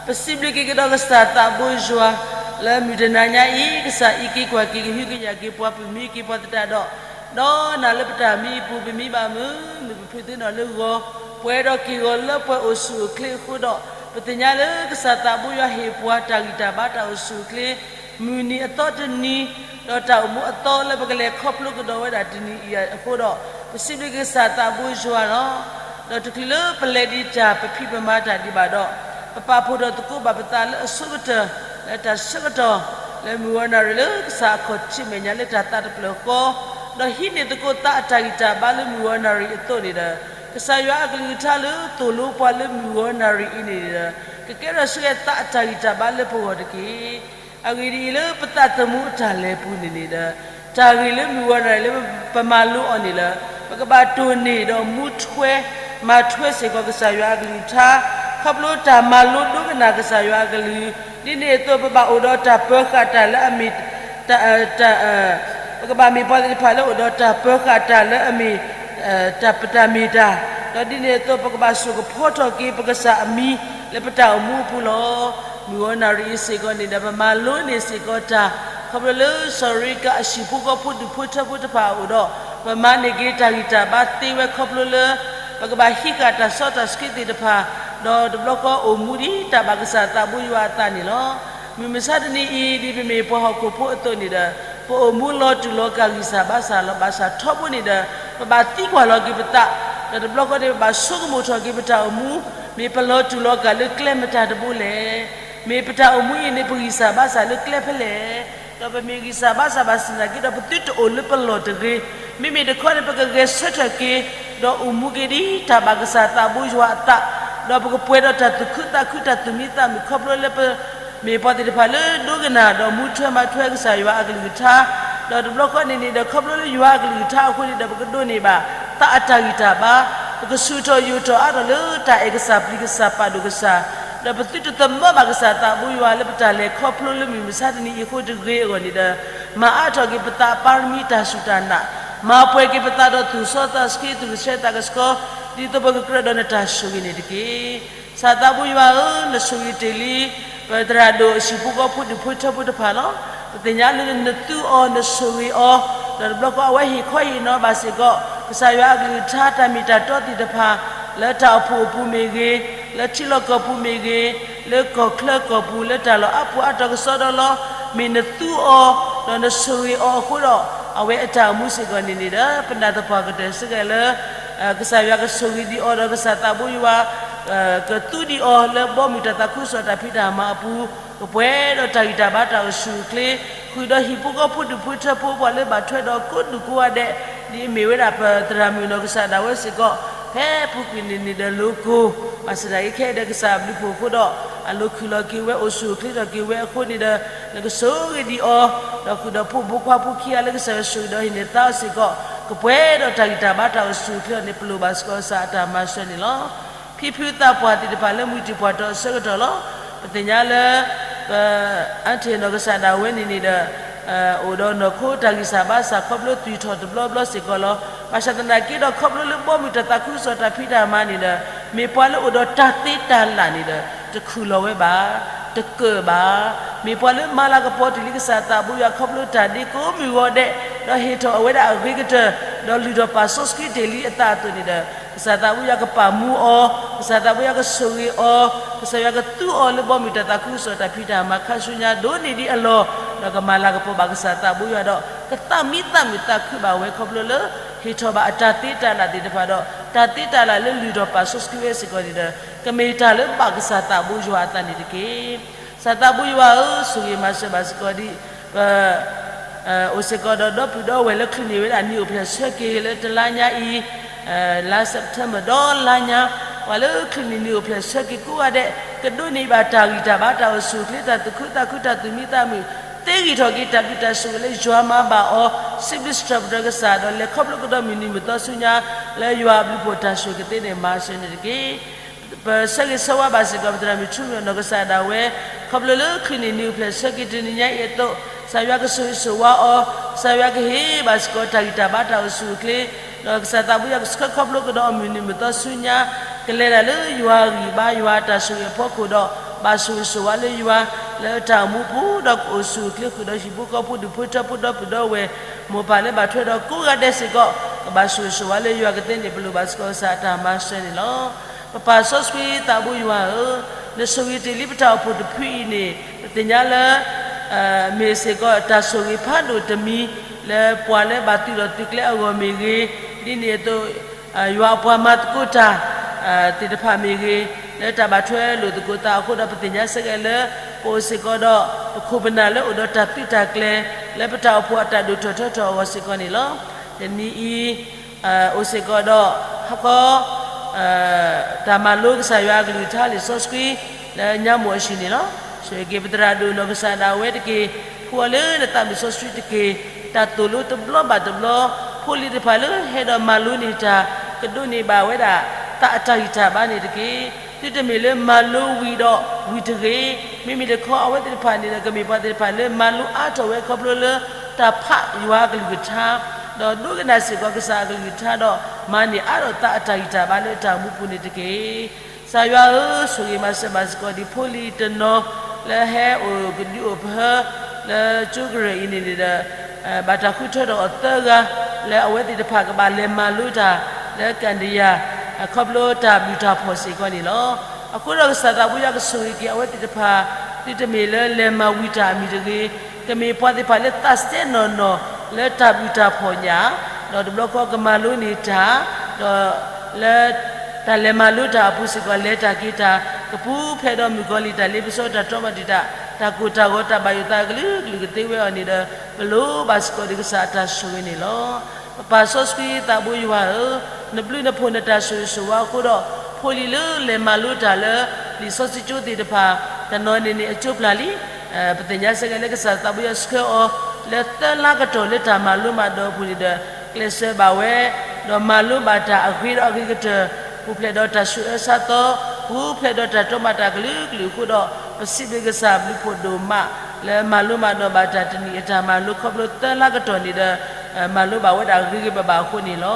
ပစံးဘျုးက့ၤကဒီးကစၢ်သးဘိယွၤ လၢမုၢ်တနၤညါအံၤ, ကစၢ်အံးက့ၤကွၢ်က့ၤကဟုကယာ်က့ၤပှၤ ပမံက့ၤပှၤသတးဒီး, ဒီးနၤလၢပတၢ်မံအပူၤ ပမံဘၣ်မုာ်မုာ် ပဖုးသ့ၣ်နီၣ်လၢဂီၤ, ပှဲၤဒီးက့ၢ်ဂီၤလၢပှဲၤအိၣ်ဆူၣ်အိၣ်ချ့အဃိဒီး, ပသ့ၣ်ညါလၢကစၢ်သးဘိယွၤဟ့ၣ်ပှၤတၢ်ဂံၢ်တၢ်ဘါတၢ်အိၣ်ဆူၣ်အိၣ်ချ့, မုၢ်နံၤအသီတနံၤ, ဒီးတၢ်အိၣ်မူအသီလၢပကလဲၤခီဖျိကဒီးဝဲဒၣ်တနံၤအံၤအဃိဒီး, ပစံးဘျုးက့ၤကစၢ်သးဘိယွၤလီၤ. ဒီးတချုးလၢပလဲၤဒံးတၢ်ပဖံးပမၤတၢ်ဒံးဘၣ်ဒီး, ပပာ်ဖှိၣ်ထီၣ်သကိးဘၣ်ပသးလၢအဆိကတၢၢ်, လၢတၢ်ဆၢကတီၢ်, လၢမုၢ်ဂီၤနၣ်ရံၣ်လၢကစၢ်အခီၣ်ထံးမဲာ်ညါလၢတၢ်သးတဖျၢၣ်ဃီ, ဒီးဟံးန့ၢ်သကိးသးအတၢ်ဂံၢ်တၢ်ဘါလၢမုၢ်ဂီၤနၣ်ရံၣ်အသိးန့ၣ်ဒီး, ကစၢ်ယွၤအကလုၢ်ကထါလၢသိၣ်လိပှၤလၢမုၢ်ဂီၤနၣ်ရံၣ်အံၤန့ၣ်ဒီး, ကကဲထီၣ်ဆူညါသးအတၢ်ဂံၢ်တၢ်ဘါလၢပဂီၢ်တက့ၢ်. အဂ့ၢ်ဒ်အံၤ, လၢပသးသမူအတၢ်လဲၤပူၤန့ၣ်န့ၣ်ဒီး, တၢ်ဂ့ၢ်လၢမုၢ်ဂီၤနၣ်ရံၣ်လၢပမၤလိအီၤန့ၣ်လၢ, ပကဘၣ်တိၢ်န့ၢ်ဒီးမူထွဲ, မၤထွဲစ့ၢ်ကီးကစၢ်ယွၤအကလုၢ်ကထါ, ခီဖျိတၢ်မၤလိဒိကနၣ်ကစၢ်ယွၤအကလုၢ်, ဒ်န့ၣ်အသိး ပဘၣ်အိၣ်ဒီးတၢ်ပၢၤဃာ်တၢ်လၢအမ့ၢ် တၢ် ပကဘၣ်မ့ၢ်ပှၤသ့ၣ်တဖၣ်လၢအိၣ်ဒီးတၢ်ပၢၤဃာ်တၢ်လၢအမ့ၢ် တၢ်ပတၢ်မ့ၢ်တၢ်, ဒီးဒ်န့ၣ်အသိး ပကဘၣ်စိာ်ကဖီထီၣ်က့ၤပကစၢ်အမံၤလၢပတၢ်အိၣ်မူအပူၤလီၤ. မုၢ်ဂီၤနၣ်ရံၣ်အံၤစ့ၢ်ကီးန့ၣ်ဒီး ပမၤလိန့ၢ်စ့ၢ်ကီးတၢ် ခီဖျိလၢစီၤရံကၤအဟံၣ်ဖိဃီဖိဒူၣ်ဖိထၢဖိတဖၣ်အအိၣ်ဒီး, ပမၤန့ၢ်က့ၤတၢ်ဂံၢ်တၢ်ဘါသ့ဝဲခီဖျိလၢ ပကဘၣ်ဟံးဃာ်တၢ်စီတၢ်ဆှံသ့ၣ်တဖၣ်, ဒီးတဘျီဃီအိၣ်မူဒ်တၢ်ဘၣ်ကစၢ်သးဘိယွၤအသးန့ၣ်လီၤ. မုၢ်မဆါတနံၤအံၤ ဒ်ပမ့ၢ်ပှၤဟီၣ်ခိၣ်ဖိအသိးန့ၣ်ဒီး, ပအိၣ်မူလီၤတူာ်လီၤကာ်ဂံၢ်စၢ်ဘါစၢ်လီၤ. ဘၣ်ဆၣ်ထီဘိန့ၣ်ဒီး, ပဘၣ်သံကွၢ်လီၤက့ၤပသး, ဒီးတဘျီဃီန့ၣ် ပဘၣ်ဆိကမိၣ်ထီၣ်က့ၤပတၢ်အိၣ်မူ, မ့ၢ်ပလီၤတူာ်လီၤကာ်လၢကျဲမတၤတဘိလဲၣ်. မ့ၢ်ပတၢ်အိၣ်မူအံၤန့ၣ် ပဂံၢ်စၢ်ဘါစၢ်လၢကျဲဖဲလဲၣ်. ဒီးပမ့ၢ်ဂံၢ်စၢ်ဘါစၢ်ဘၣ်ဆၣ်သနာ်က့ဒီး ပသုတအိၣ်လၢပလီၢ်တဂ့ၤ. မ့မ့ၢ်တခီန့ၣ် ပကဂဲၤဆၢထၢၣ်က့ၤ, ဒီးအိၣ်မူက့ၤဒ်တၢ်ဘၣ်ကစၢ်သးဘိယွၤအသး, ဒီးပကပှဲၤဒီးတၢ်သူၣ်ခုသးခု တၢ်သူၣ်မံသးမုာ်ခီဖျိလၢပ မ့ၢ်ပှၤသ့ၣ်တဖၣ်လၢဒိကနၣ်ဒီးမူထွဲမၤထွဲကစၢ်ယွၤအကလုၢ်ကထါ, ဒီးတဘျီဃီန့ၣ်န့ၣ်ဒီး ခီဖျိလၢယွၤအကလုၢ်ကထါအဃိန့ၣ်ဒီး ပကဒိးန့ၢ်ဘၣ် သးအတၢ်ဂံၢ်တၢ်ဘါ, ပကဆူၣ်ထီၣ်ယိာ်ထီၣ်အါထီၣ်လၢတၢ်အဲၣ်ကစၢ်ပျံၤကစၢ်ပာ်ဒိၣ်ကစၢ်, ဒီးပသုတသမၢဘၣ်ကစၢ်သးဘိယွၤလၢပတၢ်လဲၤခီဖျိလၢမုၢ်မဆါတနံၤအံၤအဃိတဂ့ၤအဂီၢ်န့ၣ်ဒီး, မၤအါထီၣ်က့ၤပသးပၢ်ရမံတၢ်စူၢ်တၢ်နာ်, မၤပှဲၤက့ၤပသးဒီးသူၣ်စီသးဆှံ သူၣ်ကဆှီသးကဆှီ, ဒ်သိးပကကြၢးဒီးနတၢ်ဆိၣ်ဂ့ၤန့ၣ်တက့ၢ်. ကစၢ်သးဘိယွၤဧၢ, နဆိၣ်ဂ့ၤတ့ၢ်လံ ပသရၣ်ဒိၣ်အဟံၣ်ဖိဃီဖိဒူၣ်ဖိထၢဖိတဖၣ်လီၤ. ပသ့ၣ်ညါလၢနသူအီၤ နဆိၣ်ဂ့ၤအီၤ, ဒီးတဘျီဃီအဝဲဟ့ၣ်ခီဟ့ၣ်နီၤဘၣ်စ့ၢ်ကီး ကစၢ်ယွၤအကလုၢ်ကထါတၢ်မ့ၢ်တၢ်တီသ့ၣ်တဖၣ်, လၢတၢ်အိၣ်ဖှိၣ်အပူၤမ့ၢ်ဂ့ၤ, လၢထံလီၢ်ကီၢ်ပူၤမ့ၢ်ဂ့ၤ, လၢကီၢ်ချၢကီၢ်ပူၤ လၢတၢ်လီၢ်အါပူၤအါတီၤကစီဒီလီၤ. မ့ၢ်နသူအီၤ, ဒီးနဆိၣ်ဂ့ၤအီၤအဃိဒီး, အဝဲအတၢ်အိၣ်မူစ့ၢ်ကီးန့ၣ်န့ၣ်ဒီး ပနၢ်သပှၢ်ကတၢၢ်စ့ၢ်ကီးလၢ ကစၢ်ယွၤကဆိၣ်ဂ့ၤဒံးအီၤဒီးကစၢ်သးဘိယွၤ ကသူဒံးအီၤလၢဘီမုၢ်တၢ်သးခုကစီၣ်တၢ်ဖံးတၢ်မၤအပူၤ, ကပှဲၤဒီးတၢ်ဂံၢ်တၢ်ဘါတၢ်အိၣ်ဆူၣ်အိၣ်ချ့, ဃုာ်ဒီးဟံၣ်ဖိဃီဖိဒူၣ်ဖိထၢဖိပှၤလၢဘၣ်ထွဲဒီးကိးဒူၣ်ကိးဂၤဒဲး, ဒ်အမ့ၢ်ဝဲဒၣ်ပသရၣ်မုၣ်နီၢ်ကစၢ်ဒၣ်ဝဲစ့ၢ်ကီး, ဖဲအပူၤကွံာ်န့ၣ်န့ၣ်ဒီးလိၤကိၢ်, ဘၣ်ဆၣ်သနာ်က့ခဲအံၤဒီးကစၢ်အဘျုးဖှိၣ်အဃိဒီး, အလိၤခုၣ်လီၤက့ၤဝဲအိၣ်ဆူၣ်အိၣ်ချ့ထီၣ်က့ၤဝဲအဃိန့ၣ်ဒီး, နကဆိၣ်ဂ့ၤဒံးအီၤ, ဒီးဃုာ်ဒီးဖိမုၣ်ဖိခွါဖိခံဂၤလၢကစၢ်ယွၤဆိၣ်ဂ့ၤဒီးဟ့ၣ်န့ၢ်သါအီၤစ့ၢ်ကီး, ကပှဲၤဒီးတၢ်ဂံၢ်တၢ်ဘါတၢ်အိၣ်ဆူၣ်အိၣ်ချ့အီၤန့ၣ် ပလိၣ်ဘၣ်စ့ၢ်ကီးကစၢ်အတၢ်မၤစၢၤန့ၣ်လီၤ. ဖံဖုသးပှၢ်သ့ၣ်တဖၣ်လၢမုၢ်တံၢ်ပှၢ်တီၤအဆၢကတီၢ်လီၤ. ပသ့ၣ်ညါလၢ ပ အါထံၣ်နီၢ်ကစၢ်ဒၣ်ဝဲန့ၣ်န့ၣ်ဒီး အိၣ်ဒီးနီၢ်ခိတၢ်ဂံၢ်စၢ်ဘါစၢ်ခီဖျိသွံၣ်ထီၣ်တဘျီဘျီစ့ၢ်ကီးလီၤ. ဘၣ်ဆၣ်သနာ်က့ဒီးခီဖျိလၢဘီမုၢ်တၢ်သးခုကစီၣ်တၢ်ဖံးတၢ်မၤန့ၣ်ဒီး မ့ၢ်ပှၤလၢအိၣ်ဒီးတၢ်သ့တၢ်လၢ်န့ၣ်ဒီး တခုၣ်လီၤဝဲဘၣ်, တကၢၣ်ဘၣ်. မ့ၢ်ပှၤလၢမၤလၤကပီၤတ့ၢ်လံကစၢ်သးဘိယွၤခီဖျိတၢ်ဒ့ကိးမုၢ်ဂီၤဒဲး, ဒီးဟ့ၣ်ထီၣ်အဝဲဒၣ်အဂ့ၤကတၢၢ်, ဒီးလုၢ်ထီၣ်ပာ်စီဆှံတ့ၢ်လံအသးအသိးန့ၣ်ဒီး ကစၢ်သးဘိယွၤကပာ်မူအီၤ, ကစၢ်သးဘိယွၤကဆိၣ်ဂ့ၤအီၤ, ကစၢ်ယွၤကသူအီၤလၢဘီမုၢ်တၢ်သးခုကစီၣ်တၢ်ဖံးတၢ်မၤခါဆူညါဒိၣ်န့ၢ်ဒံးအလီၢ်, ဒီးကမၤလၤကပီၤဘၣ်ကစၢ်သးဘိယွၤဒီး ကသးမံသးမုာ်သးခုဘၣ်ဝဲခီဖျိလၢ ဟ့ၣ်ထီၣ်ဘၣ်အတၢ်သ့တၢ်လၢ်သ့ၣ်တဖၣ်ဒီး တၢ်သ့တၢ်လၢ်လၢလုၢ်ထီၣ်ပာ်စီဆှံဝဲစ့ၢ်ကီးန့ၣ်ဒီး ကမ့ၢ်တၢ်လၢဘၣ်ကစၢ်သးဘိယွၤအသးန့ၣ်တက့ၢ်. ကစၢ်သးဘိယွၤဧၢ, ဆိၣ်ဂ့ၤမၤစၢၤဘၣ်စ့ၢ်ကီးဒံး ပ အိၣ်စ့ၢ်ကီးဒီးဒီပုၢ်ဒီဝဲၢ်လၢချုးန့ၢ်ဝဲဒၣ်နံၣ်အိၣ်ဖျဲၣ်ဆၢက့ၤလၢတလါညါအံၤ, လါ September ဒီးလါညါ, ပှၤလၢချုးန့ၢ်နံၣ်အိၣ်ဖျဲၣ်ဆၢက့ၤကိးဂၤဒဲး ကဒိးန့ၢ်ဘၣ်တၢ်ဂံၢ်တၢ်ဘါ တၢ်အိၣ်ဆူၣ်အိၣ်ချ့ တၢ်သူၣ်ခုသးခု တၢ်သူၣ်မံသးမုာ်, သ့ဂံၢ်ထီၣ်က့ၤတၢ်ဘျုးတၢ်ဆိၣ်ဂ့ၤလၢယွၤမၤဘၣ်အီၤ, စံးဘျုးစံးထီၣ်ပတြၢၤကစၢ်ဒီး လဲၤခီဖျိကဒီးမုၢ်နံၤမုၢ်သီဆူညါ လၢယွၤအဘျုးဖှိၣ်တၢ်ဆိၣ်ဂ့ၤကသ့န့ၣ် မၤစၢၤန့ၣ်တက့ၢ်. ပဆၢဂ့ၤဆၢဝါဘၣ်စ့ၢ်ကီး ပသရၣ်မုၣ်ထူမ့ၢ်အနီၢ်ကစၢ်ဒၣ်ဝဲ, ခီဖျိလၢချုးန့ၢ်နံၣ်အိၣ်ဖျဲၣ်ဆၢက့ၤတနံၤညါအံၤအသိး, ကစၢ်ယွၤကဆိၣ်ဂ့ၤဆိၣ်ဝါအီၤ, ကစၢ်ယွၤကဟ့ၣ်ဘၣ်စ့ၢ်ကီးတၢ်ဂံၢ်တၢ်ဘါ တၢ်အိၣ်ဆူၣ်အိၣ်ချ့, ဒီးကစၢ်သးဘိယွၤကဆှၢခီဖျိကဒီးအီၤမုၢ်နံၤမုၢ်သီဆူညါ, ကလဲၤဒၣ်လၢယွၤအဂံၢ်ဘါယွၤအတၢ်ဆိၣ်ဂ့ၤအဖီခိၣ်ဒီး ဘၣ်ဆိၣ်ဂ့ၤဆိၣ်ဝါလၢယွၤ လၢတၢ်အိၣ်မူပူၤဒီးကအိၣ်ဆူၣ်အိၣ်ချ့ဃုာ်ဒီးဟံၣ်ဖိဃီဖိ ဒူၣ်ဖိထၢဖိ ဒီပုၢ်ဒီဝဲၢ် မိၢ်ပၢ်လၢဘၣ်ထွဲဒီးကိးဂၤဒဲးစ့ၢ်ကီး ကဘၣ်ဆိၣ်ဂ့ၤဆိၣ်ဝါလၢယွၤကသ့န့ၣ် ပလိၣ်ဘၣ်စ့ၢ်ကီးကစၢ်အတၢ်မၤစၢၤန့ၣ်လီၤ. ပပၢ်စီဆှံသးဘိယွၤဧၢ, နဆိၣ်ဂ့ၤတ့ၢ်လံပတၢ်အိၣ်ဖှိၣ်တဖုအံၤန့ၣ် ပသ့ၣ်ညါလၢ မ့ၢ်စ့ၢ်ကီးတၢ်ဆိၣ်ဂ့ၤဖးဒိၣ်တမံၤ လၢပှၤလၢဘၣ်သုးလီၢ်သုးကျဲအဂီၢ်မ့ၢ်ဂ့ၤ, ဒ်န့ၣ်အသိး ယွၤအပှၤမၤသကိးတၢ် သ့ၣ်တဖၣ်မ့ၢ်ဂ့ၤ, လၢတၢ်ဘၣ်ထွဲလိာ်သကိးသးအဃိဒီး ပသ့ၣ်ညါစ့ၢ်ကီးလၢ ပအိၣ်စ့ၢ်ကီးဒီး ပခိၣ်ပနၢ်လၢအိၣ်ဒီးတၢ်သုးတၢ်ကျဲၤ လၢပတၢ်အိၣ်ဖှိၣ်အတၢ်ဒိၣ်ထီၣ်ထီထီၣ်အဂီၢ်စ့ၢ်ကီးန့ၣ်လီၤ. တနံၤအံၤ အိၣ်စ့ၢ်ကီးဒီး ဟီၣ်ခိၣ် တၢ်မၤလိကစၢ်ယွၤအကလုၢ်ကထါလံာ်စီဆှံ လၢညါမိၢ်အဟံၣ်န့ၣ်လီၤ. ဆိၣ်ဂ့ၤက့ၤပသရၣ်ဒိၣ်နီၢ်ကစၢ်ဒၣ်ဝဲတက့ၢ်, ဖှူအီၤလၢနသးမုၢ်စီဆှံတက့ၢ်, တၢ်သိၣ်လိတဘျီဘၣ်တဘျီ, ဖိလံၤတဖၣ်လၢဟဲဒီးမၤလိန့ၢ်တၢ် ကဒိးန့ၢ်ဘၣ်ဝဲဒၣ် သးအတၢ်ဂံၢ်တၢ်ဘါန့ၣ်တက့ၢ်. သုတမ့ၢ်လၢမၤလိဝံၤဒီးဝံၤတဂ့ၤ, မ့မ့ၢ်တခီအဝဲသ့ၣ်တဖၣ်န့ၣ်ဒီး ကမ့ၢ်ပှၤသ့ၣ်တဖၣ်လၢမၤလိအါထီၣ်ဝဲခီဖျိလၢ တၢ်ဖးယွၤအကလုၢ်ကထါ ဒီးဒိကနၣ်စ့ၢ်ကီးကစၢ်အကလုၢ်ကထါဒီး မၤန့ၢ်အါထီၣ်သးအတၢ်ဂံၢ်တၢ်ဘါလၢတၢ်အိၣ်မူပူၤန့ၣ်တက့ၢ်. ကစၢ်ယွၤဧၢ, ဆိၣ်ဂ့ၤမၤစၢၤဘၣ်စ့ၢ်ကီးဒံးဖိလံၤတနီၤ လၢဟဲအိၣ်ကဒုအိၣ်ပဟၢ လၢကၠိကရၢၢ်အံၤန့ၣ်ဒီး ဘၣ်တၢ်ဃုထၢထီၣ်အီၤသၢဂၤ လၢအဝဲသ့ၣ်တဖၣ်ကဘၣ်လဲၤမၤလိတၢ် လၢကၣ်ဒယၤ ခီဖျိတၢ်ဘျုးတၢ်ဖှီၣ်စ့ၢ်ကီးန့ၣ်လီၤ. အဃိဒီးကစၢ်သးဘိယွၤကဆိၣ်ဂ့ၤက့ၤအဝဲသ့ၣ်တဖၣ် သုတမ့ၢ်လၢလဲၤမၤဝံၤတၢ်အမံၤတဂ့ၤ, ကမ့ၢ်ပှၤသ့ၣ်တဖၣ်လၢသးစဲနီၢ်နီၢ် လၢတၢ်ဘျုးတၢ်ဖှီၣ်ညါ, ဒီးတဘျီဃီကမၤလိန့ၢ်တၢ်, ဒီးလၢ တၢ်လဲၤမၤလိတၢ်အပူၤစ့ၢ်ကီး လဲၤတၢ်က့ၤတၢ် ကပူၤဖျဲးဒီးမုၣ်ကီၤလံၢ်တၢ်လ့ပစီတၢ်တီမၤတံာ်တာ် တၢ်ကိၢ်တၢ်ဂီၤ တၢ်ဘၣ်ယိၣ်သးကလုာ်ကလုာ်ကသ့ဝဲအီၤန့ၣ်ဒီး ပလိၣ်ဘၣ်စ့ၢ်ကီးဒံးကစၢ်အတၢ်ဆိၣ်ဂ့ၤန့ၣ်လီၤ. ပပၢ်စီဆှံသးဘိယွၤဧၢ, နဘျုးနဖှိၣ်နတၢ်ဆိၣ်ဂ့ၤဆိၣ်ဝါအဃိဒီး ဖိလံၤလၢလဲၤမၤလိတၢ်လၢ လံာ်စီဆှံကၠိသ့ၣ်တဖၣ် တနီၤန့ၣ်န့ၣ်အကၠိပျၢ်လံ ပသ့ၣ်ညါစ့ၢ်ကီးလၢကစၢ်သးဘိယွၤဆှၢအီၤ လၢသၢလါကတီၢ်လၢတၢ်မၤလိမၤဒိးအပူၤန့ၣ်ဒီး ကျဲးစၢးဘၣ်ဝဲ ဒီးမၤလိဘၣ်တၢ်အဂ့ၤဒီးအဂ့ၤကတၢၢ် ပူၤဖျဲးဒီးတၢ်ဆူးအၢဆါသီ ပူၤဖျဲးဒီးတၢ်တီမၤတၢ်ကလုာ်ကလုာ်အဃိဒီး ပစံးဘျုးကစၢ်ဘျုးဖှိၣ်ဒိၣ်မး လၢမၤလိမၤဒိးဘၣ်တၢ်တနံၣ်အတၢ်မၤလိခီဖျိသၢလါကတီၢ်န့ၣ်ဒီး မၤလိဘၣ်ဝဲဒၣ်ဂ့ၤဂ့ၤဘၣ်ဘၣ်အဃိန့ၣ်လီၤ.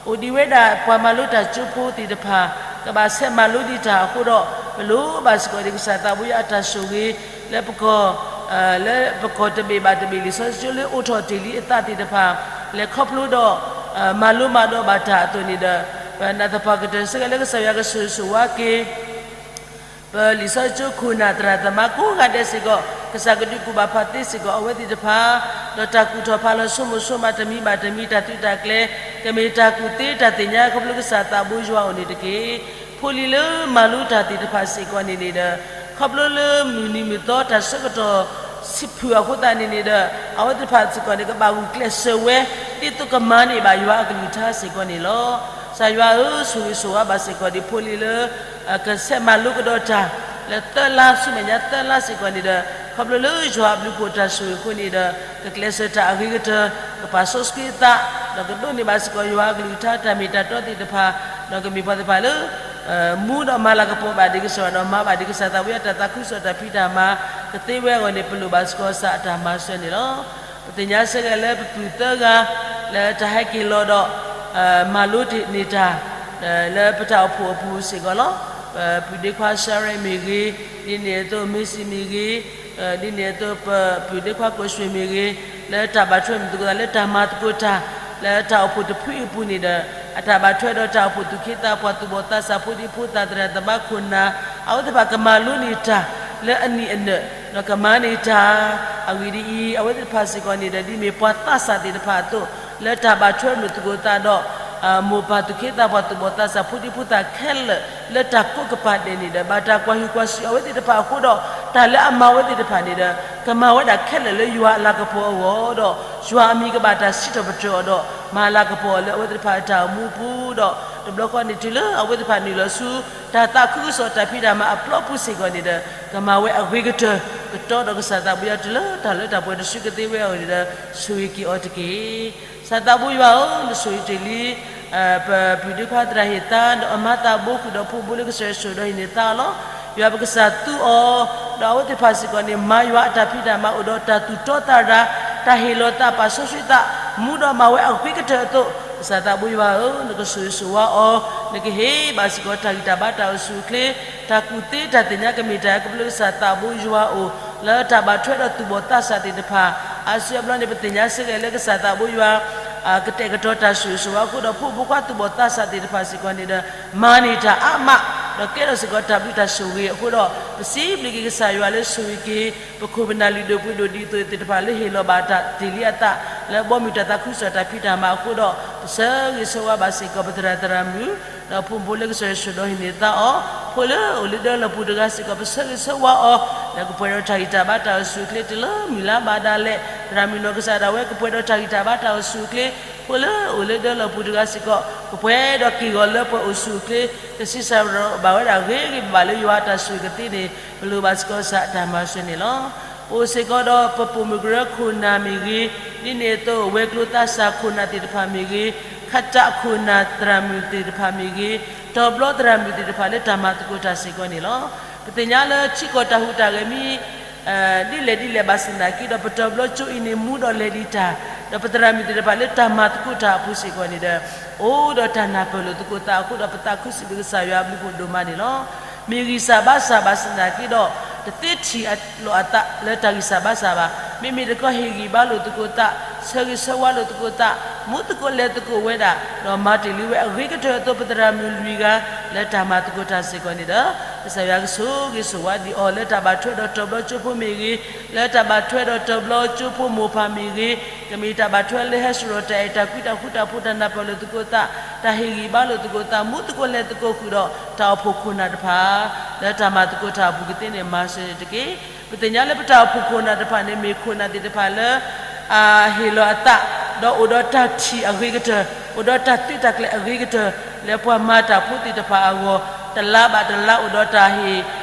အိၣ်ဒံးဝဲဒၣ်ပှၤမၤလိတၢ်ကၠိဖိသ့ၣ်တဖၣ် ကဘၣ်ဆဲးမၤလိဒံးတၢ်အဃိဒီး ပလိၣ်ဘၣ်စ့ၢ်ကီးဒံးကစၢ်သးဘိယွၤအတၢ်ဆိၣ်ဂ့ၤ လၢပကီၢ် လၢပကီၢ်တဘ့ၣ်ဘၣ်တဘ့ၣ် လံာ်စီဆှံကၠိလၢအိးထီၣ်တ့ၢ်လံအသးသ့ၣ်တဖၣ် လဲၤခီဖျိဒီး မၤလိမၤဒိးဘၣ်တၢ်အသိးန့ၣ်ဒီး ပနာ်သပှၢ်ကတၢၢ်စ့ၢ်ကီးလၢကစၢ်ယွၤကဆိၣ်ဂ့ၤဆိၣ်ဝါက့ၤ ပလံာ်စီဆှံကၠိခိၣ်နၢ်သရၣ်သမါကိးဂၤဒဲးစ့ၢ်ကီး ကစၢ်ကဒုးကူၣ်ဘၣ်ဖးသ့စ့ၢ်ကီးအဝဲသ့ၣ်တဖၣ် ဒီးတၢ်ကူၣ်ထီၣ်ဖးလီၤဆိကမိၣ်ဆိကမးတမံၤဘၣ်တမံၤ တၢ်သုးတၢ်ကျဲၤ ကမ့ၢ်တၢ်ကူၣ်သ့တၢ်သ့ၣ်ညါခီဖျိကစၢ်သးဘိယွၤအအိၣ်န့ၣ်တက့ၢ်. ဖိလံၤလၢမၤလိတၢ်သ့ၣ်တဖၣ်စ့ၢ်ကီးန့ၣ်န့ၣ်ဒီး ခီဖျိလၢမုၢ်နံၤမုၢ်သီတၢ်ဆၢကတီၢ် ဆံးဖုၣ်အဃိသတးန့ၣ်န့ၣ်ဒီး အဝဲသ့ၣ်တဖၣ်စ့ၢ်ကီးန့ၣ် ကဘၣ်ဂုာ်ကျဲးစၢးဝဲ ဒ်သိးကမၤန့ၢ်ဘၣ်ယွၤအကလုၢ်ကထါစ့ၢ်ကီးန့ၣ်လီၤ. ကစၢ်ယွၤဧၢ, ဆိၣ်ဂ့ၤဆိၣ်ဝါဘၣ်စ့ၢ်ကီးဒံးဖိလံၤလၢ ကဆဲးမၤလိကဒီးတၢ် လၢသၢလါဆူမဲာ်ညါသၢလါစ့ၢ်ကီးန့ၣ်ဒီး ခီဖျိလၢယွၤအဘျုးဖှိၣ်တၢ်ဆိၣ်ဂ့ၤအဃိန့ၣ်ဒီး ကကျဲးစၢးတၢ်အဂ့ၤကတၢၢ် ကပာ်စီဆှံအသး ဒီးကဒိးန့ၢ်ဘၣ်စ့ၢ်ကီးယွၤအကလုၢ်ကထါတၢ်မ့ၢ်တၢ်တီသ့ၣ်တဖၣ် ဒီးကမ့ၢ်ပှၤသ့ၣ်တဖၣ်လၢ မူဒီးမၤလၤကပီၤဘၣ်ဒံးကစၢ်ယွၤ ဒီးမၤဘၣ်ဒံးကစၢ်သးဘိယွၤတၢ်သးခုကစီၣ်တၢ်ဖံးတၢ်မၤ ကသ့ဝဲအဂီၢ်န့ၣ် ပလိၣ်ဘၣ်စ့ၢ်ကီးကစၢ်အတၢ်မၤစၢၤန့ၣ်လီၤ. ပသ့ၣ်ညါစ့ၢ်ကီးလၢပပုၢ်သၢဂၤ လၢတၢ်ဟဲက့ၤလီၤဒီး မၤလိတ့ၢ်န့ၢ်တၢ် လၢပတၢ်အိၣ်ဖှိၣ်အပူၤစ့ၢ်ကီးလီၤ. ပပုၢ်ဒ့ခွါစါရဲမ့ၢ်ဂ့ၤ, ဒ်န့ၣ်အသိးမ့ၢ်စံမ့ၢ်ဂ့ၤ, ဒ်န့ၣ်အသိးပပုၢ်ဒ့ခွါကိးဆွ့ၣ်မ့ၢ်ဂ့ၤ, လၢတၢ်ဘၣ်ထွဲမုာ်သကိးသးလၢတၢ်မၤသကိးတၢ် လၢတၢ်အိၣ်ဖှိၣ်တဖုအံၤအပူၤန့ၣ်ဒီး အတၢ်ဘၣ်ထွဲဒီးတၢ်အိၣ်ဖှိၣ်သူၣ်က့သးပှၢ်သူၣ်ဘီၣ်သးစၢ်ဖိဒံဖိသၣ်သရၣ်သမါခိၣ်နၢ် အဝဲသ့ၣ်တဖၣ်ကမၤလိန့ၢ်တၢ် လၢအနံၣ်အနၢၣ် ဒီးကမၤန့ၢ်တၢ် အဂ့ၢ်ဒ်အံၤ အဝဲသ့ၣ်တဖၣ်စ့ၢ်ကီးန့ၣ်ဒီး ဒ်မ့ၢ်ပှၤသးစၢ်သ့ၣ်တဖၣ်အသိး လၢတၢ်ဘၣ်ထွဲမုာ်သကိးသးဒီး မိၢ်ပၢ်သူၣ်က့သးပှၢ်သူၣ်ဘီၣ်သးစၢ်ဖိဒံဖိသၣ်ခဲလၢာ် လၢတၢ်ကိးကပၤဒဲးန့ၣ်ဒီး ဘၣ်တၢ်ကွၢ်ဟုၣ်ကွၢ်စူၣ်အဝဲသ့ၣ်တဖၣ်အဃိဒီး တၢ်လၢအမၤဝဲသ့ၣ်တဖၣ်န့ၣ်ဒီး ကမၤဝဲဒၣ်ခဲလၢာ်လၢယွၤအလၤကပီၤအဂီၢ်ဒီး ယွၤအမံၤကဘၣ်တၢ်စံးထီၣ်ပတြၢၤအီၤဒီး မၤလၤကပီၤအီၤလၢအဝဲသ့ၣ်တဖၣ်အတၢ်အိၣ်မူအပူၤဒီး တဘျီဃီန့ၣ်တုၤလၢအဝဲသ့ၣ်တဖၣ်နုာ်လီၤဆူ တၢ်သးခုကစီၣ်တၢ်ဖံးတၢ်မၤအပျီပူၤစ့ၢ်ကီးန့ၣ်ဒီး ကမၤဝဲအဂ့ၤကတၢၢ် ကတီဒီးကစၢ်သးဘိယွၤတုၤလၢတၢ်လၢတၢ်ပှဲၤတစုကသ့ဝဲအဂီၢ်န့ၣ်ဒီး ဆိၣ်ဂ့ၤက့ၤအီၤတက့ၢ်. ကစၢ်သးဘိယွၤဧၢ, နဆိၣ်ဂ့ၤတ့ၢ်လံ ပပုၢ်ဒ့ခွါသရၣ်ဟ့ၣ်သါ ဒီးအမၤသးဘိဃုာ်ဒီးဖိဘိလၢကစၢ်ယွၤဆိၣ်ဒီးဟံးန့ၢ်သါအီၤလီၤ. ယွၤပကစၢ်သူအီၤ, ဒီးအဝဲသ့ၣ်တဖၣ်စ့ၢ်ကီးန့ၣ် မၤယွၤအတၢ်ဖံးတၢ်မၤအိၣ်ဒီးတၢ်သူၣ်တီသးရၤ, တၢ်ဟ့ၣ်လီၤသးပာ်စီဆှံသး, မူဒီးမၤဝဲအဂ့ၤကတၢၢ်အသိး, ကစၢ်သးဘိယွၤဧၢ, နကဆိၣ်ဂ့ၤဆိၣ်ဝါအီၤ, နကဟ့ၣ်ဘၣ်စ့ၢ်ကီးတၢ်ဂံၢ်တၢ်ဘါတၢ်အိၣ်ဆူၣ်အိၣ်ချ့, တၢ်ကူၣ်သ့တၢ်သ့ၣ်ညါကမ့ၢ်တၢ်အကပလၢကစၢ်သးဘိယွၤအအိၣ်, လၢတၢ်ဘၣ်ထွဲဒီးသူၣ်ဘီၣ်သးစၢ်သ့ၣ်တဖၣ်, အါစုအါဘျီန့ၣ် ပသ့ၣ်ညါစ့ၢ်ကီးလၢကစၢ်သးဘိယွၤ ကတဲာ်ကတီၤတၢ်ဆိၣ်ဂ့ၤဆိၣ်ဝါအဃိဒီး ဖိမုၣ်ဖိခွါသူၣ်ဘီၣ်သးစၢ်သ့ၣ်တဖၣ်စ့ၢ်ကီးန့ၣ်ဒီး မၤန့ၢ်တၢ်အါမး, ဒီးကဲထီၣ်စ့ၢ်ကီးတၢ်ဘျုးတၢ်ဆိၣ်ဂ့ၤအဃိဒီး ပစံးဘျုးက့ၤကစၢ်ယွၤလၢဆိၣ်ဂ့ၤက့ၤ ပခိၣ်ပနၢ်လုၢ်ဒိၣ်ပှ့ၤဒိၣ်ဒ်သိးသ့ၣ်တဖၣ်လၢဟ့ၣ်လီၤဘၣ်တၢ်တ့ၢ်လံအသး လၢဘီမုၢ်တၢ်သးခုကစီၣ်တၢ်ဖံးတၢ်မၤအဃိဒီး ပဆၢဂ့ၤဆၢဝါဘၣ်စ့ၢ်ကီးပသရၣ်သရၣ်မုၣ် ဒီးဖိမုၣ်ဖိလၢကစၢ်ယွၤဆိၣ်ဒီးဟံးန့ၢ်သါအီၤ, ဖိလၢအိၣ်လၢဒၢလီၢ်ပူၤတဂၤစ့ၢ်ကီး ပဆၢဂ့ၤဆၢဝါအီၤ, လၢကပှဲၤဒီးတၢ်ဂံၢ်တၢ်ဘါတၢ်အိၣ်ဆူၣ်အိၣ်ချ့တုၤလၢမုၢ်လါဘၣ်ဒၣ်လဲာ်, သရၣ်မုၣ်နီၢ်ကစၢ်ဒၣ်ဝဲကပှဲၤဒီးတၢ်ဂံၢ်တၢ်ဘါတၢ်အိၣ်ဆူၣ်အိၣ်ချ့, ဖိလၢအိၣ်လၢဒၢလီၢ်ပူၤတဂၤစ့ၢ်ကီး ကပှဲၤဒီးက့ၢ်ဂီၤလၢပှဲၤအိၣ်ဆူၣ်အိၣ်ချ့, ကဆံးစၢ်ဘၣ်ဝဲဒၣ်ဂ့ၤဂ့ၤဘၣ်ဘၣ်လၢယွၤအတၢ်ဆိၣ်ဂ့ၤကသ့န့ၣ် ပလိၣ်ဘၣ်စ့ၢ်ကီးကစၢ်အတၢ်မၤစၢၤန့ၣ်လီၤ. ပအိၣ်စ့ၢ်ကီးဒီးပပိာ်မုၣ်ကရၢခိၣ်နၢ်မ့ၢ်ဂ့ၤ, ဒ်န့ၣ်အသိးဝဲၤကျိၤသးစၢ်ခိၣ်နၢ်သ့ၣ်တဖၣ်မ့ၢ်ဂ့ၤ, ခးတၢ်ခိၣ်နၢ်သရၣ်မုၣ်သ့ၣ်တဖၣ်မ့ၢ်ဂ့ၤ, တီၤဘျီသရၣ်မုၣ်သ့ၣ်တဖၣ်လၢတၢ်မၤသကိးတၢ်စ့ၢ်ကီးန့ၣ်လီၤ. ပသ့ၣ်ညါလၢထံကီၢ်တၢ်ဟူးတၢ်ဂဲၤမ့ၢ် ဒ်လဲၣ်ဒ်လဲၣ်ဘၣ်ဆၣ်သနာ်က့ဒီး ပတီၤဘျီကၠိအံၤန့ၣ်မူဒီးလဲၤဒံးတၢ်, ဒီးပသရၣ်မုၣ်သ့ၣ်တဖၣ်လၢတၢ်မၤသကိးတၢ်အပူၤစ့ၢ်ကီးန့ၣ်ဒီး အိၣ်ဒီးတၢ်နၢ်ပၢၢ်လိာ်သကိးသးအဃိဒီး ပသးခုစံးဘျုးကစၢ်ယွၤအဘျုးဖှိၣ်ဒိၣ်မးန့ၣ်လီၤ. မ့ၢ်ဂံၢ်စၢ်ဘါစၢ်ဘၣ်ဆၣ်သနာ်က့ဒီး တသ့ထံၣ်အလိာ်အသး လၢတၢ်ဂံၢ်စၢ်ဘါစၢ်ဘၣ်. မ့မ့ၢ်တခီဟ့ၣ်ဂံၢ်ဘါလိာ်သကိးသး, ဆၢဂ့ၤဆၢဝါလိာ်သကိးသး, မူသကိးလဲၤသကိးဝဲဒၣ်, ဒီးမၤတ့ၢ်လံဝဲအဂ့ၤကတၢၢ်အသိး ပသရၣ်မုၣ်လွံၢ်ဂၤ လၢတၢ်မၤသကိးတၢ်စ့ၢ်ကီးန့ၣ်ဒီး ကစၢ်ယွၤကဆိၣ်ဂ့ၤဆိၣ်ဝါဒံးအီၤ လၢတၢ်ဘၣ်ထွဲဒီးတီၤဘျီကၠိဖိမ့ၢ်ဂ့ၤ, လၢတၢ်ဘၣ်ထွဲဒီးတီၤဘျီကၠိဖိမိၢ်ပၢ်မ့ၢ်ဂ့ၤ, ကမ့ၢ်တၢ်ဘၣ်ထွဲလၢဟဲစိာ်ဒီးတၢ်အဲၣ်တၢ်ကွံတၢ်ဃူတၢ်ဖိးတၢ်နၢ်ပၢၢ်လိာ်သကိးသး, တၢ်ဟ့ၣ်ဂံၢ်ဘါလိာ်သကိးသး, မူသကိးလဲၤသကိးဃုာ်ဒီး တၢ်အိၣ်ဖှိၣ်ခိၣ်နၢ်တဖၣ် လၢတၢ်မၤသကိးတၢ်အပူၤကသ့န့ၣ် မၤစၢၤန့ၣ်တက့ၢ်. ပသ့ၣ်ညါလၢပတၢ်အိၣ်ဖှိၣ်ခိၣ်နၢ်တဖၣ်န့ၣ် မ့ၢ်ခိၣ်နၢ်သ့ၣ်တဖၣ်လၢ အဟ့ၣ်လီၤအသး, ဒီးအိၣ်ဒီးတၢ်ထံၣ်အဂ့ၤကတၢၢ်, အိၣ်ဒီးတၢ်သုးတၢ်ကျဲၤအဂ့ၤကတၢၢ်, လၢပှၤမၤတၢ်ဖိသ့ၣ်တဖၣ်အဂီၢ်, တလါဘၣ်တလါအိၣ်ဒီးတၢ်ဟ့ၣ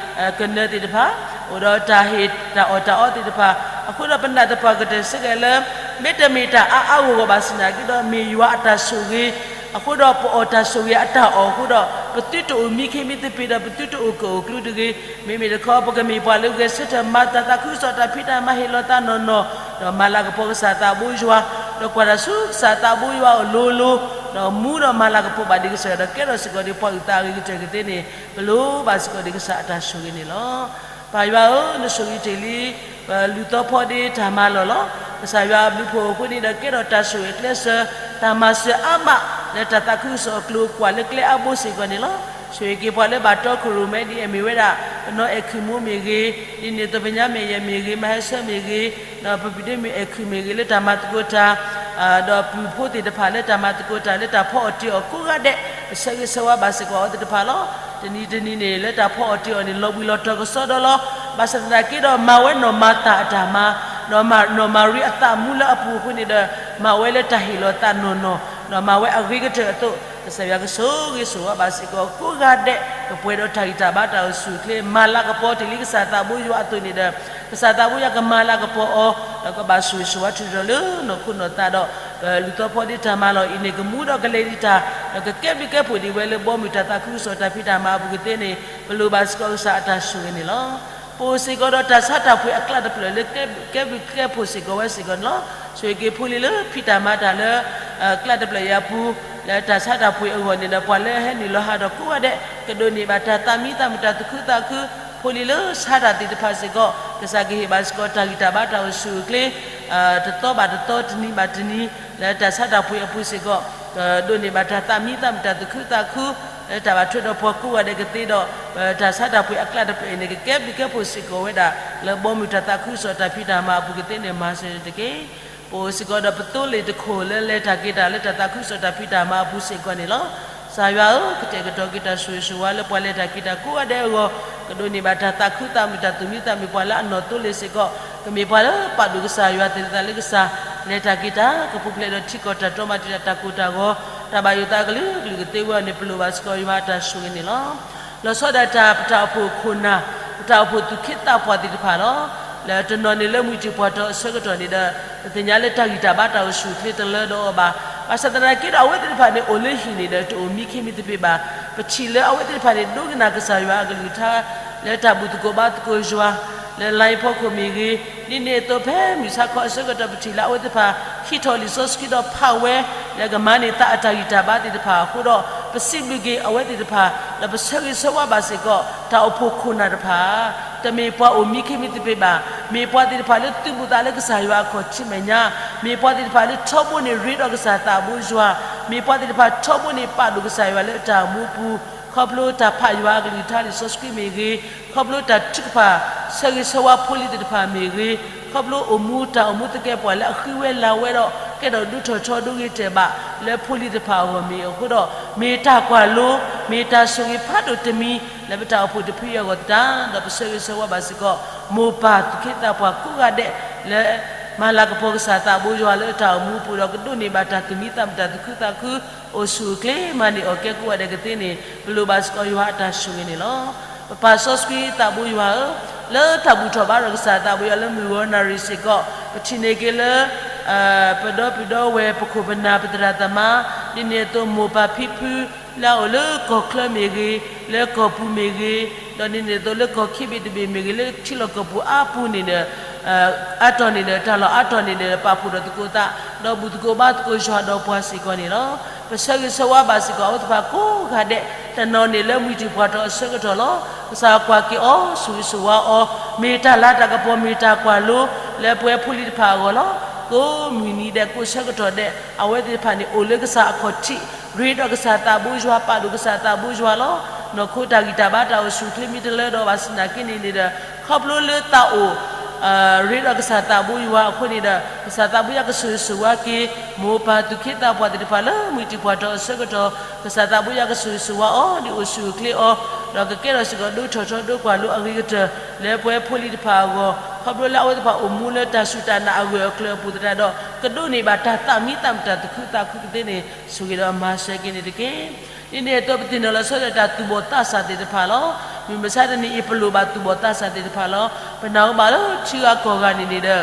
်ကနၢၤသ့ၣ်တဖၣ်, အိၣ်ဒီးတၢ်ဟ့ၣ်တၢ်အီၣ်တၢ်အီသ့ၣ်တဖၣ်, အဃိဒီးပနာ်သပှၢ်ကတၢၢ်စ့ၢ်ကီးလၢ မ့တမ့ၢ်တၢ်အါအါဂီၢ်ဂီၢ်ဘၣ်ဆၣ်သနာ်က့ဒီး မ့ၢ်ယွၤအတၢ်ဆိၣ်ဂ့ၤ, အဃိဒီးပအီၣ်တၢ်ဆိၣ်ဂ့ၤအတၢ်အီၣ်အဃိဒီး ပသုတအိၣ်မံခ့မံသပ့ၤဒီး ပသုတအိၣ်ကၢၣ်အိၣ်ကျူတဂ့ၤ. မ့မ့ၢ်တခီ ပကမ့ၢ်ပှၤလၢဂဲၤဆၢထၢၣ်မၤတၢ်သးခုကစီၣ်တၢ်ဖံးတၢ်မၤဟ့ၣ်လီၤသးနီၢ်နီၢ်, ဒီးမၤလၤကပီၤကစၢ်သးဘိယွၤ, ဒီးကွၢ်တၢ်ဆူကစၢ်သးဘိယွၤအလိၤလိၤ, ဒီးမူဒီးမၤလၤကပီၤဘၣ်ဒံးကစၢ်ယွၤဒီး ကဲထီၣ်စ့ၢ်ကီးဒံးပှၤအုၣ်သးအဂ့ၤကတၢၢ်ကသ့န့ၣ် ပလိၣ်ဘၣ်စ့ၢ်ကီးဒံးကစၢ်အတၢ်ဆိၣ်ဂ့ၤန့ၣ်လီၤ. ပၢ်ယွၤဧၢ, နဆိၣ်ဂ့ၤတ့ၢ်လံ ပလူၤသီဖီဒ့တၢ်မၤလီၢ်လီၤ. ကစၢ်ယွၤအဘျုးဖှိၣ်အဃိန့ၣ်ဒီး ကဲထီၣ်တၢ်ဆိၣ်ဂ့ၤအကျဲးစၢး, တၢ်မၤစၢၤအါမး လၢတၢ်သးခုကစီၣ်အကျိၤကွၢ်လၢကျဲအါဘိစ့ၢ်ကီးန့ၣ်လီၤ. ဆိၣ်ဂ့ၤက့ၤပှၤလၢဘၣ်တီခိၣ်ရိၣ်မဲဒ်အမ့ၢ်ဝဲဒၣ် ပနီၢ်အဲၣ်ခုၣ်မိၢ်မ့ၢ်ဂ့ၤ, ဒ်န့ၣ်သိးပညါမဲာ်ယဲၢ်မ့ၢ်ဂ့ၤ, မၤဟဲဆၢမ့ၢ်ဂ့ၤ, ဒီးပပုၢ်ဒ့မုၣ်အဲၣ်ခုၣ်မ့ၢ်ဂ့ၤ လၢတၢ်မၤသကိးတၢ် ဒီးပုၢ်ဖိသ့ၣ်တဖၣ်လၢတၢ်မၤသကိးတၢ်လၢတၢ်ဖီအီၣ်တ့ၤအီၣ်ကိးဂၤဒဲး, ပဆၢဂ့ၤဆၢဝါဘၣ်စ့ၢ်ကီးအဝဲသ့ၣ်တဖၣ်လီၤ. တနံၤတနံၤန့ၣ် လၢတၢ်ဖီအီၣ်တ့ၤအီၣ်န့ၣ် လီၤဘှံးလီၤတီၤကစီဒီလီၤ. ဘၣ်ဆၣ်သနာ်က့ဒီး မၤဝဲနီၢ်မၤသၣ်အတၢ်မၤ, နီၢ်မၤရံအသးမူလၢအပူၤအဃိန့ၣ်ဒီး မၤဝဲလၢတၢ်ဟ့ၣ်လီၤသးနီၢ်နီၢ်, ဒီးမၤဝဲအဂ့ၤကတၢၢ်အသိး, ကစၢ်ယွၤကဆိၣ်ဂ့ၤဆိၣ်ဝါဘၣ်စ့ၢ်ကီးကိးဂၤဒဲး, ကပှဲၤဒီးတၢ်ဂံၢ်တၢ်ဘါတၢ်အိၣ်ဆူၣ်အိၣ်ချ့, မၤလၤကပီၤတ့ၢ်လံကစၢ်သးဘိယွၤအသိးန့ၣ်ဒီး ကစၢ်သးဘိယွၤကမၤလၤကပီၤအီၤ, ဒီးကဘၣ်ဆိၣ်ဂ့ၤဆိၣ်ဝါထုးထီၣ်လၢနီၢ်ခိနီၢ်သးဒီး ပလူၤသီဖီဒ့တၢ်မၤလီၢ်အံၤန့ၣ် ကမူဒီးကလဲၤဒံးတၢ်, ဒီးကကဲဘျုးကဲဖှိၣ်ဒံးဝဲလၢဘီမုၢ်တၢ်သးခုကစီၣ်တၢ်ဖံးတၢ်မၤအပူၤကသ့န့ၣ် ပလိၣ်ဘၣ်စ့ၢ်ကီးကစၢ်အတၢ်ဆိၣ်ဂ့ၤန့ၣ်လီၤ. ပအိၣ်စ့ၢ်ကီးဒီးတၢ်ဆါတၢ်ပှ့ၤအကျးတဖျၢၣ်လၢကဲဘျုးကဲဖှိၣ်စ့ၢ်ကီးဝဲစ့ၢ်ကီးန့ၣ်လီၤ. ဆိၣ်ဂ့ၤက့ၤဖိလံၤလၢဖံးတၢ်မၤတၢ်လၢ ကျးတဖျၢၣ်အံၤအပူၤ, လၢတၢ်ဆါတၢ်ပှ့ၤအဂီၢ်န့ၣ်ဒီး ပှၤလၢဟဲနုာ်လီၤဟးထီၣ်ကိးဂၤဒဲး ကဒိးန့ၢ်ဘၣ်တၢ်သးမံသးမုာ်တၢ်သူၣ်ခုသးခု, ဖိလံၤလၢဆါတၢ်သ့ၣ်တဖၣ်စ့ၢ်ကီး ကစၢ်ကဟ့ၣ်ဘၣ်စ့ၢ်ကီးတၢ်ဂံၢ်တၢ်ဘါတၢ်အိၣ်ဆူၣ်အိၣ်ချ့ တသီဘၣ်တသီတနံၤဘၣ်တနံၤ လၢတၢ်ဆါတၢ်ပှ့ၤအပူၤစ့ၢ်ကီး ကဒိးန့ၢ်ဘၣ်တၢ်သးမံသးမုာ်တၢ်သူၣ်ခုသးခု လၢတၢ်ဘၣ်ထွဲဒီးပှၤကိးဂၤဒဲးကသ့ဒီး တၢ်ဆါတၢ်ပှ့ၤအကျးတဖျၢၣ်အံၤန့ၣ် ကကဲဘျုးကဲဖှိၣ်စ့ၢ်ကီးဝဲဒၣ် လၢဘီမုၢ်တၢ်သးခုကစီၣ်တၢ်ဖံးတၢ်မၤအပူၤကသ့န့ၣ် မၤစၢၤတက့ၢ်. ပအိၣ်စ့ၢ်ကီးဒီးပသိလ့ၣ်တခိၣ်လၢလဲၤတၢ်က့ၤတၢ်လၢတၢ်သးခုကစီၣ်တၢ်ဖံးတၢ်မၤအပူၤစ့ၢ်ကီးန့ၣ်လီၤ. ကစၢ်ယွၤဧၢ, ကတဲာ်ကတီၤက့ၤတၢ်ဆိၣ်ဂ့ၤဆိၣ်ဝါလၢပှၤလဲၤတၢ်က့ၤတၢ်ကိးဂၤဒဲးအဂီၢ်, ကဒိးန့ၢ်ဘၣ်တၢ်သးခုသးမုာ်တၢ်သူၣ်မံသးမုာ်ပှၤလၢအနီၢ်သိလ့ၣ်စ့ၢ်ကီး ကမ့ၢ်ပှၤလၢပာ်ဒိၣ်ကစၢ်ယွၤ သ့ၣ်နီၣ်သးလၢကစၢ် လဲၤတၢ်က့ၤတၢ် ကပူၤဖျဲးဒီးထံကီၢ်တၢ်တီမၤတံာ်တာ် တၢ်ကိၢ်တၢ်ဂီၤ တၢ်ဘၣ်ယိၣ်သးကလုာ်ကလုာ်ကသ့ဝဲအီၤန့ၣ် ပလိၣ်ဘၣ်စ့ၢ်ကီးယွၤအတၢ်ဆိၣ်ဂ့ၤန့ၣ်လီၤ. လီၤဆီဒၣ်တၢ် ပတၢ်အိၣ်ဖှိၣ်ခိၣ်နၢ် ပတၢ်အိၣ်ဖှိၣ်သူၣ်က့သးပှၢ်သ့ၣ်တဖၣ်လီၤ. လၢတနီၤန့ၣ်လၢမုၢ်တံၢ်ပှၢ်ထီၣ်အဆၢကတီၢ်န့ၣ်ဒီး ပသ့ၣ်ညါလၢတၢ်ဂံၢ်တၢ်ဘါတၢ်အိၣ်ဆူၣ်အိၣ်ချ့တလၢဒီးအီၤဘၣ်. ဘၣ်ဆၣ်သနာ်က့ဒီး အဝဲသ့ၣ်တဖၣ်န့ၣ် အိၣ်လၢဟံၣ်န့ၣ်ဒီး တအိၣ်မံခ့မံသပ့ၤဘၣ်. ပထံၣ်လၢအဝဲသ့ၣ်တဖၣ်န့ၣ် ဒိကနၣ်ကစၢ်ယွၤအကလုၢ်ကထါ လၢတၢ်ဘူၣ်သကိးဘါသကိးယွၤ လၢ line ဖီခိၣ်မ့ၢ်ဂ့ၤ, ဒ်န့ၣ်အသိးဖဲမုၢ်ဆါခီအဆၢကတီၢ် ပထံၣ်လၢအဝဲသ့ၣ်တဖၣ် ဟံးထီၣ်လံာ်စီဆှံဒီးဖးဝဲ လၢကမၤန့ၢ်သးအတၢ်ဂံၢ်တၢ်ဘါသ့ၣ်တဖၣ်အဃိဒီး ပစံးဘျုးက့ၤအဝဲသ့ၣ်တဖၣ် ဒီးပဆၢဂ့ၤဆၢဝါဘၣ်စ့ၢ်ကီး တၢ်အိၣ်ဖှိၣ်ခိၣ်နၢ်တဖၣ် တမ့ၢ်ပှၤအိၣ်မံခ့မံသပ့ၤဘၣ်. မ့ၢ်ပှၤသ့ၣ်တဖၣ်လၢသုးဘူးသးလၢကစၢ်ယွၤအခီၣ်ထံးမဲာ်ညါ, မ့ၢ်ပှၤသ့ၣ်တဖၣ်လၢထီဘိန့ၣ်ရ့ဒီးကစၢ်သးဘိယွၤ, မ့ၢ်ပှၤသ့ၣ်တဖၣ်ထီဘိန့ၣ်ပာ်ဒိၣ်ကစၢ်ယွၤလၢအတၢ်အိၣ်မူအပူၤ, ခီဖျိတၢ်ဖးယွၤအကလုၢ်ကထါလံာ်စီဆှံမ့ၢ်ဂ့ၤ, ခီဖျိတၢ်ထုကဖၣ် ဆၢဂ့ၤဆၢဝါဖိလံၤသ့ၣ်တဖၣ်မ့ၢ်ဂ့ၤ, ခီဖျိအိၣ်မူတၢ်အိၣ်မူသကဲးပဝးလၢအဃံဝဲလၤဝဲဒီး ကဲထီၣ်ဒိၣ်ထီၣ်ထီဒိၣ်ဂ့ၤတဲာ်ဘၣ် လၢဖိလံၤတဖၣ်အဂီၢ်မ့ၢ်အဃိဒီး မ့ၢ်တၢ်ကွၢ်လိ, မ့ၢ်တၢ်ဆိၣ်ဂ့ၤဖးဒိၣ်တမံၤ လၢပတၢ်အိၣ်ဖှိၣ်တဖုအံၤအဂီၢ်သတး ဒီးပဆၢဂ့ၤဆၢဝါဘၣ်စ့ၢ်ကီး မိၢ်ပၢ်သူၣ်က့သးပှၢ်ကိးဂၤဒဲး လၢမၤလၤကပီၤကစၢ်သးဘိယွၤလၢအတၢ်အိၣ်မူအပူၤဒီး ကဒိးန့ၢ်ဘၣ်တၢ်သူၣ်မံသးမုာ်တၢ်သူၣ်ခုသးခု အိၣ်ဆူၣ်အိၣ်ချ့မၤန့ၢ်အီၣ်ကဲကိးဂၤဒဲးကသ့န့ၣ် ပလိၣ်ဘၣ်စ့ၢ်ကီးယွၤအတၢ်ဆိၣ်ဂ့ၤန့ၣ်လီၤ. ပပၢ်စီဆှံသးဘိယွၤဧၢ, လၢတၢ်ဘူၣ်ထီၣ်ဘါထီၣ်ကစၢ်သးဘိယွၤလၢမုၢ်ဂီၤနၣ်ရံၣ်စ့ၢ်ကီး ပထံၣ်န့ၢ်က့ၤလၢ ပဒီပုၢ်ဒီဝဲၢ် ပခိၣ်ပနၢ် ပသရၣ်သမါ ဒ်န့ၣ်အသိးမိၢ်ပၢ်ဖံဖု လၢအအိၣ်လၢကီၢ်ချၢမ့ၢ်ဂ့ၤ, လၢကီၢ်ပူၤမ့ၢ်ဂ့ၤ, ဒီးဒ်န့ၣ်အသိးလၢကီၢ်ခံဘ့ၣ်တဘ့ၣ်မ့ၢ်ဂ့ၤ, လၢထံလီၢ်ကီၢ်ပူၤအါပူၤန့ၣ်ဒီး အါတီၢ်န့ၣ်ဒီး တၢ်လီၢ်အါတီၢ်န့ၣ်ဒီး ပာ်ဖှိၣ်ဒီးသကိးသး ဒီးဘူၣ်သကိးဘါသကိးယွၤဒီးပှၤစ့ၢ်ကီးန့ၣ်လီၤ. ပဆၢဂ့ၤဆၢဝါဘၣ်စ့ၢ်ကီးအဝဲသ့ၣ်တဖၣ်ကိးဂၤဒဲး တနီၤန့ၣ်လၢမုၢ်တံၢ်ပှၢ်ထီၣ်အဆၢကတီၢ်လီၤ. ကစၢ်ကွၢ်က့ၤအီၤ ဆိၣ်ဂ့ၤဆိၣ်ဝါအီၤ, မ့ၢ်တၢ်လၤတၢ်ကပီၤ မ့ၢ်တၢ်ကွၢ်လိ လၢပဝဲဖိလံၤတဖၣ်အဂီၢ်လီၤ. ကိးမုၢ်နံၤဒဲး ကိးဆၢကတီၢ်ဒဲး အဝဲသ့ၣ်တဖၣ်န့ၣ် အိၣ်လၢကစၢ်အခီၣ်ထံး, ရ့ဒီးကစၢ်သးဘိယွၤ, ပာ်ဒိၣ်ကစၢ်သးဘိယွၤလီၤ. နီၢ်ခိတၢ်ဂံၢ်တၢ်ဘါတၢ်အိၣ်ဆူၣ်အိၣ်ချ့မ့ၢ်တလၢဒီးဘၣ်ဆၣ်သနာ်က့န့ၣ်န့ၣ်ဒီး ခီဖျိလၢသးအိၣ် ရ့ဒီးကစၢ်သးဘိယွၤအဃိန့ၣ်ဒီး ကစၢ်သးဘိယွၤကဆိၣ်ဂ့ၤဆိၣ်ဝါက့ၤ မိၢ်ပၢ်သူၣ်က့သးပှၢ်သ့ၣ်တဖၣ်လၢမုၢ်တံၢ်ပှၢ်ထီၣ်အဆၢကတီၢ်, ကစၢ်သးဘိယွၤကဆိၣ်ဂ့ၤဆိၣ်ဝါအီၤ ဒ်အိၣ်ဆူၣ်အိၣ်ချ့အီၤ, ဒီးကကဲထီၣ်စ့ၢ်ကီးဒိၣ်ထီၣ်ထီဒိၣ်ကွၢ်လိအဂ့ၤကတၢၢ် လၢပဝဲဖိလံၤတဖၣ်အဂီၢ်, ခီဖျိလၢအဝဲသ့ၣ်တဖၣ်အိၣ်မူလၢတၢ်စူၢ်တၢ်နာ်အဂၢၢ်အကျၢၤအပူၤသတးဒီး ကဒိးန့ၢ်ဘၣ်တၢ်သူၣ်မံသးမုာ်တၢ်သူၣ်ခုသးခုကသ့န့ၣ် ဆိၣ်ဂ့ၤဒီးမၤစၢၤက့ၤန့ၣ်တက့ၢ်. ဒ်န့ၣ်အသိး ပသ့ၣ်နီၣ်လီၤဆီဒၣ်တၢ်သူၣ်ဘီၣ်သးစၢ်သ့ၣ်တဖၣ်လီၤ. မုၢ်မဆါတနံၤအံၤ ပလိၣ်ဘၣ်သူၣ်ဘီၣ်သးစၢ်သ့ၣ်တဖၣ်လီၤ. ပနၢ်ဟူဘၣ်လၢထံဂၤကီၢ်ဂၤန့ၣ်န့ၣ်ဒီး ထံ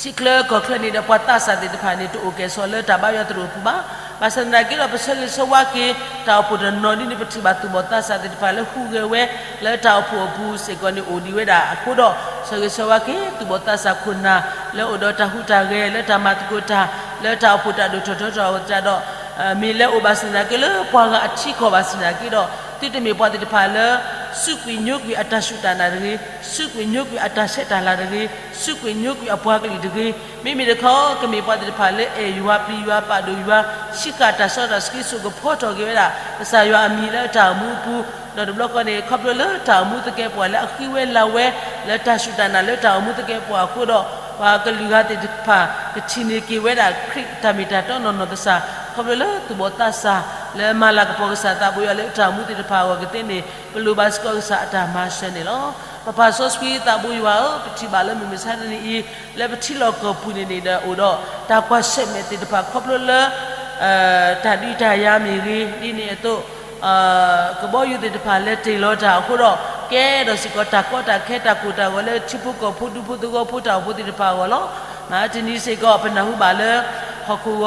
ချၢကီၢ်ချၢန့ၣ်ဒီး ပှၤသးစၢ်သ့ၣ်တဖၣ်န့ၣ် တအိၣ်ကဲၣ်ဆိးလၢတၢ်ဘါယွၤသရိာ်ပူၤဘၣ်. ဘၣ်ဆၣ်သနာ်က့ဒီး ပဆၢဂ့ၤဆၢဝါက့ၤ တၢ်အိၣ်ဖှိၣ်တနီၤဒ်န့ၣ် ပထံၣ်ဘၣ်သူၣ်ဘီၣ်သးစၢ်သ့ၣ်တဖၣ်လၢဟူးဂဲၤဝဲ လၢတၢ်အိၣ်ဖှိၣ်အပူၤစ့ၢ်ကီးန့ၣ် အိၣ်ဒံးဝဲဒၣ်အဃိဒီး ဆၢဂ့ၤဆၢဝါက့ၤ သူၣ်ဘီၣ်သးစၢ်ခိၣ်နၢ် လၢအိၣ်ဒီးတၢ်ဟူးတၢ်ဂဲၤ လၢတၢ်မၤသကိးတၢ် လၢတၢ်အိၣ်ဖှိၣ်တၢ်ဒိၣ်ထီၣ်ထီထီၣ်အဃိသတးဒီး မ့ၢ်လဲၤအိၣ်ဘၣ်ဆၣ်သနာ်က့ လၢပှၤဂၤအထံကီၢ်ဘၣ်ဆၣ်သနာ်က့ဒီး သုတမ့ၢ်ပှၤသ့ၣ်တဖၣ်လၢ စူးကွံာ်ညိကွံာ်အတၢ်စူၢ်တၢ်နာ်တဂ့ၤ, စူးကွံာ်ညိကွံာ်အတၢ်ဆဲးတၢ်လၤတဂ့ၤ, စူးကွံာ်ညိကွံာ်အပှၤကလုာ်တဂ့ၤ, မ့မ့ၢ်တခီ ကမ့ၢ်ပှၤသ့ၣ်တဖၣ်လၢအဲၣ်ယွၤပျံၤယွၤပာ်ဒိၣ်ယွၤ, ဆံးဃာ်တၢ်စီတၢ်ဆှံ စိာ်ကဖီထီၣ်က့ၤဝဲဒၣ် ကစၢ်ယွၤအမံၤလၢတၢ်အိၣ်မူအပူၤ, ဒီးတဘျီဃီန့ၣ် ခီဖျိလၢတၢ်အိၣ်မူသကဲးပဝးလၢအဃံဝဲလၤဝဲ လၢတၢ်စူၢ်တၢ်နာ်လၢတၢ်အိၣ်မူသကဲးပဝးအဃိဒီး ပှၤကလုာ်ဂၤသ့ၣ်တဖၣ် ကထံၣ်န့ၢ်က့ၤဝဲဒၣ်ခရံာ်တၢ်မ့ၢ်တၢ်တီနီၢ်နီၢ်ကစၢ် ခီဖျိလၢသူၣ်ဘီၣ်သးစၢ် လၢမၤလၤကပီၤကစၢ်သးဘိယွၤလၢတၢ်အိၣ်မူသ့ၣ်တဖၣ်အဂီၢ်ကသ့န့ၣ် ပလိၣ်ဘၣ်စ့ၢ်ကီးကစၢ်အတၢ်မၤစၢၤန့ၣ်လီၤ. ပပၢ်စီဆှံသးဘိယွၤဧၢ, ပထံၣ်ဘၣ်လၢမုၢ်မဆါတနံၤအံၤ လၢပထံလီၢ်ကီၢ်ပူၤန့ၣ်န့ၣ်ဒီး အိၣ်ဒီးတၢ်ကွၢ်ဆၢၣ်မဲာ်သ့ၣ်တဖၣ် ခီဖျိလၢ တၢ်ဒုးတၢ်ယၤမ့ၢ်ဂ့ၤ, ဒ်န့ၣ်အသိး ကဘီယူၤသ့ၣ်တဖၣ်လဲၤတ့ၢ်လီၤတၢ်အဃိဒီး ကဲထီၣ်စ့ၢ်ကီးတၢ်ကီတၢ်ခဲ တၢ်ကိၢ်တၢ်ဂီၤလၢထံဖိကီၢ်ဖိ ဒူဖိသဝီဖိ တၢ်အိၣ်ဖှိၣ်သ့ၣ်တဖၣ်အဂီၢ်လီၤ. မဟါတနံၤစ့ၢ်ကီး ပနၢ်ဟူဘၣ်လၢ ဟီၣ်ခိၣ်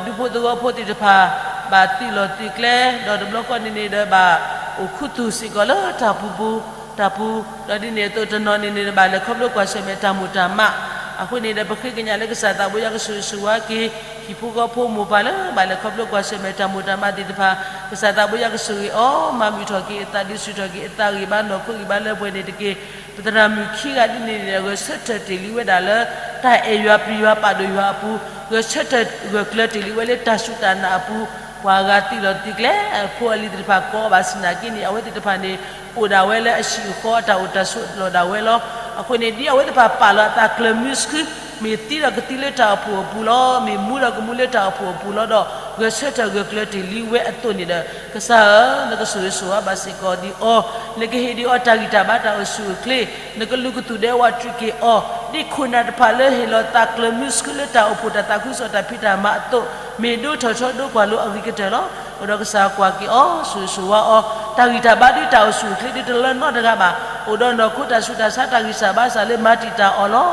ဂီၤ ဒူဖိသဝီဖိသ့ၣ်တဖၣ် ဘၣ်သုးလီၢ်သုးကျဲ ဒီးတဘျီဃီန့ၣ်န့ၣ်ဒီး ဘၣ်အိၣ်ခူသူၣ်စ့ၢ်ကီးလၢတၢ်ပူၤပူၤ တၢ်ပူၤ, ဒီးဒ်န့ၣ်အသိးတနီၤန့ၣ်န့ၣ် ဘၣ်လဲၤခီဖျိကွၢ်ဆၢၣ်မဲာ်တၢ်မိၢ်တၢ်မး အဃိန့ၣ်ဒီး ပဃ့ကညးလၢကစၢ်သးဘိယွၤကဆိၣ်ဂ့ၤဆိၣ်ဝါက့ၤ ဟံၣ်ဖိဃီဖိမိၢ်ပၢ်လၢ ဘၣ်လဲၤခီဖျိကွၢ်ဆၢၣ်မဲာ်တၢ်မိၢ်တၢ်မးသ့ၣ်တဖၣ် ကစၢ်သးဘိယွၤကဆိၣ်ဂ့ၤအီၤ မၤမုာ်ထီၣ်က့ၤအသး ဒုးဆူၣ်ထီၣ်က့ၤအသး ဂံၢ်ဘါနီၢ်ခိဂံၢ်ဘါလၢပှဲၤန့ၣ်တက့ၢ်. ပသရၣ်မုၣ်ခံဂၤဒ်န့ၣ်န့ၣ် ဂဲၤဆၢထၢၣ်တ့ၢ်လံဝဲဒၣ်လၢ တၢ်အဲၣ်ယွၤပျံၤယွၤပာ်ဒိၣ်ယွၤအပူၤ, ဂဲၤဆၢထၢၣ်ဂၢၢ်ကျၢၤတ့ၢ်လံဝဲလၢတၢ်စူၢ်တၢ်နာ်အပူၤ, ပှၤဂၤသုးလီၢ်သုးကျဲ ဖိအလံၤသ့ၣ်တဖၣ်ကိးဘၣ်ဆၣ်သနာ်က့န့ၣ် အဝဲသ့ၣ်တဖၣ်န့ၣ် အိၣ်ဒၣ်ဝဲလၢအဟံၣ်အဃီအတၢ်အိၣ်တၢ်ဆိးလီၢ်ဒၣ်ဝဲလီၤ. အဃိန့ၣ် ဒ်အဝဲသ့ၣ်တဖၣ်ပာ်လီၤအသးကျၢၤမုဆှု မ့ၢ်သံဒီးကသံလၢတၢ်အိၣ်ဖှိၣ်အပူၤလီၤ. မ့ၢ်မူဒီးကမူလၢတၢ်အိၣ်ဖှိၣ်အပူၤလီၤဒီး ဂဲၤဆၢထၢၣ်ဂၢၢ်ကျၢၤတ့ၢ်လံဝဲအသိးန့ၣ်ဒီး ကစၢ်ဧၢ, နကဆိၣ်ဂ့ၤဆိၣ်ဝါဘၣ်စ့ၢ်ကီးဒံးအီၤ, နကဟ့ၣ်ဒံးအီၤတၢ်ဂံၢ်တၢ်ဘါတၢ်အိၣ်ဆူၣ်အိၣ်ချ့, နကလူၤကသူၣ်ဒဲဝးတြံးက့ၤအီၤ, ဒ်ခိၣ်နၢ်တဖၣ်လၢဟ့ၣ်လီၤသးကျၢၤမုဆှုလၢတၢ်အိၣ်ဖှိၣ်တၢ်သးခုကစီၣ်တၢ်ဖံးတၢ်မၤအသိး, မ့ၢ်ဒိထီၣ်ထီဒိကွၢ်လိအဂ့ၤကတၢၢ်လီၤ. အိၣ်ဒီးကစၢ်ကွၢ်က့ၤအီၤ, ဆိၣ်ဂ့ၤဆိၣ်ဝါအီၤ, တၢ်ဂံၢ်တၢ်ဘါဒုတၢ်အိၣ်ဆူၣ်အိၣ်ချ့ဒုတလၢနီတဂၤဘၣ်, အိၣ်ဒီးနီၢ်ခိတၢ်ဆူးတၢ်ဆါတၢ်ဂံၢ်စၢ်ဘါစၢ်လၢမၤတံာ်တာ်အီၤလီၤ.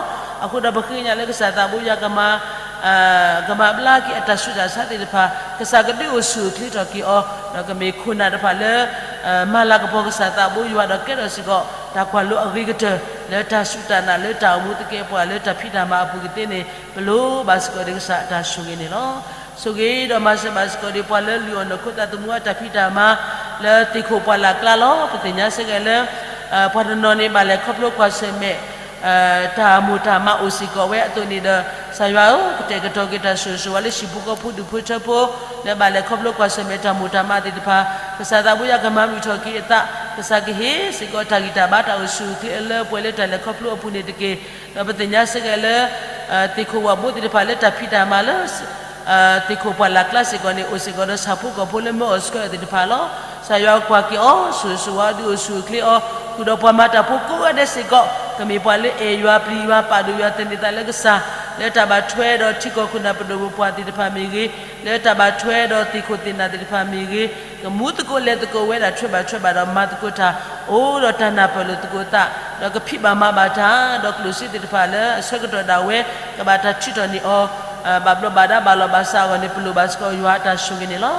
အဃိဒီးပဃ့ကညးလၢကစၢ်သးဘိယွၤကမၤ ကမၤဘျါက့ၤအတၢ်ဆူးတၢ်ဆါသ့ၣ်တဖၣ်, ကစၢ်ကဒုးအိၣ်ဆူၣ်အိၣ်ချ့ထီၣ်က့ၤအီၤ, ဒီးကမ့ၢ်ခိၣ်နၢ်တဖၣ်လၢ မၤလၤကပီၤကစၢ်သးဘိယွၤဒီးကဲထီၣ်စ့ၢ်ကီး တၢ်ကွၢ်လိအဂ့ၤကတၢၢ် လၢတၢ်စူၢ်တၢ်နာ်လၢတၢ်အိၣ်မူသကဲးပဝးလၢတၢ်ဖံးတၢ်မၤအပူၤကသ့န့ၣ် ပလိၣ်ဘၣ်စ့ၢ်ကီးဒံးကစၢ်အတၢ်ဆိၣ်ဂ့ၤန့ၣ်လီၤ. ဆိၣ်ဂ့ၤဒီးမၤစၢၤဘၣ်စ့ၢ်ကီးဒံးပှၤလၢလုၢ်အီၣ်နီၢ်ခိသးသမူအတၢ်ဖံးတၢ်မၤ လၢသ့ၣ်ခိၣ်ပှၢ်လၢ်ကျါလီၤ. ပသ့ၣ်ညါစ့ၢ်ကီးလၢ ပှၤတနီၤန့ၣ်ဘၣ်လဲၤခီဖျိကွၢ်ဆၢၣ်မဲာ် တၢ်မိၢ်တၢ်မးအိၣ်စ့ၢ်ကီးဝဲအသိးန့ၣ်ဒီး ကစၢ်ယွၤဧၢ, ကတဲာ်ကတီၤက့ၤတၢ်ဆိၣ်ဂ့ၤဆိၣ်ဝါလၢဟံၣ်ဖိဃီဖိ ဒူၣ်ဖိထၢဖိ လၢဘၣ်လဲၤခီဖျိကွၢ်ဆၢၣ်မဲာ်တၢ်မိၢ်တၢ်မးသ့ၣ်တဖၣ်, ကစၢ်သးဘိယွၤကမၤမုာ်ထီၣ်က့ၤအသး, ကစၢ်ကဟ့ၣ်စ့ၢ်ကီးတၢ်ဂံၢ်တၢ်ဘါတၢ်အိၣ်ဆူၣ်အိၣ်ချ့အလၢအပှဲၤလၢတၢ်လဲၤခီဖျိအပူၤန့ၣ်တက့ၢ်. ဒီးပသ့ၣ်ညါစ့ၢ်ကီးလၢ သ့ၣ်ခိၣ်ဝၣ်ဘိသ့ၣ်တဖၣ်လၢတၢ်ဖံးတၢ်မၤလၢ သ့ၣ်ခိၣ်ပှၢ်လၢ်ကျါစ့ၢ်ကီးန့ၣ် အိၣ်စ့ၢ်ကီးဒီးဆၣ်ဖိကီၢ်ဖိလၢမၢအီၣ်ဆှၢအီၤသ့ၣ်တဖၣ်လီၤ. ကစၢ်ယွၤကွၢ်က့ၤအီၤ, ဆိၣ်ဂ့ၤဆိၣ်ဝါဒုးအိၣ်ဆူၣ်အိၣ်ချ့အီၤ, ဃုာ်ဒီးပှၤမၤတၢ်ဖိကိးဂၤဒဲးစ့ၢ်ကီး, ကမ့ၢ်ပှၤလၢအဲၣ်ယွၤပျံၤယွၤပာ်ဒိၣ်ယွၤသန့ၤသးလၢကစၢ်, လၢတၢ်ဘၣ်ထွဲဒီးထံကီၢ်ခိၣ်နၢ်ပဒိၣ်ပပှၢ်သ့ၣ်တဖၣ်မ့ၢ်ဂ့ၤ, လၢတၢ်ဘၣ်ထွဲဒီးသ့ၣ်ခိၣ်သ့ၣ်နၢ်သ့ၣ်တဖၣ်မ့ၢ်ဂ့ၤ, ကမူသကိးလဲၤသကိးဝဲဒၣ်ထွဲဘၣ်ထွဲဘၣ်ဒီးမၤသကိးတၢ်, အိၣ်ဒီးတၢ်နၢ်ပၢၢ်လိာ်သကိးသး, ဒီးကဖံးဘၣ်မၤဘၣ်တၢ်, ဒီးကျိၣ်စ့သ့ၣ်တဖၣ်လၢအဆၢကတီၢ်ဒၣ်ဝဲ ကဘၣ်တၢ်ထုးထီၣ်န့ၢ်အီၤ ဘၣ်ဘျီးဘၣ်ဒါဘၣ်လီၤဘၣ်စးအဂီၢ်န့ၣ် ပလိၣ်ဘၣ်စ့ၢ်ကီးယွၤအတၢ်ဆိၣ်ဂ့ၤန့ၣ်လီၤ.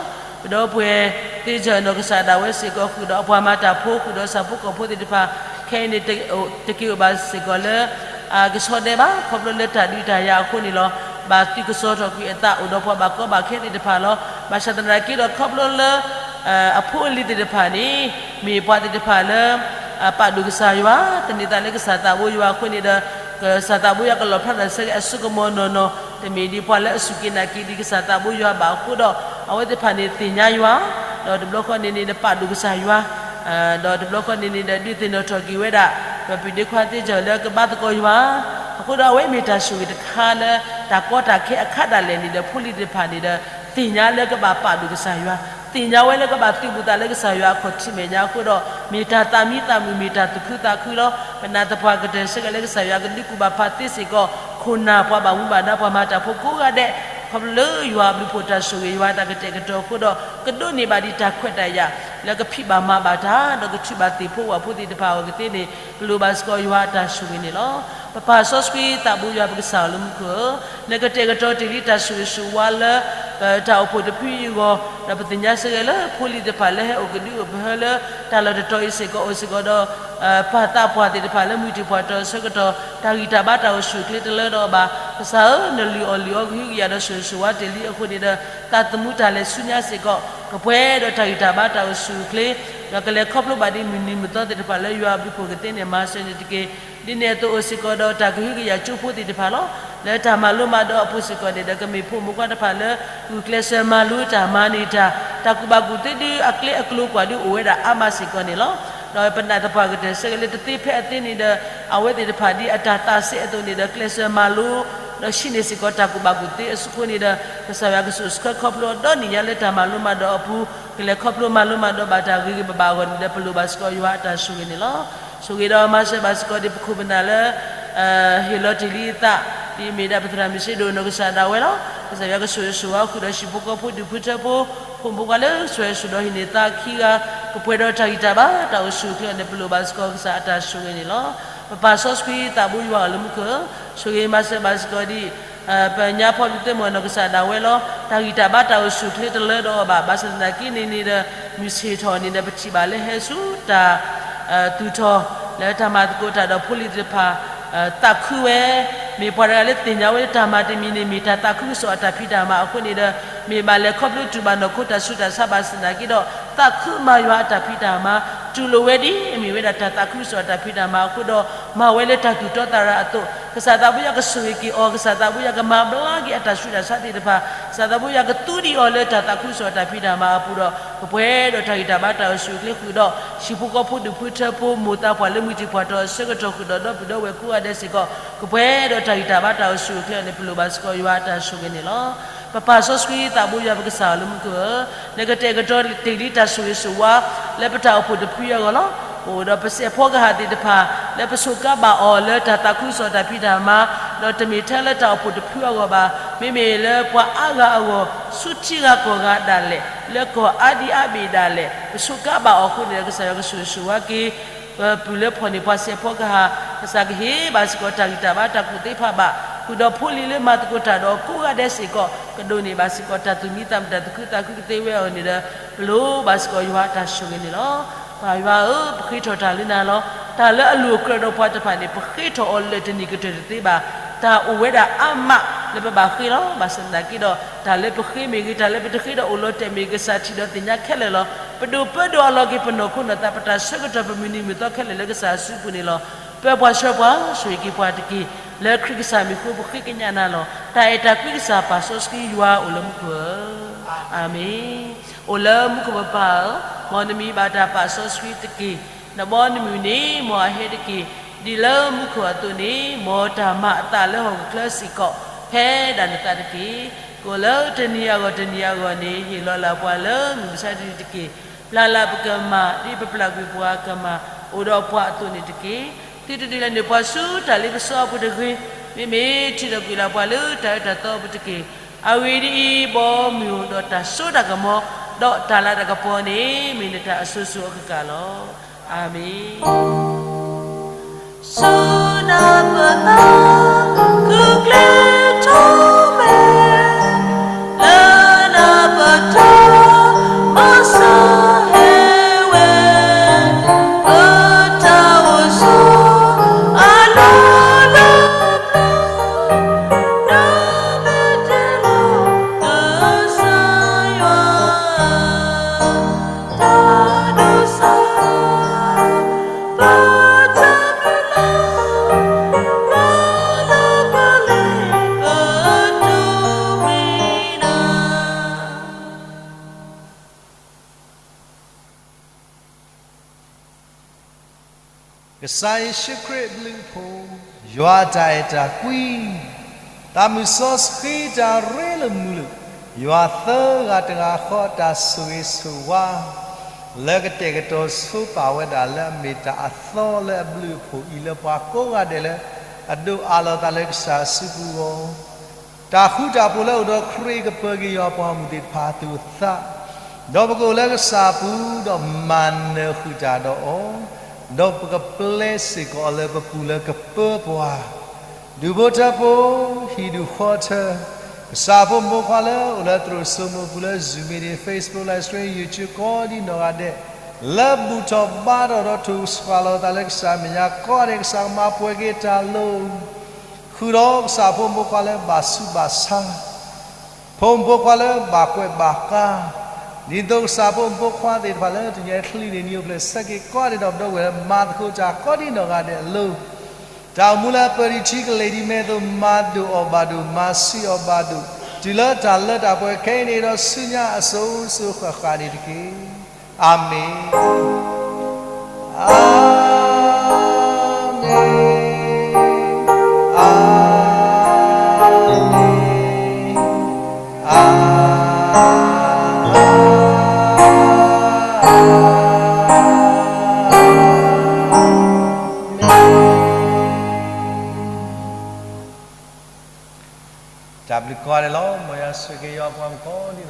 ပဒီပုၢ်ဝဲၢ်သ့ၣ်တဖၣ်နီၢ်ကစၢ်ဒၣ်ဝဲစ့ၢ်ကီး ဃုာ်ဒီးအပှၤမၤတၢ်ဖိ ဃုာ်ဒီးဆၣ်ဖိကီၢ်ဖိသ့ၣ်တဖၣ်, ခဲအံၤန့ၣ် တက့ၤအိၣ်ဘၣ်စ့ၢ်ကီးလၢ ကဆီဒဲးဘၣ် ခီဖျိလၢတၢ်ဒုးတၢ်ယၤအဃိန့ၣ်လီၤ. ဘၣ်သုးကစီၤထီၣ်ကွံာ်အသး အိၣ်ဒီးပှၤဘၣ်ကီဘၣ်ခဲသ့ၣ်တဖၣ်လီၤ. ဘၣ်ဆၣ်သနာ်က့ဒီး ခီဖျိလၢ အဖိအလံၤသ့ၣ်တဖၣ်န့ၣ် မ့ၢ်ပှၤသ့ၣ်တဖၣ်လၢ ပာ်ဒိၣ်ကစၢ်ယွၤ, သန့ၤသးလၢကစၢ်သးဘိယွၤအဃိန့ၣ်ဒီး ကစၢ်သးဘိယွၤကလီၣ်ဖျါထီၣ်စ့ၢ်ကီးအစိကမီၤနီၢ်နီၢ်, တမ့ၢ်ဒ်ပှၤလၢအစူၢ်က့ၤနာ်က့ၤဒံးကစၢ်သးဘိယွၤဘၣ်အဃိဒီး အဝဲသ့ၣ်တဖၣ်န့ၣ်သ့ၣ်ညါယွၤ, ဒီးတဘျီဃီန့ၣ်န့ၣ် ပာ်ဒိၣ်ကစၢ်ယွၤ ဒီးတဘျီဃီန့ၣ်န့ၣ်ဒီး ဒုးသ့ၣ်နီၣ်ထီၣ်က့ၤဝဲဒၣ် ပပုၢ်ဒ့ခွါသ့ၣ်တဖၣ်လၢကဘါသကိးယွၤ, အဃိဒီးအဝဲမ့ၢ်တၢ်ဆိၣ်ဂ့ၤတခါလၢ တၢ်ကီတၢ်ခဲအခါဒၣ်လဲာ်န့ၣ်ဒီး ဖိလံၤသ့ၣ်တဖၣ်န့ၣ်ဒီး သ့ၣ်ညါလၢကဘၣ်ပာ်ဒိၣ်ကစၢ်ယွၤ, သ့ၣ်ညါဝဲလၢကဘၣ်သုးဘူးသးလၢကစၢ်ယွၤအခီၣ်ထံးမဲာ်ညါအဃိဒီး မ့ၢ်တၢ်သးမံသးမုာ် မ့ၢ်တၢ်သူၣ်ခုသးခုလီၤ. ပနာ်သပှၢ်ကတၢၢ်စ့ၢ်ကီးလၢ ကစၢ်ယွၤကဒုးကူၣ်ဘၣ်ဖးသ့စ့ၢ်ကီး ခိၣ်နၢ်ပှၤဘၣ်မူဘၣ်ဒါပှၤမၤတၢ်ဖိကိးဂၤဒဲး, ခီဖျိလၢယွၤအဘျုးဖှိၣ်တၢ်ဆိၣ်ဂ့ၤ ယွၤအတၢ်ကတဲာ်ကတီၤအဃိဒီး ကဒိးန့ၢ်ဘၣ်ဒံးတၢ်ခွဲးတၢ်ယာ် လၢကဖံးဘၣ်မၤဘၣ်တၢ် ဒီးကထုးဘၣ်သ့ၣ်ဖိဝၣ်ဖိသ့ၣ်တဖၣ်အဂီၢ်ကသ့န့ၣ် ပလိၣ်ဘၣ်စ့ၢ်ကီးယွၤအတၢ်ဆိၣ်ဂ့ၤန့ၣ်လီၤ. ပပၢ်စီဆှံသးဘိယွၤပကစၢ်ဧၢလၢမူခိၣ်ဧၢ, နကတဲာ်ကတီၤတ့ၢ်လံတၢ်ဆိၣ်ဂ့ၤဆိၣ်ဝါလၢ ပတၢ်အိၣ်ဖှိၣ်တဖုအံၤအဂီၢ်, ဒီးပသ့ၣ်ညါစ့ၢ်ကီးလၢ ဖိလံၤသ့ၣ်တဖၣ်လၢဟဲအိၣ်ကဒုအိၣ်ပဟၢလၢ တၢ်လီၢ်တတီၤအံၤစ့ၢ်ကီး အိၣ်စ့ၢ်ကီးဒီး ပၢ်သးပှၢ်သ့ၣ်တဖၣ်လၢမုၢ်တံၢ်ပှၢ်တီၤအဆၢကတီၢ် တၢ်ဂံၢ်တၢ်ဘါတၢ်အိၣ်ဆူၣ်အိၣ်ချ့တလၢဒီးအီၤဘၣ်. ကစၢ်ဧၢ, နလုၢ်အီၣ်လုၢ်အီကဟုကယာ်ဒီးဆိၣ်ဂ့ၤဆိၣ်ဝါတ့ၢ်လံအဃိန့ၣ်ဒီး သးသမူတၢ်လဲၤဆူညါစ့ၢ်ကီး ကပှဲၤဒီးတၢ်ဂံၢ်တၢ်ဘါတၢ်အိၣ်ဆူၣ်အိၣ်ချ့ ဒီးကလဲၤခီဖျိဘၣ်ဒ်မုၢ်နံၤမုၢ်သီသ့ၣ်တဖၣ်လၢယွၤအဘျုးအဖှိၣ်ကသ့န့ၣ် မၤစၢၤန့ၣ်တက့ၢ်. ဒ်န့ၣ်အသိးအိၣ်စ့ၢ်ကီးဒီးတၢ်ကဟုကယာ်ကၠိဖိသ့ၣ်တဖၣ်လီၤ. လၢတၢ်မၤလိမၤဒိးအပူၤစ့ၢ်ကီးန့ၣ်ဒီး ကမ့ၢ်ဖိမုၣ်ခွါတဖၣ်လၢ ဂုာ်ကျဲးစၢးမၤလိတၢ်မၤန့ၢ်တၢ် တၢ်ကူၣ်ဘၣ်ကူၣ်သ့ဒုးအကျဲအကျိၤကွၢ်ဒုးအိၣ်ဝဲဒၣ်အါမးစ့ၢ်ကီးန့ၣ်လီၤ. ဒီးပနာ်သပှၢ်ကတၢၢ်စ့ၢ်ကီးလၢတသ့ဖဲအသ့န့ၣ်ဒီး အဝဲသ့ၣ်တဖၣ်ဒ်အတၢ်သးစဲအသိးန့ၣ်ဒီး ကျဲးစၢးမၤလိ ဒီးဟံးန့ၢ်စ့ၢ်ကီးတၢ်ကူၣ်ဘၣ်ကူၣ်သ့အဃိန့ၣ်ဒီး ကစၢ်ယွၤကဆိၣ်ဆှၢခီဖျိဒီနံၣ်ညါလၢတၢ်မၤလိမၤဒိးအပူၤ ကလဲၤခီဖျိမၤလိမၤဒိးဘၣ်တၢ်ဂ့ၤဂ့ၤဘၣ်ဘၣ်အဂီၢ်န့ၣ်ဒီး ပလိၣ်ဘၣ်စ့ၢ်ကီးယွၤအတၢ်ဆိၣ်ဂ့ၤန့ၣ်လီၤ. ဆိၣ်ဂ့ၤဒီးမၤစၢၤဘၣ်စ့ၢ်ကီးဒ်ပခိၣ်ပနၢ်လၢ ဟ့ၣ်လီၤတ့ၢ်လံအသး ဒ်မ့ၢ်ဒၣ်ပသရၣ်မုၣ်စ့ဒိၣ်နီၢ်ကစၢ်ဒၣ်ဝဲလီၤ. ကစၢ်ယွၤကဆိၣ်ဂ့ၤဆိၣ်ဝါဃုာ်ဒီးဟံၣ်ဖိဃီဖိဒူၣ်ဖိထၢဖိ ဖိမုၣ်ဖိခွါလၢဆိၣ်ဂ့ၤဆိၣ်ဒီးဟံးန့ၢ်သါခံဂၤ ကပှဲၤဒီးတၢ်ဂံၢ်တၢ်ဘါတၢ်အိၣ်ဆူၣ်အိၣ်ချ့အီၤန့ၣ် ပလိၣ်ဘၣ်စ့ၢ်ကီးကစၢ်အတၢ်ဆိၣ်ဂ့ၤန့ၣ်လီၤ. ပပၢ်စီဆှံသးဘိယွၤဧၢလၢမူခိၣ်ဧၢ, ဆိၣ်ဂ့ၤမၤစၢၤဘၣ်စ့ၢ်ကီးဒ် ပညါဖီဒုးသ့ၣ်မီၣ်နီၢ်ကစၢ်ဒၣ်ဝဲလီၤ. တၢ်ဂံၢ်တၢ်ဘါတၢ်အိၣ်ဆူၣ်အိၣ်ချ့တလၢဒီးအီၤဘၣ်. ဘၣ်ဆၣ်သနာ်က့န့ၣ်န့ၣ်ဒီး မုၢ်ဆ့ၣ်ထီၣ်န့ၣ်ဒီး ပထံၣ်ဘၣ်လၢဟဲဆူတၢ် သူၣ်ထီၣ် လၢတၢ်မၤသကိးတၢ်ဒီးဖိလံၤသ့ၣ်တဖၣ် သးခုဝဲ မ့ၢ်ပှၤတဂၤလၢသ့ၣ်ညါဝဲလၢတၢ်မၤတမံၤန့ၣ် မ့ၢ်တၢ်သးခုကစီၣ်အတၢ်ဖံးတၢ်မၤအဃိန့ၣ်ဒီး မ့ၢ်ဘၣ်လဲၤခီဖျိတူၢ်ဘၣ်နီၢ်ခိတၢ်ဆူးတၢ်ဆါဘၣ်ဆၣ်သနာ်က့ဒီး သးခုမၤယွၤအတၢ်ဖံးတၢ်မၤ တူၢ်လိာ်ဝဲဒ်အမ့ၢ်ဝဲဒၣ်တၢ်သးခုကစီၣ်အတၢ်ဖံးတၢ်မၤအဃိဒီး မၤဝဲလၢတၢ်သူၣ်တီသးရၤအသိး ကစၢ်သးဘိယွၤကဆိၣ်ဂ့ၤက့ၤအီၤ, ကစၢ်သးဘိယွၤကမၤဘျါက့ၤအတၢ်ဆူးတၢ်ဆါသ့ၣ်တဖၣ်, ကစၢ်သးဘိယွၤကသူဒံးအီၤလၢတၢ်သးခုကစီၣ်အတၢ်ဖံးတၢ်မၤအပူၤဒီး ကပှဲၤဒီးတၢ်ဂံၢ်တၢ်ဘါတၢ်အိၣ်ဆူၣ်အိၣ်ချ့ဃုာ်ဒီး ဟံၣ်ဖိဃီဖိဒူၣ်ဖိထၢဖိ မိၢ်သးပှၢ်လၢမုၢ်တံၢ်ပှၢ်တီၤအဆၢကတီၢ်ဃုာ်ဒီး ဒီပုၢ်ဒီဝဲၢ်ကိးဂၤဒဲးစ့ၢ်ကီး ကပှဲၤဒီးတၢ်ဂံၢ်တၢ်ဘါတၢ်အိၣ်ဆူၣ်အိၣ်ချ့အီၤန့ၣ် ပလိၣ်ဘၣ်စ့ၢ်ကီးယွၤအတၢ်ဆိၣ်ဂ့ၤန့ၣ်လီၤ. ပပၢ်စီဆှံသးဘိယွၤပကစၢ်ဧၢ လၢမူခိၣ်ဧၢ, နကတဲာ်ကတီၤတ့ၢ်လံတၢ်ဆိၣ်ဂ့ၤဆိၣ်ဝါ လၢပတၢ်အိၣ်ဖှိၣ်တဖုအဂီၢ်လီၤ. ပအိၣ်ဒီးပစဲးဖီကဟၣ်သ့ၣ်တဖၣ် လၢပစူးကါဘၣ်အီၤလၢတၢ်သးခုကစီၣ်တၢ်ဖံးတၢ်မၤ, ဒီးတမ့ၢ်ထဲလၢတၢ်အိၣ်ဖှိၣ်တဖုအဂီၢ်ဘၣ်, မ့မ့ၢ်လၢပှၤအါဂၤအဂီၢ် ဆူထံဂၤကီၢ်ဂၤဒၣ်လဲာ်, လၢကီၢ်အါဒံအါဘ့ၣ်ဒၣ်လဲာ် ပစူးကါဘၣ်အီၤအဃိန့ၣ်ဒီး ကစၢ်ယွၤကဆိၣ်ဂ့ၤဆိၣ်ဝါက့ၤ ပပုၢ်လၢဖီၣ်န့ၢ်ပှၤစဲးဖီကဟၣ်, ကစၢ်ကဟ့ၣ်ဘၣ်စ့ၢ်ကီးတၢ်ဂံၢ်တၢ်ဘါတၢ်ကူၣ်သ့ဖးဘၣ်, ဃုာ်ဒီးဖိလံၤလၢမၤသကိးတၢ်ဒီးကိးဂၤဒဲးစ့ၢ်ကီး ကဒိးန့ၢ်ဘၣ်စ့ၢ်ကီးတၢ်သူၣ်မံသးမုာ်တၢ်သူၣ်ခုသးခုကသ့ဝဲအီၤန့ၣ်ဒီး ပလိၣ်ဘၣ်စ့ၢ်ကီးယွၤအတၢ်ဆိၣ်ဂ့ၤန့ၣ်လီၤ. ပၢ်ယွၤဧၢ, ပဃ့ထီၣ်တၢ်လၢနၤလီၤ. တၢ်လၢအလိၣ်အကြၢးဒီးပှၤတဖၣ်န့ၣ် ပဃ့ထီၣ်အီၤလၢာ်တန့ၢ်ကတၢၢ်တသ့ဘၣ်. တၢ်အိၣ်ဝဲဒၣ်အါမးလၢပဘၣ်ဃ့လီၤ. ဘၣ်ဆၣ်သနာ်က့ဒီး တၢ်လၢပဃ့မ့ၢ်ဂ့ၤ, တၢ်လၢပတဃ့ဒီးအိၣ်လီၤတဲာ်မ့ၢ်ဂ့ၤ, ကစၢ်ထံၣ်ဒီးသ့ၣ်ညါခဲလၢာ်လီၤ. ပဒိၣ်ပၢဒီးအလီၢ်က့ၤ ပနီၢ်ခိနီၢ်သး ပတၢ်ဆၢကတီၢ် ပမုၢ်နံၤမုၢ်သီခဲလၢာ်လၢကစၢ်အစုပူၤန့ၣ်လီၤ. ပၢပှၤဆှၢပှၤ ဆိၣ်ဂ့ၤက့ၤပှၤတက့ၢ်. လၢခရံာ်ကစၢ်မံၤအဃိ ပဃ့ကညးနၤလီၤ. တၢ်အဲၣ်တၢ်ကွံကစၢ်ပၢ်စီဆှံယွၤအိၣ်လၢမူခိၣ်ဧၢ, အၤမ့ၣ်. အိၣ်လၢမူခိၣ်ပပၢ်ဧၢ, မ်နမံၤဘၣ်တၢ်ပာ်စီဆှံတက့ၢ်. နဘီနမုၢ်န့ၣ် မ်အဟဲတက့ၢ်. ဒ်လၢမူခိၣ်အသိးန့ၣ် မ်တၢ်မၤအသးလၢဟီၣ်ခိၣ်ချၢစ့ၢ်ကီး ဖဲဒၣ်နသးတက့ၢ်. ကိၣ်လၢတနံၤအဂီၢ်တနံၤအဂီၢ်န့ၣ် ဟ့ၣ်လီၤလၢပှၤလၢမုၢ်မဆါတနံၤတက့ၢ်. ပျၢ်လၢပကမၣ် ဒ်ပပျၢ်ကွံာ်ပှၤကမၣ် အိၣ်ဒီးပှၤအသိးန့ၣ်တက့ၢ်. သုတဒုးလဲၤနုာ်ပှၤဆူတၢ်လ့ပစီအပူၤတဂ့ၤ, မ့မ့ၢ်ထုးထီၣ်ကွံာ်လၢပှၤလၢတၢ်အၢတၢ်သီအပူၤတက့ၢ်. အဂ့ၢ်ဒ်အံၤ, ဘီမုၢ်ဒီးတၢ်စိတၢ်ကမီၤ ဒီးတၢ်လၤတၢ်ကပီၤန့ၣ် မ့ၢ်နတၢ်အစိၤစိၤအကကၢ်လီၤ. အၤမ့ၣ်. ကစၢ်ယ့ၣ်ၡူးခရံာ်အဘျုးအဖှိၣ်, ယွၤအတၢ်အဲၣ်တၢ်ကွံ, သးမုၢ်စီဆှံတၢ်ရ့လိာ်မုာ်လိာ်, ယွၤသၢဂၤတဂၤဃီအတၢ်ဆိၣ်ဂ့ၤဆိၣ်ဝါ လၢကတဲာ်ကတီၤဆိပာ်ဝဲဒၣ်လၢအမ့ၢ်တၢ်အသီလၢအဘျုးအဖှိၣ်အံၤ လၢပှၤကိးဂၤဒဲးလၢ အဒိးအးလီၤသးလၢကစၢ်အစုပူၤအဂီၢ်, တၢ်ဃူတၢ်ဖိးလၢအိၣ်ဒီးခရံာ်ကပၢၤက့ၤယွၤပှၤဂီၢ်မုၢ်သ့ၣ်တဖၣ်အသူၣ်အသး, ဒီးပကအိၣ်လၢကစၢ်အပူၤ ဒီးမၤနၢၤဃုာ်တၢ်ဒီးအီၤ, ဒီးပကပျဲစ့ၢ်ကီးအီၤလၢပပူၤလၢကပၢပှၤ ဒူၣ်ဖိထၢဖိ, ဟံၣ်ဒူၣ်ဃီထၢ, ကစၢ်ဖိမုၣ်ဖိခွါလၢအိၣ်လၢသရိာ်စိမိၤပူၤလၢ Zoom meeting, Facebook live stream, YouTube ကိးဒံနီၢ်ဂၤဒဲး, လၢဘူၣ်ထီၣ်ဘါထီၣ်ဒီးထိၣ်ဆှၣ်လီၤသးလၢကစၢ်မဲာ်ညါကိးဂၤဒဲး ကစၢ်ကမၤပှဲၤက့ၤတၢ်လိၤ, ဃုာ်ဒီးကစၢ်ဖိမုၣ်ဖိခွါလၢဘၣ်ဆူးဘၣ်ဆါ ဖိမုၣ်ဖိခွါလၢဘၣ်ကွဲးဘၣ်ဃါ, ဒ်သိးကစၢ်ဖိမုၣ်ဖိခွါသ့ၣ်တဖၣ်လၢတနံၤအံၤချံန့ၣ် နံၤအိၣ်ဖျဲၣ်ဆၢက့ၤကိးဂၤဒဲးဒီးပဒီပုၢ်ဝဲၢ်လၢမၤသကိးတၢ်ကိးဒံနီၢ်ဂၤဒဲးအလိၤ, တၢ်အိၣ်မူလၢအပၢၢ်ဒံးထံကလဲၤဒံးမဲာ်သိး မၤဒိၣ်အီၣ်ဘၣ်ဒိၣ် မၤဆံးအီၣ်ဘၣ်ဒိၣ် တုၤလၢတၢ်လၢတၢ်ပှဲၤခဲအံၤန့ၣ်ဒီးဆူညါအစိၤစိၤဃၣ်ဃၣ်န့ၣ်တက့ၢ်. အၤမ့ၣ်, အၤမ့ၣ်, အၤမ့ၣ်, အၤမ့ၣ်. တၢ်ဘျုးကိးဂၤဒဲးလီၤ. မ်ယွၤဆိၣ်ဂ့ၤက့ၤယွၤပှၤမုၣ်ကိးဒံနီၢ်